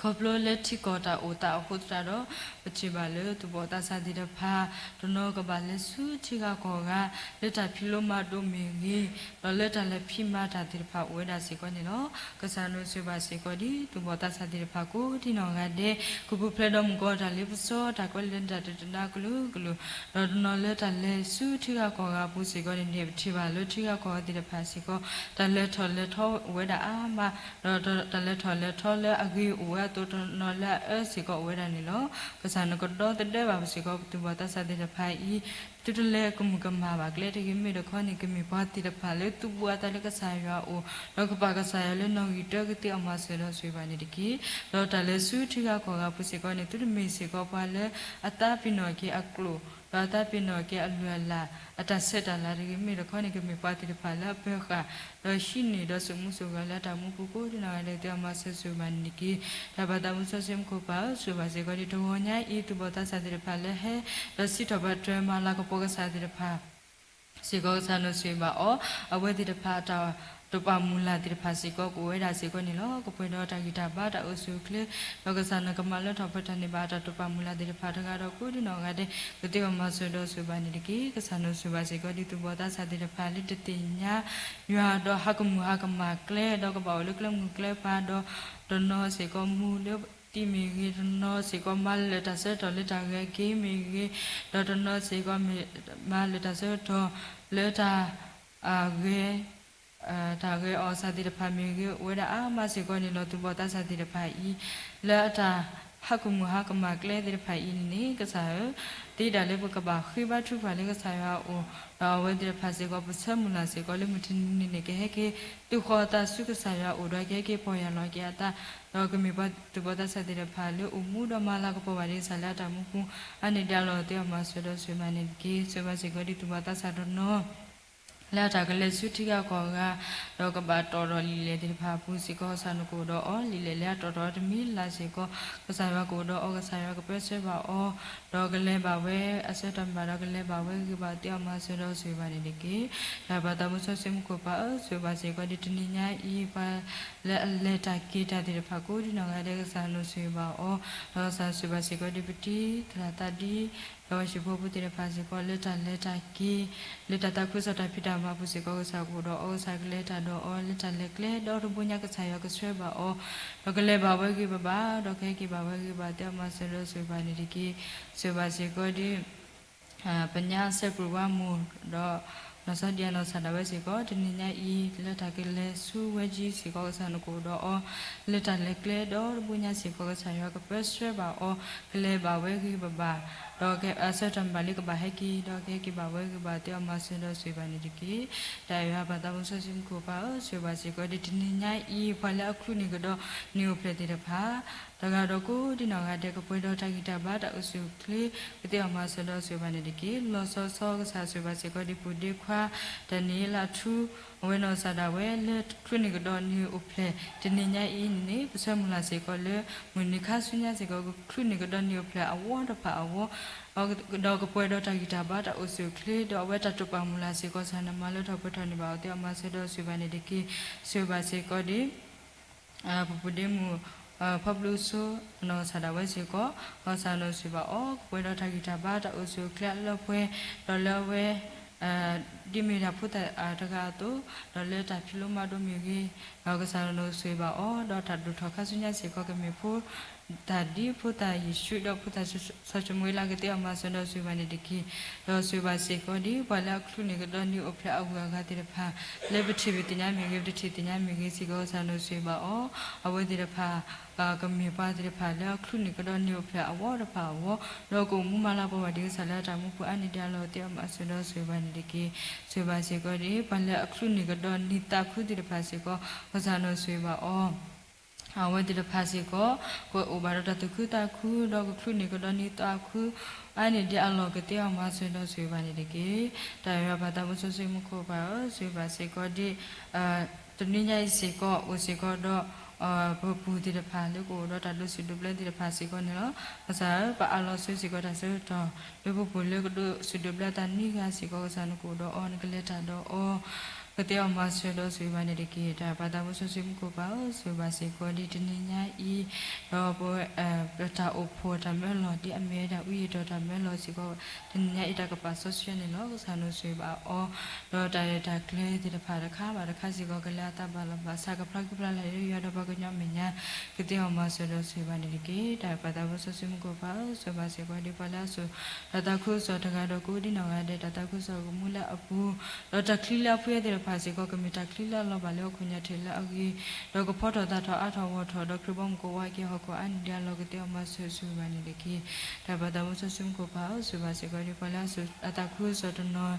ခီဖျိလၢထံကီၢ်တၢ်အိၣ်သးအဃိသတးဒီး ပထံၣ်ဘၣ်လၢသူၣ်ဘီၣ်သးစၢ်သ့ၣ်တဖၣ် တနီၤကဘၣ်လဲၤဆူထံဂၤကီၢ်ဂၤ လၢတၢ်ဖံးလိမၤဒိးမ့ၢ်ဂ့ၤ, ဒီးလၢတၢ်လဲၤဖံးမၤတၢ်သ့ၣ်တဖၣ်အိၣ်ဝဲဒၣ်စ့ၢ်ကီးန့ၣ်လီၤ. ကစၢ်နူၢ်ဆိၣ်ဂ့ၤဘၣ်စ့ၢ်ကီးဒ်သူၣ်ဘီၣ်သးစၢ်သ့ၣ်တဖၣ်ကိးဒ်နီၢ်ဂၤဒဲး ကပူၤဖျဲးဒီးမုၢ်ကီၤတၢ်လ့ပစီ တၢ်ကွဲးလံာ်တၢ်တတနါကလုာ်ကလုာ်, ဒီးတနီၤလၢတၢ်လဲၤဆူထံဂၤကီၢ်ဂၤအပူၤစ့ၢ်ကီးန့ၣ်န့ၣ် ပထံၣ်ဘၣ်လၢထံဂၤကီၢ်ဂၤသ့ၣ်တဖၣ်စ့ၢ်ကီး တၢ်လဲၤထီၣ်လဲၤထီအိၣ်ဝဲဒၣ်အါမး, ဒီးတၢ်လဲၤထီၣ်လဲၤထီလၢအဂ့ၤအိၣ်ဝဲအသိး တနီၤလၢအအၢစ့ၢ်ကီးအိၣ်ဝဲဒၣ်န့ၣ်လီၤ. ကစၢ်နကဒီသဒၢဘၣ်ပစ့ၢ်ကီး ပသူၣ်ဘီၣ်သးစၢ်သ့ၣ်တဖၣ်အံၤ သုတလဲၤကမုာ်ကမၣ်ဘၣ်ကျဲ တဂ့ၤမ့ၢ်တခီန့ၣ် ကမ့ၢ်ပှၤသ့ၣ်တဖၣ်လၢသူၣ်ဘီၣ်အသးလၢကစၢ်ယွၤအအိၣ်, ဒီးကပာ်ကစၢ်ယွၤလၢနီၣ်ဂံၢ်တၢ ကသ့အီၣ်မၤစၢၤဒီးဆိၣ်ဂ့ၤဘၣ်န့ၣ်တက့ၢ်. ဒီးတၢ်လဲၤဆူထံဂၤကီၢ်ဂၤအပူၤစ့ၢ်ကီးန့ၣ် သုတမ့ၢ်စ့ၢ်ကီးပှၤလၢအသးပ့ၤနီၣ်က့ၤအကျိာ် ဒီးအသးပ့ၤနီၣ်က့ၤအလုၢ်အလၢ် အတၢ်ဆဲးတၢ်လၤတဂ့ၤမ့ၢ်တခီန့ၣ် ကမ့ၢ်ပှၤသ့ၣ်တဖၣ်လၢအပၢၤဃာ် ဒီးဟံးန့ၢ်ဒီးစိာ်မူစိာ်ဂဲၤလၢအတၢ်မူပူၤကိးဒ်နီၢ်ဂၤဒဲး ကသ့အီၣ်မၤစၢၤဆိၣ်ဂ့ၤဘၣ်န့ၣ်တက့ၢ်. တၢ်ဘၣ်သးပူၤစီဆှံမူခိၣ်ပၢ်ဧၢ, ဆိၣ်ဂ့ၤဘၣ်စ့ၢ်ကီးဒ်တဂီၤညါအံၤ သူၣ်ဘီၣ်သးစၢ်သ့ၣ်တဖၣ်လၢဟဲ ဒီးစံးထီၣ်ပတြၢၤမၤလၤကပီၤကစၢ်သ့ၣ်တဖၣ် စ့ၢ်ကီး ကစၢ်နဆိၣ်ဂ့ၤဘၣ်အီၤ, အဝဲသ့ၣ်တဖၣ်အတၢ်တိာ်ပာ်မုၢ်လၢ်သ့ၣ်တဖၣ်စ့ၢ်ကီး ကအိၣ်ဝဲဒၣ်စ့ၢ်ကီးန့ၣ်လီၤ. ကပှဲၤဒီးတၢ်ဂံၢ်တၢ်ဘါတၢ်အိၣ်ဆူၣ်အိၣ်ချ့, ဒီးကစၢ်နကမၤလၢထီၣ်ပတၢ်န့ၢ်ဘၣ်အတၢ်တိာ်ပာ်မုၢ်လၢ်သ့ၣ်တဖၣ်တဂၤဒီးကိးဒ်နီၢ်ဂၤဒဲး ကသ့အီၣ်မၤစၢၤဒီးဆိၣ်ဂ့ၤဘၣ်န့ၣ်တက့ၢ်. ကစၢ်နဆိၣ်ဂ့ၤဘၣ်စ့ၢ်ကီးဒ်သူၣ်ဘီၣ်သးစၢ်သ့ၣ်တဖၣ်လၢတသ့ၣ်ညါ ယွၤဒီးဟးကမူၣ်ဟးကမၣ်ကျဲ ဒီးကဘၣ်အိၣ်လၢကျဲမုၢ်ကျဲပၤဒီး တနီၤစ့ၢ်ကီးမူလၢ သံမ့ၢ်ဂ့ၤ, တနီၤစ့ၢ်ကီးမၤလၢာ်တၢ်ဆၢကတီၢ်လၢတၢ်ဂဲၤက့ၤမ့ၢ်ဂ့ၤ, ဒီးတနီၤစ့ၢ်ကီးမၤလၢာ်တၢ်ဆၢကတီၢ်လၢတၢ် အဂဲၤ တၢ်ဂဲၤအီၣ်စၢ်သ့ၣ်တဖၣ်မ့ၢ်ဂ့ၤ အိၣ်ဝဲဒၣ်အါမးစ့ၢ်ကီးန့ၣ်လီၤ. သူၣ်ဘီၣ်သးစၢ်သ့ၣ်တဖၣ်အံၤ လၢအတၢ်ဟးကမူၣ်ဟးကမၣ်ကျဲသ့ၣ်တဖၣ်အံၤန့ၣ်န့ၣ် ကစၢ်ဧၢ, သ့ဒၣ်လၢပကဘၣ်ဃ့ဘါထုကဖၣ်လၢကစၢ်ယွၤအအိၣ်, ဒီးအဝဲသ့ၣ်တဖၣ်စ့ၢ်ကီး ပဆၢမုၢ်လၢ်စ့ၢ်ကီးလၢမုၢ်တနံၤန့ၣ် ကဟဲက့ၤသူၣ်ဃီၤအသးဆူကစၢ်ယွၤအအိၣ် ဒီးကဟဲက့ၤပီၢ်ယၢ်လီၤက့ၤအသး, ဒီးကမ့ၢ်ပှၤသူၣ်ဘီၣ်သးစၢ်သ့ၣ်တဖၣ်လၢအိၣ်မူဒီးမၤလၤကပီၤဘၣ်ဒၣ်ကစၢ်လၢအတၢ်မူပူၤ အါန့ၢ်ဒၣ်လီၤ. သ့အီၣ်မၤစၢၤဒီးဆိၣ်ဂ့ၤဘၣ်န့ၣ်တက့ၢ်. ဆိၣ်ဂ့ၤဘၣ်စ့ၢ်ကီးဒ်သူၣ်ဘီၣ်သးစၢ်တနီၤ လၢအတၢ်ကလဲၤဆူထံဂၤကီၢ်ဂၤ, ဒီးကဘၣ်တီၣ်ထီၣ်လံာ်လဲၢ်သ့ၣ်တဖၣ်အပူၤစ့ၢ်ကီး ကစၢ်နကအိၣ်ဒီးအီၤ, လံာ်လဲၢ်လၢအတီၣ်ထီၣ်တမံၤလၢ်စ့ၢ်ကီး ကစၢ်ယွၤကအိၣ်ဒီးအီၤ, ကစၢ်ယွၤကပၢဆှၢဘၣ်အီၤ, ဒီးကလဲၤဘၣ်ဝဲအဆၢတၢ်မၤ ဒီးကလဲၤဘၣ်ဝဲဂ့ၤဘၣ် သ့အီၣ်မၤစၢၤဒီးဆိၣ်ဂ့ၤဘၣ်န့ၣ်တက့ၢ်. တၢ်ဘၣ်သးပူၤစီဆှံမူခိၣ်ပၢ်ဧၢ, ဆိၣ်ဂ့ၤဘၣ်စ့ၢ်ကီးဒ်တနံၤညါအံၤ ပှၤလၢအလဲၤတၢ်က့ၤတၢ်သ့ၣ်တဖၣ်ကိးဒ်နီၢ်ဂၤဒဲး ကစၢ်နဆိၣ်ဂ့ၤဘၣ်အီၤ, ဒီးကစၢ်ဆိၣ်ဂ့ၤဘၣ်စ့ၢ်ကီးဒ်ပတံၤသရၣ်သးဒ် ဒီးပှၤဟံၣ်ဖိဖိသ့ၣ်တဖၣ်စ့ၢ်ကီး လၢတၢ်လဲၤတၢ်က့ၤ လၢတၢ်သးခုကစီၣ်တၢ်ဖံးတၢ်မၤပူၤစ့ၢ်ကီး ကစၢ်ကအိၣ်ဒီးအီၤ, ကစၢ်ကလဲၤတၢ်ဒီးအီၤ လၢတၢ်လဲၤကျဲဒီတဘိညါ ကစၢ်ယွၤကဆှၢဘၣ်အီၤ, ဒီးကလဲၤဘၣ်ဝဲဂ့ၤဘၣ်ဘၣ် ဒီးကဟဲက့ၤဘၣ်ဝဲဂ့ၤဘၣ် သ့အီၣ်မၤစၢၤဒီးဆိၣ်ဂ့ၤဘၣ်န့ၣ်တက့ၢ်. ဆိၣ်ဂ့ၤဘၣ်စ့ၢ်ကီးဒ် ပညါစဲးပရံးဝါမိၢ် ဒီးနီၢ်စီၤဒံယၤနီၢ်ဆၣ်ဒၣ်ဝဲစ့ၢ်ကီး တနံၤညါအံၤ လၢတၢ်ကလဲၤဆူဝဲကၠံစ့ၢ်ကီး ကစၢ်နကအိၣ်ဒီးအီၤ လၢတၢ်လဲၤကျဲဒီတဘိညါစ့ၢ်ကီး ကစၢ်ယွၤကပၢဆှၢဘၣ်အီၤ ကလဲၤဘၣ်ဝဲဂ့ၤဘၣ်ဘၣ် ဒီးအဆၢတၢ်မၤလၢကဘၣ်ဟဲက့ၤ ဒီးကဟဲက့ၤဘၣ်ဝဲဂ့ၤဘၣ် သ့အီၣ်မၤစၢၤဒီးဆိၣ်ဂ့ၤဘၣ်န့ၣ်တက့ၢ်. တၢ်အံၤဘၣ်သးပူၤစီဆှံမူခိၣ်ပၢ်ဧၢ, ဆိၣ်ဂ့ၤဘၣ်စ့ၢ်ကီးဒ်တနံၤညါအံၤ ပှၤလၢအချုးန့ၢ်ကဒီးနံၣ်အိၣ်ဖျဲၣ်သ့ၣ်တဖၣ် တဂၤဒီးကိးဒ်နီၢ်ဂၤဒဲး ကပှဲၤဒီးတၢ်ဂံၢ်တၢ်ဘါတၢ်အိၣ်ဆူၣ်အိၣ်ချ့ ကသ့အီၣ်မၤစၢၤဒီးဆိၣ်ဂ့ၤဘၣ်န့ၣ်တက့ၢ်. လီၤဆီဆီကစၢ်ဆိၣ်ဂ့ၤဘၣ်စ့ၢ်ကီးဒ်ပူၤဒ့ခွါ ဒၤနံးယ့လးထူ အဝဲနီၢ်ကစၢ်ဒၣ်ဝဲလၢချုးန့ၢ်ကဒီးနံၤအိၣ်ဖျဲၣ် တနံၤညါအံၤန့ၣ်န့ၣ် ပဆၢမုၢ်လၢ်စ့ၢ်ကီးလၢ မုၢ်နံၤခါဆူညါစ့ၢ်ကီး ကချုးန့ၢ်ကဒီးနံၤအိၣ်ဖျဲၣ်အဝီတဖၣ်အဂီၢ် ဒီးကပှဲၤဒီးတၢ်ဂံၢ်တၢ်ဘါတၢ်အိၣ်ဆူၣ်အိၣ်ချ့ ဒီးအဝဲတၢ်တိာ်ပာ်မုၢ်လၢ်စ့ၢ်ကီး ကစၢ်နမၤလၢထီၣ်ပှဲၤထီၣ်န့ၢ်ဘၣ်အီၤသ့ၣ်အီၤမၤစၢၤဒီးဆိၣ်ဂ့ၤဘၣ်န့ၣ်တက့ၢ်. ဆိၣ်ဂ့ၤဘၣ်စ့ၢ်ကီးဒ် ပပူၤဒ့မုၣ် ဖီဘျုးစိ အနီၢ်ကစၢ်ဒၣ်ဝဲစ့ၢ်ကီး ကစၢ်နဆိၣ်ဂ့ၤဘၣ်အီၤ ကပှဲၤဒီးတၢ်ဂံၢ်တၢ်ဘါတၢ်အိၣ်ဆူၣ်အိၣ်ချ့အလၢပှဲၤ ဒီးလၢအဝဲ ဒ်မ့ၢ်ဒၣ်ဖိသၣ်တဂၤအသိး ဒီးလၢတၢ်ဖံးလိမၤဒိးမ့ၢ်ဂ့ၤ ကစၢ်နဆိၣ်ဂ့ၤဘၣ်အီၤ ဒီးတၢ်ဒိၣ်ထီၣ်ခါဆူညါစ့ၢ်ကီး ကမ့ၢ်ဖိ တၢ်ဒ်ဖိသၣ်ယ့ၣ်ၡူးဒီးဖိသၣ်စီၤၡမူၤအ့လးကသ့အီၤမၤစၢၤဒီးဆိၣ်ဂ့ၤဘၣ်န့ၣ်တက့ၢ်. ဒီးဆိၣ်ဂ့ၤဘၣ်စ့ၢ်ကီးဒ် ပှၤလၢအချုးန့ၢ်ကဒီးနံၤအိၣ်ဖျဲၣ်အဂုၤအဂၤသ့ၣ်တဖၣ် လၢပထံၣ်ပသ့ၣ်ညါမ့ၢ်ဂ့ၤ ပတထံၣ်သ့ၣ်ညါမ့ၢ်ဂ့ၤစ့ၢ်ကီး ကစၢ်နဆိၣ်ဂ့ၤဘၣ်အီၤ အဝဲသ့ၣ်တဖၣ် ကမ့ၢ်ပှၤသ့ၣ်တဖၣ်လၢအချုးန့ၢ်ကဒီးနံၤအိၣ်ဖျဲၣ်အဝီတဖၣ်အဂီၢ် ဒီးကအိၣ်မူမၤလၤကပီၤဘၣ်ဒံးကစၢ်လၢအတၢ်မူပူၤအါန့ၢ်ဒံးအလီၢ်သ့အီၤမၤစၢၤဒီးဆိၣ်ဂ့ၤဘၣ်န့ၣ်တက့ၢ်. ဆိၣ်ဂ့ၤဘၣ်စ့ၢ်ကီးဒ် ပှၤလၢအချုးန့ၢ်ကဒီးနံၤသးခုသ့ၣ်တဖၣ်စ့ၢ်ကီး ကစၢ်နဆိၣ်ဂ့ၤဘၣ်အီၤ အဝဲသ့ၣ်တဖၣ်စ့ၢ်ကီး ကအိၣ်ဘၣ်ဒီးတၢ်သူၣ်ခုသးခု ဒီးကချုးန့ၢ်ကဒီးနံၤသးခု အါန့ၢ်ဒံးအလီၢ်ကသ့အီၤမၤစၢၤဒီးဆိၣ်ဂ့ၤဘၣ်န့ၣ်တက့ၢ်. တၢ်အံၤပၢ်သးဘိစီဆှံမူခိၣ်ပၢ်ဧၢ ဆိၣ်ဂ့ၤဘၣ်စ့ၢ်ကီးဒ် တနွံညါအံၤစ့ၢ်ကီး အိၣ်စ့ၢ်ကီးဒီး ပပူၤသ့ၣ်တဖၣ်လၢကအိၣ်ဒီးတၢ်ဒိးစူၣ်ဒိးဘျၢသ့ၣ်တဖၣ်စ့ၢ်ကီးန့ၣ်လီၤ. ကစၢ်ဧၢ ပအးလီၤဆိစ့ၢ်ကီးတၢ်ဆၢကတီၢ် လၢပပူၤလၢကဒိးစူၣ်ဒိးဘျၢသးနွံဂၤစ့ၢ်ကီး ကစၢ်နကအိၣ်ဒီးအီၤ နကလဲၤတၢ်ဒီးအီၤ ကသ့အီၤမၤစၢၤဒီးဆိၣ်ဂ့ၤဘၣ်န့ၣ်တက့ၢ်. တၢ်ပၢ်သးဘိစီဆှံမူခိၣ်ပၢ်ဧၢ ဆိၣ်ဂ့ၤဘၣ်စ့ၢ်ကီးဒ်တနံၤညါအံၤ ဒီးပဝဲ ပတၢ်အိၣ်ဖှိၣ်တၢ်မၢလီၤ ဒ်အမ့ၢ်ဝဲဒၣ်ဝံယံၤတီၢ်တၢ်မၢလီၤစ့ၢ်ကီး တနံၤညါအံၤတၢ်ကပာ်စီဆှံန့ၣ်လီၤ. ကစၢ်နဆိၣ်ဂ့ၤဘၣ်အီၤ ဒီးတၢ်ရဲၣ်တၢ်ကျဲၤသ့ၣ်တဖၣ်တခါဘၣ်တခါစ့ၢ်ကီး ကလဲၤအသးဘၣ်လီၤဘၣ်ဆၣ် ကဖျါကဖျါလၢယွၤဒီးပှၤကညီမဲာ်ညါ ကသ့အီၤမၤစၢၤဒီးဆိၣ်ဂ့ၤဘၣ်န့ၣ်တက့ၢ်. တၢ်ပၢ်သးဘိစီဆှံမူခိၣ်ပၢ်ဧၢ ဆိၣ်ဂ့ၤဘၣ်စ့ၢ်ကီးဒ်ပှၤလၢအစိာ် တၢ်သးခုကစီၣ်တဂၤဒီးကိးဒ်နီၢ်ဂၤဒဲး တၢ်သးခုကစီၣ်ကမူလၢအပူၤ ဒီးတၢ်ချံလၢအဖှံသ့ၣ်တဖၣ်စ့ၢ်ကီး ကမ့ၢ်တၢ်ချံလၢအလီၤဘၣ်လၢဟီၣ်ခိၣ်ညါထံးလၢအဂ့ၤ ဒီးကဖီထီၣ်သၣ်ထီၣ်အါထီၣ်ဂီၢ်ထီၣ် ဒီးခရံာ်ဘီမုၢ်ကဝါက့ၤဟီၣ်ခိၣ်အါန့ၢ်ဒံးအလီၢ် ကသ့အီၤမၤစၢၤဆိၣ်ဂ့ၤဘၣ်န့ၣ်တက့ၢ်. တၢ်ပၢ်သးဘိစီဆှံမူခိၣ်ပၢ်ဧၢ ဆိၣ်ဂ့ၤဘၣ်စ့ၢ်ကီးဒ်ပှၤလၢအစိာ်အသးခုကစီၣ်တနီၤ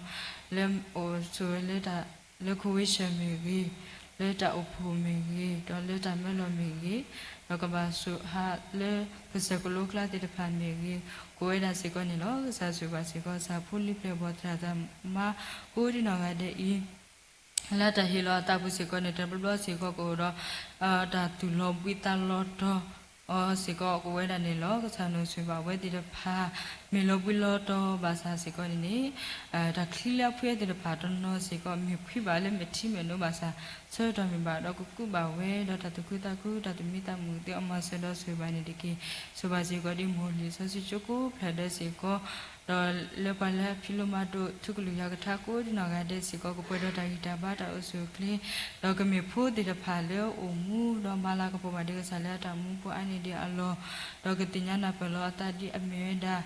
လၢအိၣ်ဆိးဝဲလၢတၢ် လၢ convention မ့ၢ်ဂ့ၤ, လၢတၢ်အိၣ်ဖှိၣ်မ့ၢ်ဂ့ၤ, ဒီးလၢတၢ်မၢလီၤမ့ၢ်ဂ့ၤ, ဒီးကဘၣ်စိာ်ဟးလၢကစၢၢ်ကလိကျါသ့ၣ်တဖၣ်မ့ၢ်ဂ့ၤ, ကိးဝဲဒၣ်စ့ၢ်ကီးန့ၣ်လီၤ. ကစၢ်ဆိၣ်ဂ့ၤဘၣ်စ့ၢ်ကီး ကစၢ်ဖိလံၤပျဲၢ်ဘီၣ်သရၣ်သမါကိးဒ်နီၢ်ဂၤဒဲးအံၤ လၢတၢ်ဟ့ၣ်လီၤအသးပူၤစ့ၢ်ကီးန့ၣ် တဘျီဘျီစ့ၢ်ကီးကအိၣ်ဒီး တၢ်သူၣ်လီၤဘှံးသးလီၤတီၤအီၤစ့ၢ်ကီး ကအိၣ်ဝဲဒၣ်န့ၣ်လီၤ. ကစၢ်နဆိၣ်ဂ့ၤဘၣ်ဝဲသ့ၣ်တဖၣ် မ့ၢ်လီၤဘှံးလီၤတီၤဘၣ်ဆၣ်စ့ၢ်ကီးန့ၣ်န့ၣ် တၢ်ချံလၢအဖှံသ့ၣ်တဖၣ်တနီၤစ့ၢ်ကီး မ့ၢ်ဖှံဘၣ်လၢမဲာ်ထံမဲာ်နိဘၣ်ဆၣ် ဆၢကတီၢ်မ့ၢ်ဘၣ်ဒီးကကူးဘၣ်ဝဲ ဒီးတၢ်သူၣ်ခုသးခု တၢ်သူၣ်မံသးမုာ်သ့ၣ်အီၤမၤစၢၤဒီးဆိၣ်ဂ့ၤဘၣ်န့ၣ်တက့ၢ်. ဆိၣ်ဂ့ၤဘၣ်စ့ၢ်ကီးဒ်မိၢ်လံာ်စီဆှံကၠိကိးဖျၢၣ်ဒဲးစ့ၢ်ကီး ဒီးလၢပှၤလၢအဖံးလိမၤဒိးထူကလုာ်ယွၤကထါကိးဒ်နီၢ်ဂၤဒဲးစ့ၢ်ကီး ကပှဲၤဒီးတၢ်ဂံၢ်တၢ်ဘါတၢ်အိၣ်ဆူၣ်အိၣ်ချ့ ဒီးကမ့ၢ်ဖိသ့ၣ်တဖၣ်လၢအိၣ်မူဒီးမၤလၤကပီၤဘၣ်ဒံးကစၢ်လၢအတၢ်မူပူၤအါန့ၢ်ဒံးအလီၢ် ဒီးကသ့ၣ်ညါနၢ်ပၢၢ်လီၤအသးဒ်အမ့ၢ်ဝဲဒၣ်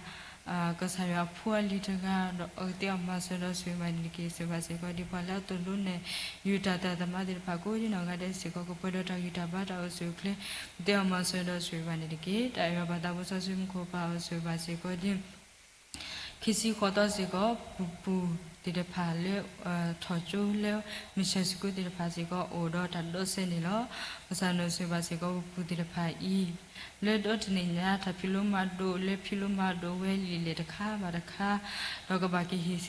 ကစၢ်ယွၤအဖိအလံၤတဂၤ ဒီးအကသ့ၣ်အီၤမၤစၢၤဒီးဆိၣ်ဂ့ၤဘၣ်န့ၣ်တက့ၢ်. ဆိၣ်ဂ့ၤဘၣ်စ့ၢ်ကီးဒ်ပှၤလၢအသိၣ်လိနဲၣ် ယူၤတၢ်သရၣ်သမါသ့ၣ်တဖၣ်ကိးဒ်နီၢ်ဂၤဒဲးစ့ၢ်ကီး ကပှဲၤဒီးတၢ်ဂံၢ်တၢ်ဘါတၢ်အိၣ်ဆူၣ်အိၣ်ချ့ ကသ့ၣ်အီၤမၤစၢၤဒီးဆိၣ်ဂ့ၤဘၣ်န့ၣ်တက့ၢ်. တၢ်အဲၣ်ဘၣ်ပၢ်သးဘိစီဆှံမူခိၣ်ပၢ်ဧၢ ဆိၣ်ဂ့ၤဘၣ်စ့ၢ်ကီးဒ် ခံဆံဃိးသီစ့ၢ်ကီး ပပူၤသ့ၣ်တဖၣ်လၢ ထီၣ်ကၠိလၢ Mission School သ့ၣ်တဖၣ်စ့ၢ်ကီး အိၣ်ဒီးတၢ်ဒိးစဲးန့ၣ်လီၤ. ကစၢ်နဆိၣ်ဂ့ၤဘၣ်စ့ၢ်ကီး ပပူၤသ့ၣ်တဖၣ်အံၤ လၢဒီတနံၣ်ညါ တၢ်ဖံးလိမၤဒိးလၢဖံးလိမၤဒိးဝဲလံာ်လဲၣ်တခါဘၣ်တခါ ဒီးကဘၣ်ကဟ့ၣ်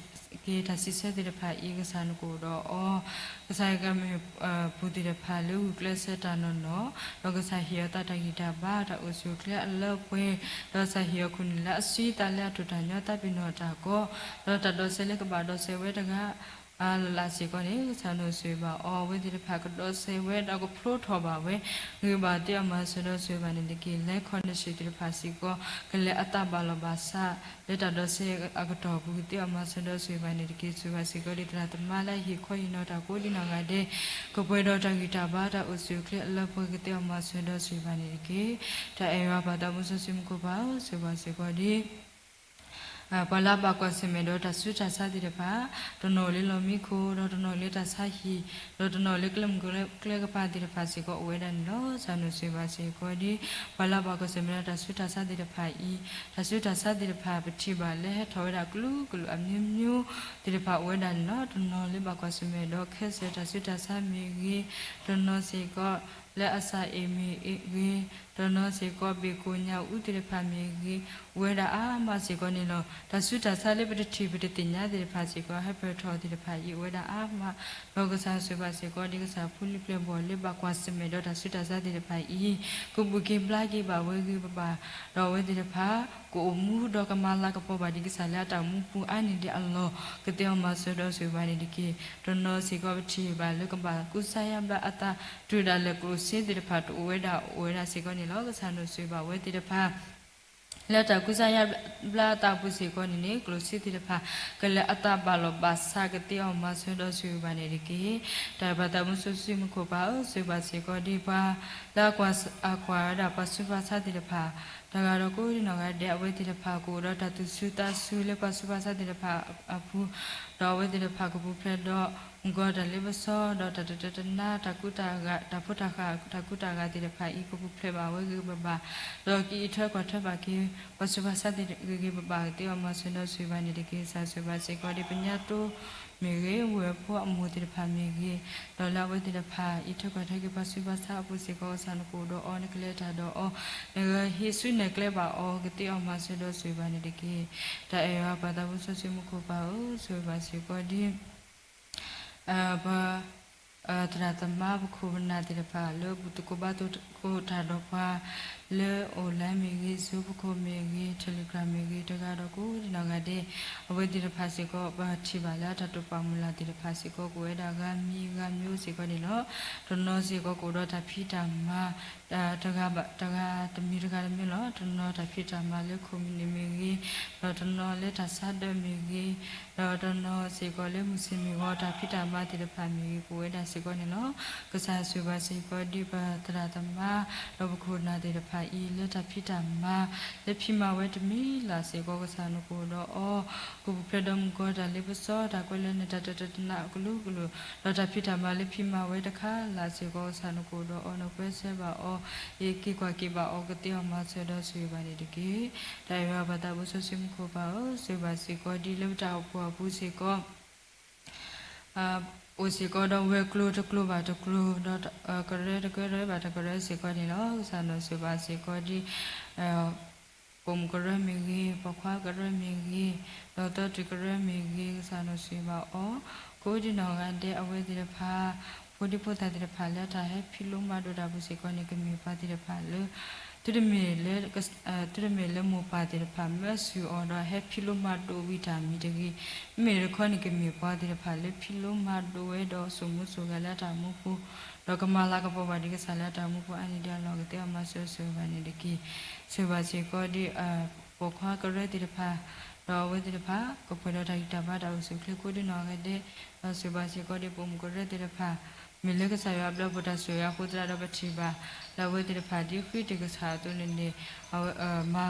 က့ၤတၢ်စံးဆၢသ့ၣ်တဖၣ်အံၤ ကစၢ်နကအိၣ်ဒီးအီၤ ကစၢ်ယွၤကမ့ၢ် ပူၤသ့ၣ်တဖၣ်လၢဂုာ်ကျဲးစၢးတၢ်နီၢ်နီၢ်, ဒီးကစၢ်ဟ့ၣ်အီၤသးတၢ်ဂံၢ်တၢ်ဘါတၢ်အိၣ်ဆူၣ်အိၣ်ချ့အလၢပှဲၤ, ဒီးကစၢ်ဟ့ၣ်အီၤခိၣ်နူာ်လၢအဆံသးလၢအထူၣ်တၢ်ညီသးပ့ၤနီၣ်တၢ်ကီ, ဒီးတၢ်ဒိးစဲးလၢကဘၣ်ဒိးစဲးဝဲတဂၤ လၢ်လၢ်စ့ၢ်ကီးန့ၣ် ကစၢ်နဆိၣ်ဂ့ၤဘၣ်အီၤ အဝဲသ့ၣ်တဖၣ်ကဒိးစဲးဝဲဒီးကဖျိထီၣ်ဘၣ်ဝဲ ဂ့ၤဘၣ်သ့ၣ်အီၤမၤစၢၤဒီးဆိၣ်ဂ့ၤဘၣ်န့ၣ်တက့ၢ်. လၢ convention သ့ၣ်တဖၣ်စ့ၢ်ကီး ကလဲၤအသးဘၣ်လီၤဘၣ်ဆၣ် လၢတၢ်ဒိးစဲးအကတီၢ်ပူၤ ကသ့ၣ်အီၤမၤစၢၤဒီးဆိၣ်ဂ့ၤဘၣ်န့ၣ်တက့ၢ်. ဆိၣ်ဂ့ၤဘၣ်စ့ၢ်ကီးဒ်သရၣ်သမါလၢအဟ့ၣ်ခီဟ့ၣ်နီၤတၢ်ကိးဒ်နီၢ်ဂၤဒဲး ကပှဲၤဒီးတၢ်ဂံၢ်တၢ်ဘါတၢ်အိၣ်ဆူၣ်အိၣ်ချ့အလၢပှဲၤ ကသ့ၣ်အီၤမၤစၢၤဒီးဆိၣ်ဂ့ၤဘၣ်န့ၣ်တက့ၢ်. တၢ်အဲၣ်ဘၣ်ပၢ်သးဘိစီဆှံမူခိၣ်ပၢ်ဧၢ ဆိၣ်ဂ့ၤဘၣ်စ့ၢ်ကီးဒ် ပှၤလၢအဘၣ်ကွၢ်ဆၢၣ်မဲာ်ဒီးတၢ်ဆူးတၢ်ဆါသ့ၣ်တဖၣ်, တနီၤအိၣ်လၢလီၢ်မံခိၣ်, ဒီးတနီၤအိၣ်လၢတၢ်ဆါဟံၣ်, ဒီးတနီၤအိၣ်လၢကျဲမုၢ်ကျဲကပၤသ့ၣ်တဖၣ်စ့ၢ်ကီးအိၣ်ဝဲဒၣ်န့ၣ်လီၤ. ကစၢ်နဆိၣ်ဂ့ၤဘၣ်စ့ၢ်ကီးဒ် ပှၤလၢအဘၣ်ကွၢ်ဆၢၣ်မဲာ်ဒီးတၢ်ဆူးတၢ်ဆါသ့ၣ်တဖၣ်အံၤ, တၢ်ဆူးတၢ်ဆါသ့ၣ်တဖၣ် ပထံၣ်ဘၣ်လၢဟဲထီၣ်ဝဲဒၣ်ကလုာ်ကလုာ်အမျိုးမျိုးသ့ၣ်တဖၣ်အိၣ်ဝဲဒၣ်န့ၣ်လီၤ. တနီၤလၢဘၣ်ကွၢ်ဆၢၣ်မဲာ်ဒီးခဲစၢၣ်တၢ်ဆူးတၢ်ဆါမ့ၢ်ဂ့ၤ, တနီၤစ့ၢ်ကီး လၢအစၢ်အ့ၣ်မ့ၢ်ဂ့ၤ, တနီၤစ့ၢ်ကီး ဘ့ၣ်ကိၣ်ညၣ်အူသ့ၣ်တဖၣ်မ့ၢ်ဂ့ၤ, အိၣ်ဝဲဒၣ်အါမးစ့ၢ်ကီးန့ၣ်လီၤ. တၢ်ဆူးတၢ်ဆါလၢပတထံၣ်ပတသ့ၣ်ညါသ့ၣ်တဖၣ်စ့ၢ်ကီး ဟဲပၢၢ်ထီၣ်သ့ၣ်တဖၣ်အံၤ အိၣ်ဝဲဒၣ်အါမး, ဒီးကစၢ်ဆိၣ်ဂ့ၤဘၣ်စ့ၢ်ကီး ဒ်ကစၢ်ဖိလံၤပျဲၢ်ဘီၣ်လၢဘၣ်ကွၢ်ဆၢၣ်မဲာ်ဒီးတၢ်ဆူးတၢ်ဆါသ့ၣ်တဖၣ်အံၤ ကဘူၣ်က့ၤဘျါက့ၤဘၣ်ဝဲဂ့ၤဘၣ်ဘၣ်, ဒီးအဝဲသ့ၣ်တဖၣ် ကအိၣ်မူဒီးကမၤလၤကပီၤဘၣ်ဒ်ကစၢ်လၢအတၢ်မူပူၤအါန့ၢ်ဒံးအလီၢ် ကသ့အီၤမၤစၢၤဒီးဆိၣ်ဂ့ၤဘၣ်န့ၣ်တက့ၢ်. တနီၤစ့ၢ်ကီးပထံၣ်ဘၣ်လၢကဘၣ်ကူစါယါဘျါအသး တုၤဒၣ်လဲာ်ကျိၣ်စ့သ့ၣ်တဖၣ်တအိၣ်ဝဲဒၣ်အိၣ်ဝဲဒၣ်စ့ၢ်ကီးန့ၣ်လီၤ. ကစၢ်နီၤဆိၣ်ဂ့ၤဘၣ်ဝဲသ့ၣ်တဖၣ် လၢတၢ်ကူစါယါဘျါအသးအပူၤစ့ၢ်ကီးန့ၣ်န့ၣ် ကျိၣ်စ့သ့ၣ်တဖၣ် ကလဲၤအသးဘၣ်လိာ်ဘၣ်စးကသ့အီၤမၤစၢၤဒီးဆိၣ်ဂ့ၤဘၣ်န့ၣ်တက့ၢ်. တၢ်အဲၣ်ပှၤသးမုၢ်စီဆှံမူခိၣ်ပၢ်ဧၢ, ဆိၣ်ဂ့ၤဘၣ်စ့ၢ်ကီးဒ်ပှၤ လၢအကွၢ်ဝဲဒၣ်ပှၤဆူးပှၤဆါသ့ၣ်တဖၣ် တဂၤဒီးကိးဂၤဒဲးအဝဲသ့ၣ်တဖၣ်ကအိၣ်ဒီးတၢ်သူၣ်စူၤသးစူၤလၢပှၤဆူးပှၤဆါသ့ၣ်တဖၣ်အပူၤ, ဒီးအဝဲသ့ၣ်တဖၣ်ကပူၤဖျဲးဒီး မုၢ်ကီၤတၢ်လ့ပစီ ဒီးတၢ်တတၢတနါ တၢ်ကူတၢ်ဂၤ တၢ်ဖိတၢ်ဃၢ် တၢ်ကူတၢ်ဂၤသ့ၣ်တဖၣ်အံၤ ကပူၤဖျဲးဘၣ်ဝဲဂ့ၤဂ့ၤဘၣ်ဘၣ်, ဒီးကအံးထွဲကွၢ်ထွဲဘၣ်က့ၤ ပှၤဆူးပှၤဆါသ့ၣ်တဖၣ်ဂ့ၤဂ့ၤဘၣ်ဘၣ် ကသ့အီၤမၤစၢၤဒီးဆိၣ်ဂ့ၤဘၣ်န့ၣ်တက့ၢ်. ကစၢ်ဆိၣ်ဂ့ၤဘၣ်စ့ၢ်ကီးဒ်ပညါတိ မ့ၢ်ဂ့ၤ, ဝဲၢ်ဖိအမိၢ်သ့ၣ်တဖၣ်မ့ၢ်ဂ့ၤ, ဒီးလၢအဝဲသ့ၣ်တဖၣ် အံးထွဲကွၢ်ထွဲက့ၤပှၤဆူးပှၤဆါအပူၤစ့ၢ်ကီး ကစၢ်နကအိၣ်ဒီးအီၤ နကလဲၤတၢ်ဒီးအီၤ, နကဟ့ၣ်ဆူၣ်နဲၣ်ကျဲဘၣ်အီၤ ကသ့အီၤမၤစၢၤဒီးဆိၣ်ဂ့ၤဘၣ်န့ၣ်တက့ၢ်. တၢ်အဲၣ်ယွၤပှၤသးမုၢ်စီဆှံမူခိၣ်ပၢ်ဧၢ, ဆိၣ်ဂ့ၤဘၣ်စ့ၢ်ကီးဒ် ပ သရၣ်သမါ ပခိၣ်ပနၢ်သ့ၣ်တဖၣ်လၢပသကိးဘါသကိးတၢ်ဒီးပှၤ လၢ online မ့ၢ်ဂ့ၤ, Zoom ပခိၣ်မ့ၢ်ဂ့ၤ, Telegram မ့ၢ်ဂ့ၤ, တဂၤဒီးကိးဂၤဒဲး, အဝဲသ့ၣ်တဖၣ်စ့ၢ်ကီး ပထံၣ်ဘၣ်လၢအတၢ်တိာ်ပာ်မုၢ်လၢ်သ့ၣ်တဖၣ်စ့ၢ်ကီး ကအိၣ်ဝဲဒၣ်ဂၤမံၤဂၤမံၤစ့ၢ်ကီးန့ၣ်လီၤ. တနီၤစ့ၢ်ကီးကအိၣ်ဒီးတၢ်ဖံးတၢ်မၤ တဂၤတမံၤတဂၤတမံၤလီၤ. တနီၤတၢ်ဖံးတၢ်မၤလၢ community မ့ၢ်ဂ့ၤ, ဒီးတနီၤလၢတၢ်ဆါဒၢးမ့ၢ်ဂ့ၤ, ဒီးတနီၤစ့ၢ်ကီးလၢမုၢ်ဆ့ၣ်မ့ၢ်ဂီၤ တၢ်ဖံးတၢ်မၤသ့ၣ်တဖၣ်မ့ၢ်ဂ့ၤ ကအိၣ်ဝဲဒၣ်စ့ၢ်ကီးန့ၣ်လီၤ. ကစၢ်ဆိၣ်ဂ့ၤဘၣ်စ့ၢ်ကီးဒ်ပသရၣ်သမါ ဒီးပခိၣ်ပနၢ်သ့ၣ်တဖၣ်အံၤ လၢတၢ်ဖံးတၢ်မၤ လၢဖံးမၤဝဲတမံၤလၢ်စ့ၢ်ကီး ကစၢ်နကအိၣ်ဒီးအီၤ ကပူၤဖျဲးဒီးမုၢ်ကီၤတၢ်လ့ပစီ တၢ်ကွဲးလၢနတၢ်တတၢတနါအကလုာ်ကလုာ်, ဒီးတၢ်ဖံးတၢ်မၤလၢဖံးမၤဝဲတခါလၢ်စ့ၢ်ကီး ကစၢ်နကအိၣ်ဒီးအီၤ နပၢဆှၢဘၣ်အီၤ အံးက့ၤကွၢ်က့ၤဘၣ်အီၤ ကသ့အီၤမၤစၢၤဒီးဆိၣ်ဂ့ၤဘၣ်န့ၣ်တက့ၢ်. တၢ်အဲၣ်ယွၤပှၤသးဘိစီဆှံမူခိၣ်ပၢ်ဧၢ, ဆိၣ်ဂ့ၤဘၣ်စ့ၢ်ကီးဒ်လၢပတၢ်အိၣ်ဖှိၣ်အပူၤစ့ၢ်ကီး အိၣ်စ့ၢ်ကီးဒီးဝဲၤကျိၤတကျိၤဘၣ်တကျိၤ, ဒီးကရၢတကရၢဘၣ်တကရၢစ့ၢ်ကီးန့ၣ်လီၤ. ကစၢ်နီၤဆိၣ်ဂ့ၤဘၣ်စ့ၢ်ကီးဒ် ပိာ်မုၣ်ကရၢမ့ၢ်ဂ့ၤ, ပိာ်ခွါကရၢမ့ၢ်ဂ့ၤ, ဒီးသီတုၤကရၢမ့ၢ်ဂ့ၤ, ကစၢ်နီၤဆိၣ်ဂ့ၤဘၣ်အီၤ, ကိးဒံနီၢ်ဂၤဒဲးအဝဲသ့ၣ်တဖၣ် ဖိဒံဖိသၣ်သ့ၣ်တဖၣ်လၢတၢ်ဟဲဖံးလိမၤဒိးတၢ်ပူၤစ့ၢ်ကီးန့ၣ် ကမ့ၢ်ပှၤသ့ၣ်တဖၣ်လၢ သုတမ့ၢ်လၢ သုတမ့ၢ်လၢမိၢ်ပၢ်သ့ၣ်တဖၣ်မၢဆူၣ်အီၤဒီးဟဲဖံးလိမၤဒိးဝံၤတၢ်မံၤတဂ့ၤ, မ့မ့ၢ်တခီန့ၣ်ကမ့ၢ်ပှၤသ့ၣ်တဖၣ်လၢဖံးလိမၤဒိးဝဲဒီးစိာ်မူစိာ်ဂဲၤလၢအတၢ်မူပူၤ, ဒီးကမၤလၤကပီၤဘၣ်ဒ်ကစၢ်လၢအတၢ်မူပူၤအါန့ၢ်ဒံးအလီၢ် ကသ့အီၤမၤစၢၤဆိၣ်ဂ့ၤဘၣ်န့ၣ်တက့ၢ်. ဆိၣ်ဂ့ၤဘၣ်စ့ၢ်ကီးဒ် ပိာ်ခွါကရၢသ့ၣ်တဖၣ်, ဒီးအဝဲသ့ၣ်တဖၣ် ကပှဲၤဒီးတၢ်ဂံၢ်တၢ်ဘါတၢ်အိၣ်ဆူၣ်အိၣ်ချ့ကိးဒံနီၢ်ဂၤဒဲး, ဒီးဆိၣ်ဂ့ၤဘၣ်စ့ၢ်ကီးဒ်ပိာ်မုၣ်ကရၢသ့ၣ်တဖၣ်, မ့ၢ်လၢကစၢ်ယွၤအဘျုးအဖှိၣ်တၢ်ဆိၣ်ဂ့ၤအဃိသတးဒီးပထံၣ်ဘၣ်, လၢအဝဲသ့ၣ်တဖၣ်ဒ်ဃ့တ့ၢ်ကစၢ်အသိးန့ၣ်န့ၣ် မၤ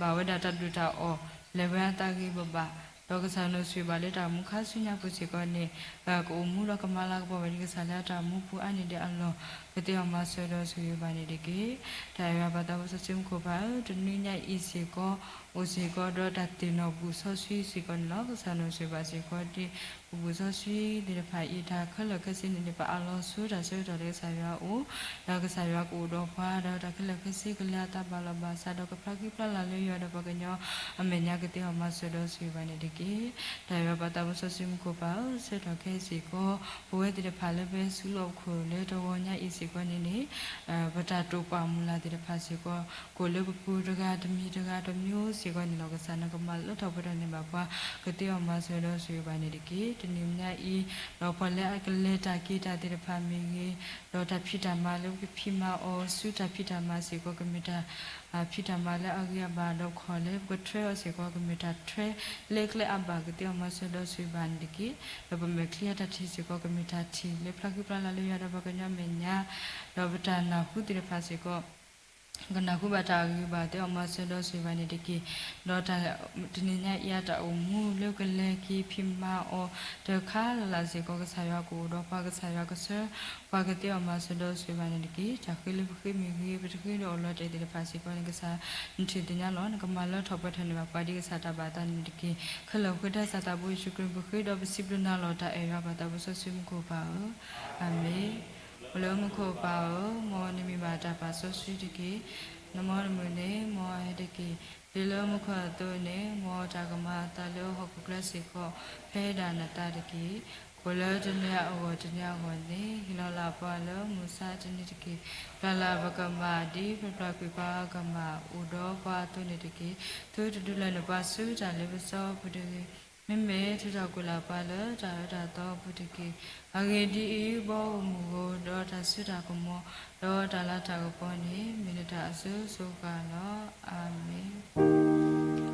ဘၣ်ဝဲဒၣ်တၢ်ဒုၣ်တၢ်အီၣ် လဲၤဝဲအသးဂ့ၤဘၣ်ဘၣ်, ဒီးကစၢ်နီၤဆိၣ်ဂ့ၤဘၣ်လၢတၢ်မူခါဆူညါပူၤစ့ၢ်ကီးန့ၣ် ကအိၣ်မူဒီးကမၤလၤကပီၤဝဲဒ်ကစၢ်လၢအတၢ်မူပူၤအါန့ၢ်ဒံးအလီၢ် ကသ့အီၤမၤစၢၤဒီးဆိၣ်ဂ့ၤဘၣ်န့ၣ်တက့ၢ်. တၢ်အဲၣ်ယွၤပှၤသးဘိစီဆှံမူခိၣ်ပၢ်ဧၢ, တနွံညါအံၤစ့ၢ်ကီး အိၣ်စ့ၢ်ကီးဒီးတၢ်သ့ၣ်နီၣ်ဘူၣ်စီဆှံစ့ၢ်ကီးန့ၣ်လီၤ. ကစၢ်နီၤဆိၣ်ဂ့ၤဘၣ်စ့ၢ်ကီးဒ် ပဘူၣ်စီဆှံသ့ၣ်တဖၣ်အံၤ တၢ်ခဲလၢာ်ခဲဆ့န့ၣ်န့ၣ် ပအးလီၤဆိတၢ်ဆၢကတီၢ်လၢကစၢ်ယွၤအအိၣ်, ဒီးကစၢ်ယွၤကအိၣ်ဒီးပှၤ ဒီးတၢ်ခဲလၢာ်ခဲဆ့ကလဲၤအသးဘၣ်လီၤဘၣ်စး ဒီးကဖျါဃံဖျါလၤလၢယွၤဒီးပှၤကညီအမဲာ်ညါ ကသ့အီၤမၤစၢၤဒီးဆိၣ်ဂ့ၤဘၣ်န့ၣ်တက့ၢ်. တၢ်အဲၣ်ယွၤပှၤသးဘိစီဆှံမူခိၣ်ပၢ်ဧၢ, ဆၢကတီၢ်ခဲအံၤစ့ၢ်ကီး ပဝဲသ့ၣ်တဖၣ်လၢပဟဲဆူၣ်လီၤပခိၣ်လၢတဂီၤညါအံၤစ့ၢ်ကီးန့ၣ်န့ၣ် ပတၢ်တိာ်ပာ်မုၢ်လၢ်သ့ၣ်တဖၣ်စ့ၢ်ကီး ကအိၣ်လၢပပူၤတဂၤတမံၤတဂၤတမံၤစ့ၢ်ကီးန့ၣ်လီၤ. ကစၢ်နကမၤလၢထီၣ်ပှဲၤထီၣ်န့ၢ်ဘၣ်ပှၤ ကသ့အီၤမၤစၢၤဒီးဆိၣ်ဂ့ၤဘၣ်န့ၣ်တက့ၢ်. တနံၤညါအံၤ ဒီးပှၤလၢအကလဲၤတၢ်က့ၤတၢ်သ့ၣ်တဖၣ်မ့ၢ်ဂ့ၤ, ဒီးတၢ်ဖံးတၢ်မၤလၢပကဖံးမၤအီၤဆူတၢ်ဖံးတၢ်မၤစ့ၢ်ကီး ကမ့ၢ်တၢ် ဖံးတၢ်မၤလၢအဂ့ၤအဘၣ် ဒီးခီၣ်လၢပကထွဲအီၤစ့ၢ်ကီး ကမ့ၢ်တၢ်ထွဲလၢကျဲအဘၣ် ကသ့အီၤမၤစၢၤဒီးဆိၣ်ဂ့ၤဘၣ်န့ၣ်တက့ၢ်. ဒီးပမဲာ်ချံအတၢ်ထံၣ်စ့ၢ်ကီး ကမ့ၢ်တၢ်ထံၣ်လၢဖျါဃံဖျါလၤလၢယွၤဒီးပှၤကညီအမဲာ်ညါ, ဒီးပတၢ်နၢ်ဟူသ့ၣ်တဖၣ်စ့ၢ်ကီး ကနၢ်ဟူဘၣ်တၢ်အဂ့ၤဘၣ် သ့အီၤမၤစၢၤဒီးဆိၣ်ဂ့ၤဘၣ်န့ၣ်တက့ၢ်. ဒီးတနံၤညါအံၤအတၢ်အိၣ်မူလၢကလဲၤက့ၤဖံးမၤအီၤ တခါလၢ်လၢ်စ့ၢ်ကီး ကစၢ်ယွၤကအိၣ်ဒီးပှၤ ကစၢ်ယွၤကဆှၢပှၤ ကသ့အီၤမၤစၢၤဒီးဆိၣ်ဂ့ၤဘၣ်န့ၣ်တက့ၢ်. တၢ်ဃ့လၢပဃ့မ့ၢ်ဂ့ၤ ပတဃ့ဒီးအီၤလီၤတဲာ်သ့ၣ်တဖၣ်စ့ၢ်ကီးန့ၣ် ကစၢ်နထံၣ်သ့ၣ်ညါလီၤ. နကမၤလၢထီၣ်ပှဲၤထီၣ်န့ၢ်ဘၣ်ပှၤ ဒ်ကစၢ်တၢ်ဘၣ်သးန့ၣ်တက့ၢ်. ခဲလၢာ်ဃ့တၢ်စၢ်သးဘိယ့ၣ်ၡူးခရံာ် ပဃ့ဒီးပစံးဘျုးနၤလီၤ. တၢ်အဲၣ်ယွၤပှၤသးဘိစီဆှံမူခိၣ်ပၢ်ဧၢ, အၤမ့ၣ်. အိၣ်လၢမူခိၣ်အပၢ်ဧၢ, မ်နမံၤဘၣ်တၢ်ပာ်စီဆှံတက့ၢ်. နမီတမုာ်န့ၣ် မ်အဟဲတက့ၢ်. ဒ်လၢမူခိၣ်အသိးန့ၣ် မ်တၢ်ကမၤအသးလၢဟီၣ်ခိၣ်ချၢစ့ၢ်ကီး ဖဲဒၣ်နသးတက့ၢ်. ကိၣ်လၢတနံၤအဂီၢ်တနံၤအဂီၢ်န့ၣ် ဟ့ၣ်လီၤလၢပှၤလၢမုၢ်ဆါတနံၤတက့ၢ်. ပျၢ်လၢပကမၢ် ဒ်ပပျၢ်ကွံာ်ပှၤအကမၢ် အိၣ်ဒီးပှၤအသိးန့ၣ်တက့ၢ်. သုတဒုးလဲၤနုာ်ပှၤဆူတၢ်လ့ပစီအပူၤတဂ့ၤ. မ့မ့ၢ်ထုးထီၣ်ကွံာ်လၢပှၤလၢတၢ်အၢတၢ်သီအပူၤတက့ၢ်. အဂ့ၢ်ဒ်အံၤ, ဘီဧိၤမုၢ်ဧိၤ, ဒီးတၢ်စိတၢ်ကမီၤ, ဒီးတၢ်လၤတၢ်ကပီၤန့ၣ် မ့ၢ်နတၢ်အစိၤစိၤဃၣ်ဃၣ်လီၤ. အၤမ့ၣ်.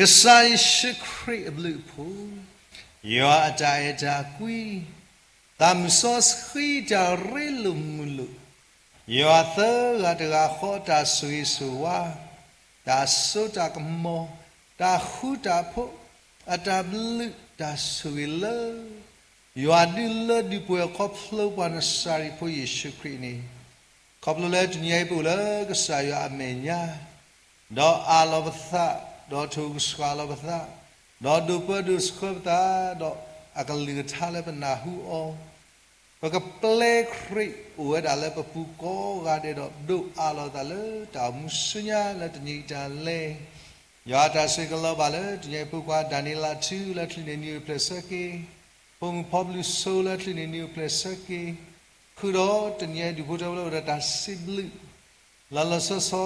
ကစၢ်ယ့ၣ်ၡူးခရံာ်အဘျုးအဖှိၣ်, ယွၤအတၢ်အဲၣ်တၢ်ကွံ, သးမုၢ်စီဆှံတၢ်ရ့လိာ်မုာ်လိာ်, ယွၤသၢဂၤတဂၤဃီအတၢ်ဆိၣ်ဂ့ၤဆိၣ်ဝါ, တၢ်စိတၢ်ကမီၤ, တၢ်ဃူတၢ်ဖိး, အတၢ်ဘျုးတၢ်ဆိၣ်ဂ့ၤလၢ ယွၤဒုးလၢဒုးပှဲၤခီဖျိပှၤနစၤရ့းဖိယ့ၣ်ၡူးခရံာ်န့ၣ်, ခီဖျိလၢတနံၤအံၤပအိၣ်လၢကစၢ်ယွၤအမဲာ်ညါ, ဒီးအးလီၤပသး, ဒီးထိၣ်ကဆှီလီၤပသး, ဒီးဒိးပၢဒိးဆှၢပသး, ဒီးအကလုၢ်ကထါလၢပနၢ်ဟူအီၤ ပကပျဲခရံာ်အိၣ်ဝဲဒၣ်လၢပပူၤကိးဂၤဒဲးဒီး ဒိးအးလီၤသးလၢတၢ်အိၣ်မူဆူညါလၢတနံၤအံၤတၢ်လဲၤ, ယွၤအတၢ်ဆိၣ်ဂ့ၤကလီၤဘၣ်လၢတနံၤအံၤဖိခွါ ဒၤနံးယ့လးထူလၢချံးန့ၣ်နံၤအိၣ်ဖျဲၣ်ဆၢက့ၤ, ဖိမုၣ်ဖီဘျူးစိလၢချံးန့ၣ်နံၤအိၣ်ဖျဲၣ်ဆၢက့ၤ, ဃုာ်ဒီးတနံၤအံၤဒူၣ်ဖိထၢဖိလၢအိၣ်ဒီးတၢ်စံးဘျုး လီၤလီၤဆီဆီ,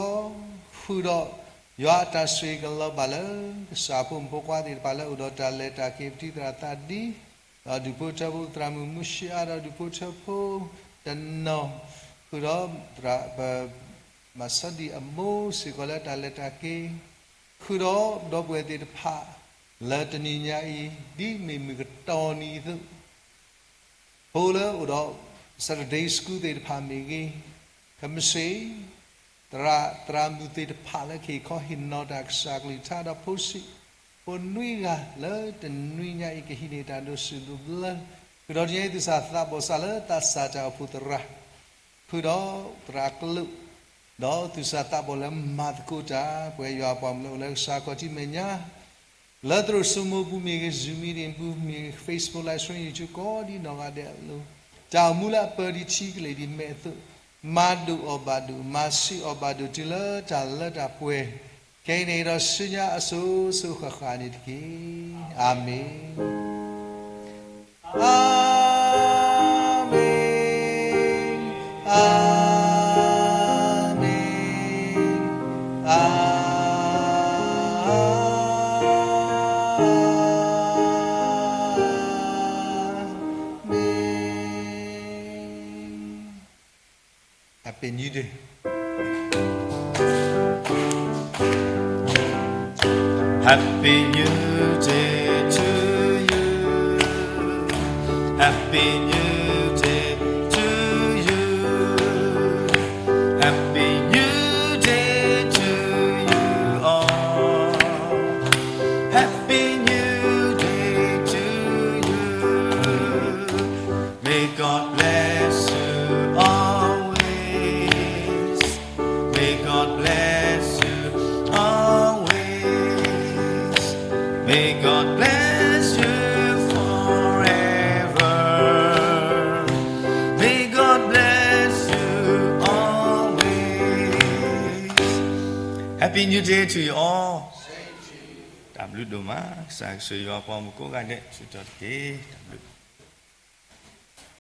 ဃုာ်ဒီးယွၤအတၢ်ဆိၣ်ဂ့ၤကလီၤဘၣ်လၢ ကစၢ်ဖိမုၣ်ဖိခွါသ့ၣ်တဖၣ်လၢအိၣ်ဒီးတၢ်လဲၤတၢ်က့ၤ ပထံသရၣ်သးဒံ, ဒီးဒူၣ်ဖိထၢဖိသရၣ်မုၣ်မူရှံအါဒီးဒူၣ်ဖိထၢဖိတနီၤ, ဃုာ်ဒီးသရၣ်ပ မၤဆၢဒံၣ်အမိၢ်စ့ၢ်ကီးလၢတၢ်လဲၤတၢ်က့ၤ, ဃုာ်ဒီးဒီပုၢ်ဝဲၢ်သ့ၣ်တဖၣ် လၢတနံၤညါအံၤ ဒ်မ့ၢ်မုၢ်ကတီၢ်နံၤအသိး ဖိလၢအိၣ်ဒီး Saturday School သ့ၣ်တဖၣ်မ့ၢ်ဂ့ၤ, ကမ့ၢ်စ့ၢ် သရၣ်သရၣ်မုၣ်သ့ၣ်တဖၣ်လၢကဟ့ၣ်ခီဟ့ၣ်နီၤတၢ်ကစၢ်ကလုၢ်ကထါဒီးဖိဆံး, ဖိနွံဂၤလၢတနွံညါအံၤကဟံးန့ၢ်တၢ်ဒိးဆူၣ်ဒိးဘျၢ, ဃုာ်ဒီးတနံၤအံၤသူၣ်စၢ်သးဘီၣ်စးလၢသးစၢ်တၢ်အိၣ်ဖှိၣ်သရၣ်, ဃုာ်ဒီးသရၣ်ကျိာ်, ဒီးသူၣ်စၢ်သးဘီၣ်လၢမၤသကိးတၢ် ပဝဲယွၤအပှၤမုၣ်လၢအိၣ်လၢကစၢ်ခီၣ်ထံးမဲာ်ညါ လၢသရိာ်စိမိၤပူၤမ့ၢ်ဂ့ၤ, Zoom meeting ပူၤမ့ၢ်ဂ့ၤ, Facebook live stream YouTube ကိးဒံနီၢ်ဂၤဒဲးအလိၤ, တၢ်အိၣ်မူလၢအပၢၤဒံးထံကလဲာ်ဒံးမဲာ်အသိး, မၤဒိၣ်အီၤဘၣ်ဒိၣ်, မၤဆံးအီၤဘၣ်ဒိၣ်တုၤလၢတၢ်လၢတၢ်ပှဲၤ, ခဲအံၤန့ၣ်ဒီးဆူညါအစိၤစိၤဃၣ်ဃၣ်န့ၣ်တက့ၢ်. အၤမ့ၣ်. အၤမ့ၣ်, အၤမ့ၣ်, အၤမ့ၣ်. Happy New Day. Happy New Day to you. Happy New Day to you. Happy New Day to you all. Happy New Day to you. May God bless you always. May God bless you always. May God bless you forever. May God bless you always. Happy New Day to you all. တၢ်ဘျုးဒိၣ်မး, ကစၢ်ကဆိၣ်ဂ့ၤယွၤပှၤမုၣ်ကိးဂၤဒဲး ဆူတီၤတက့ၢ်. တၢ်ဘျုး.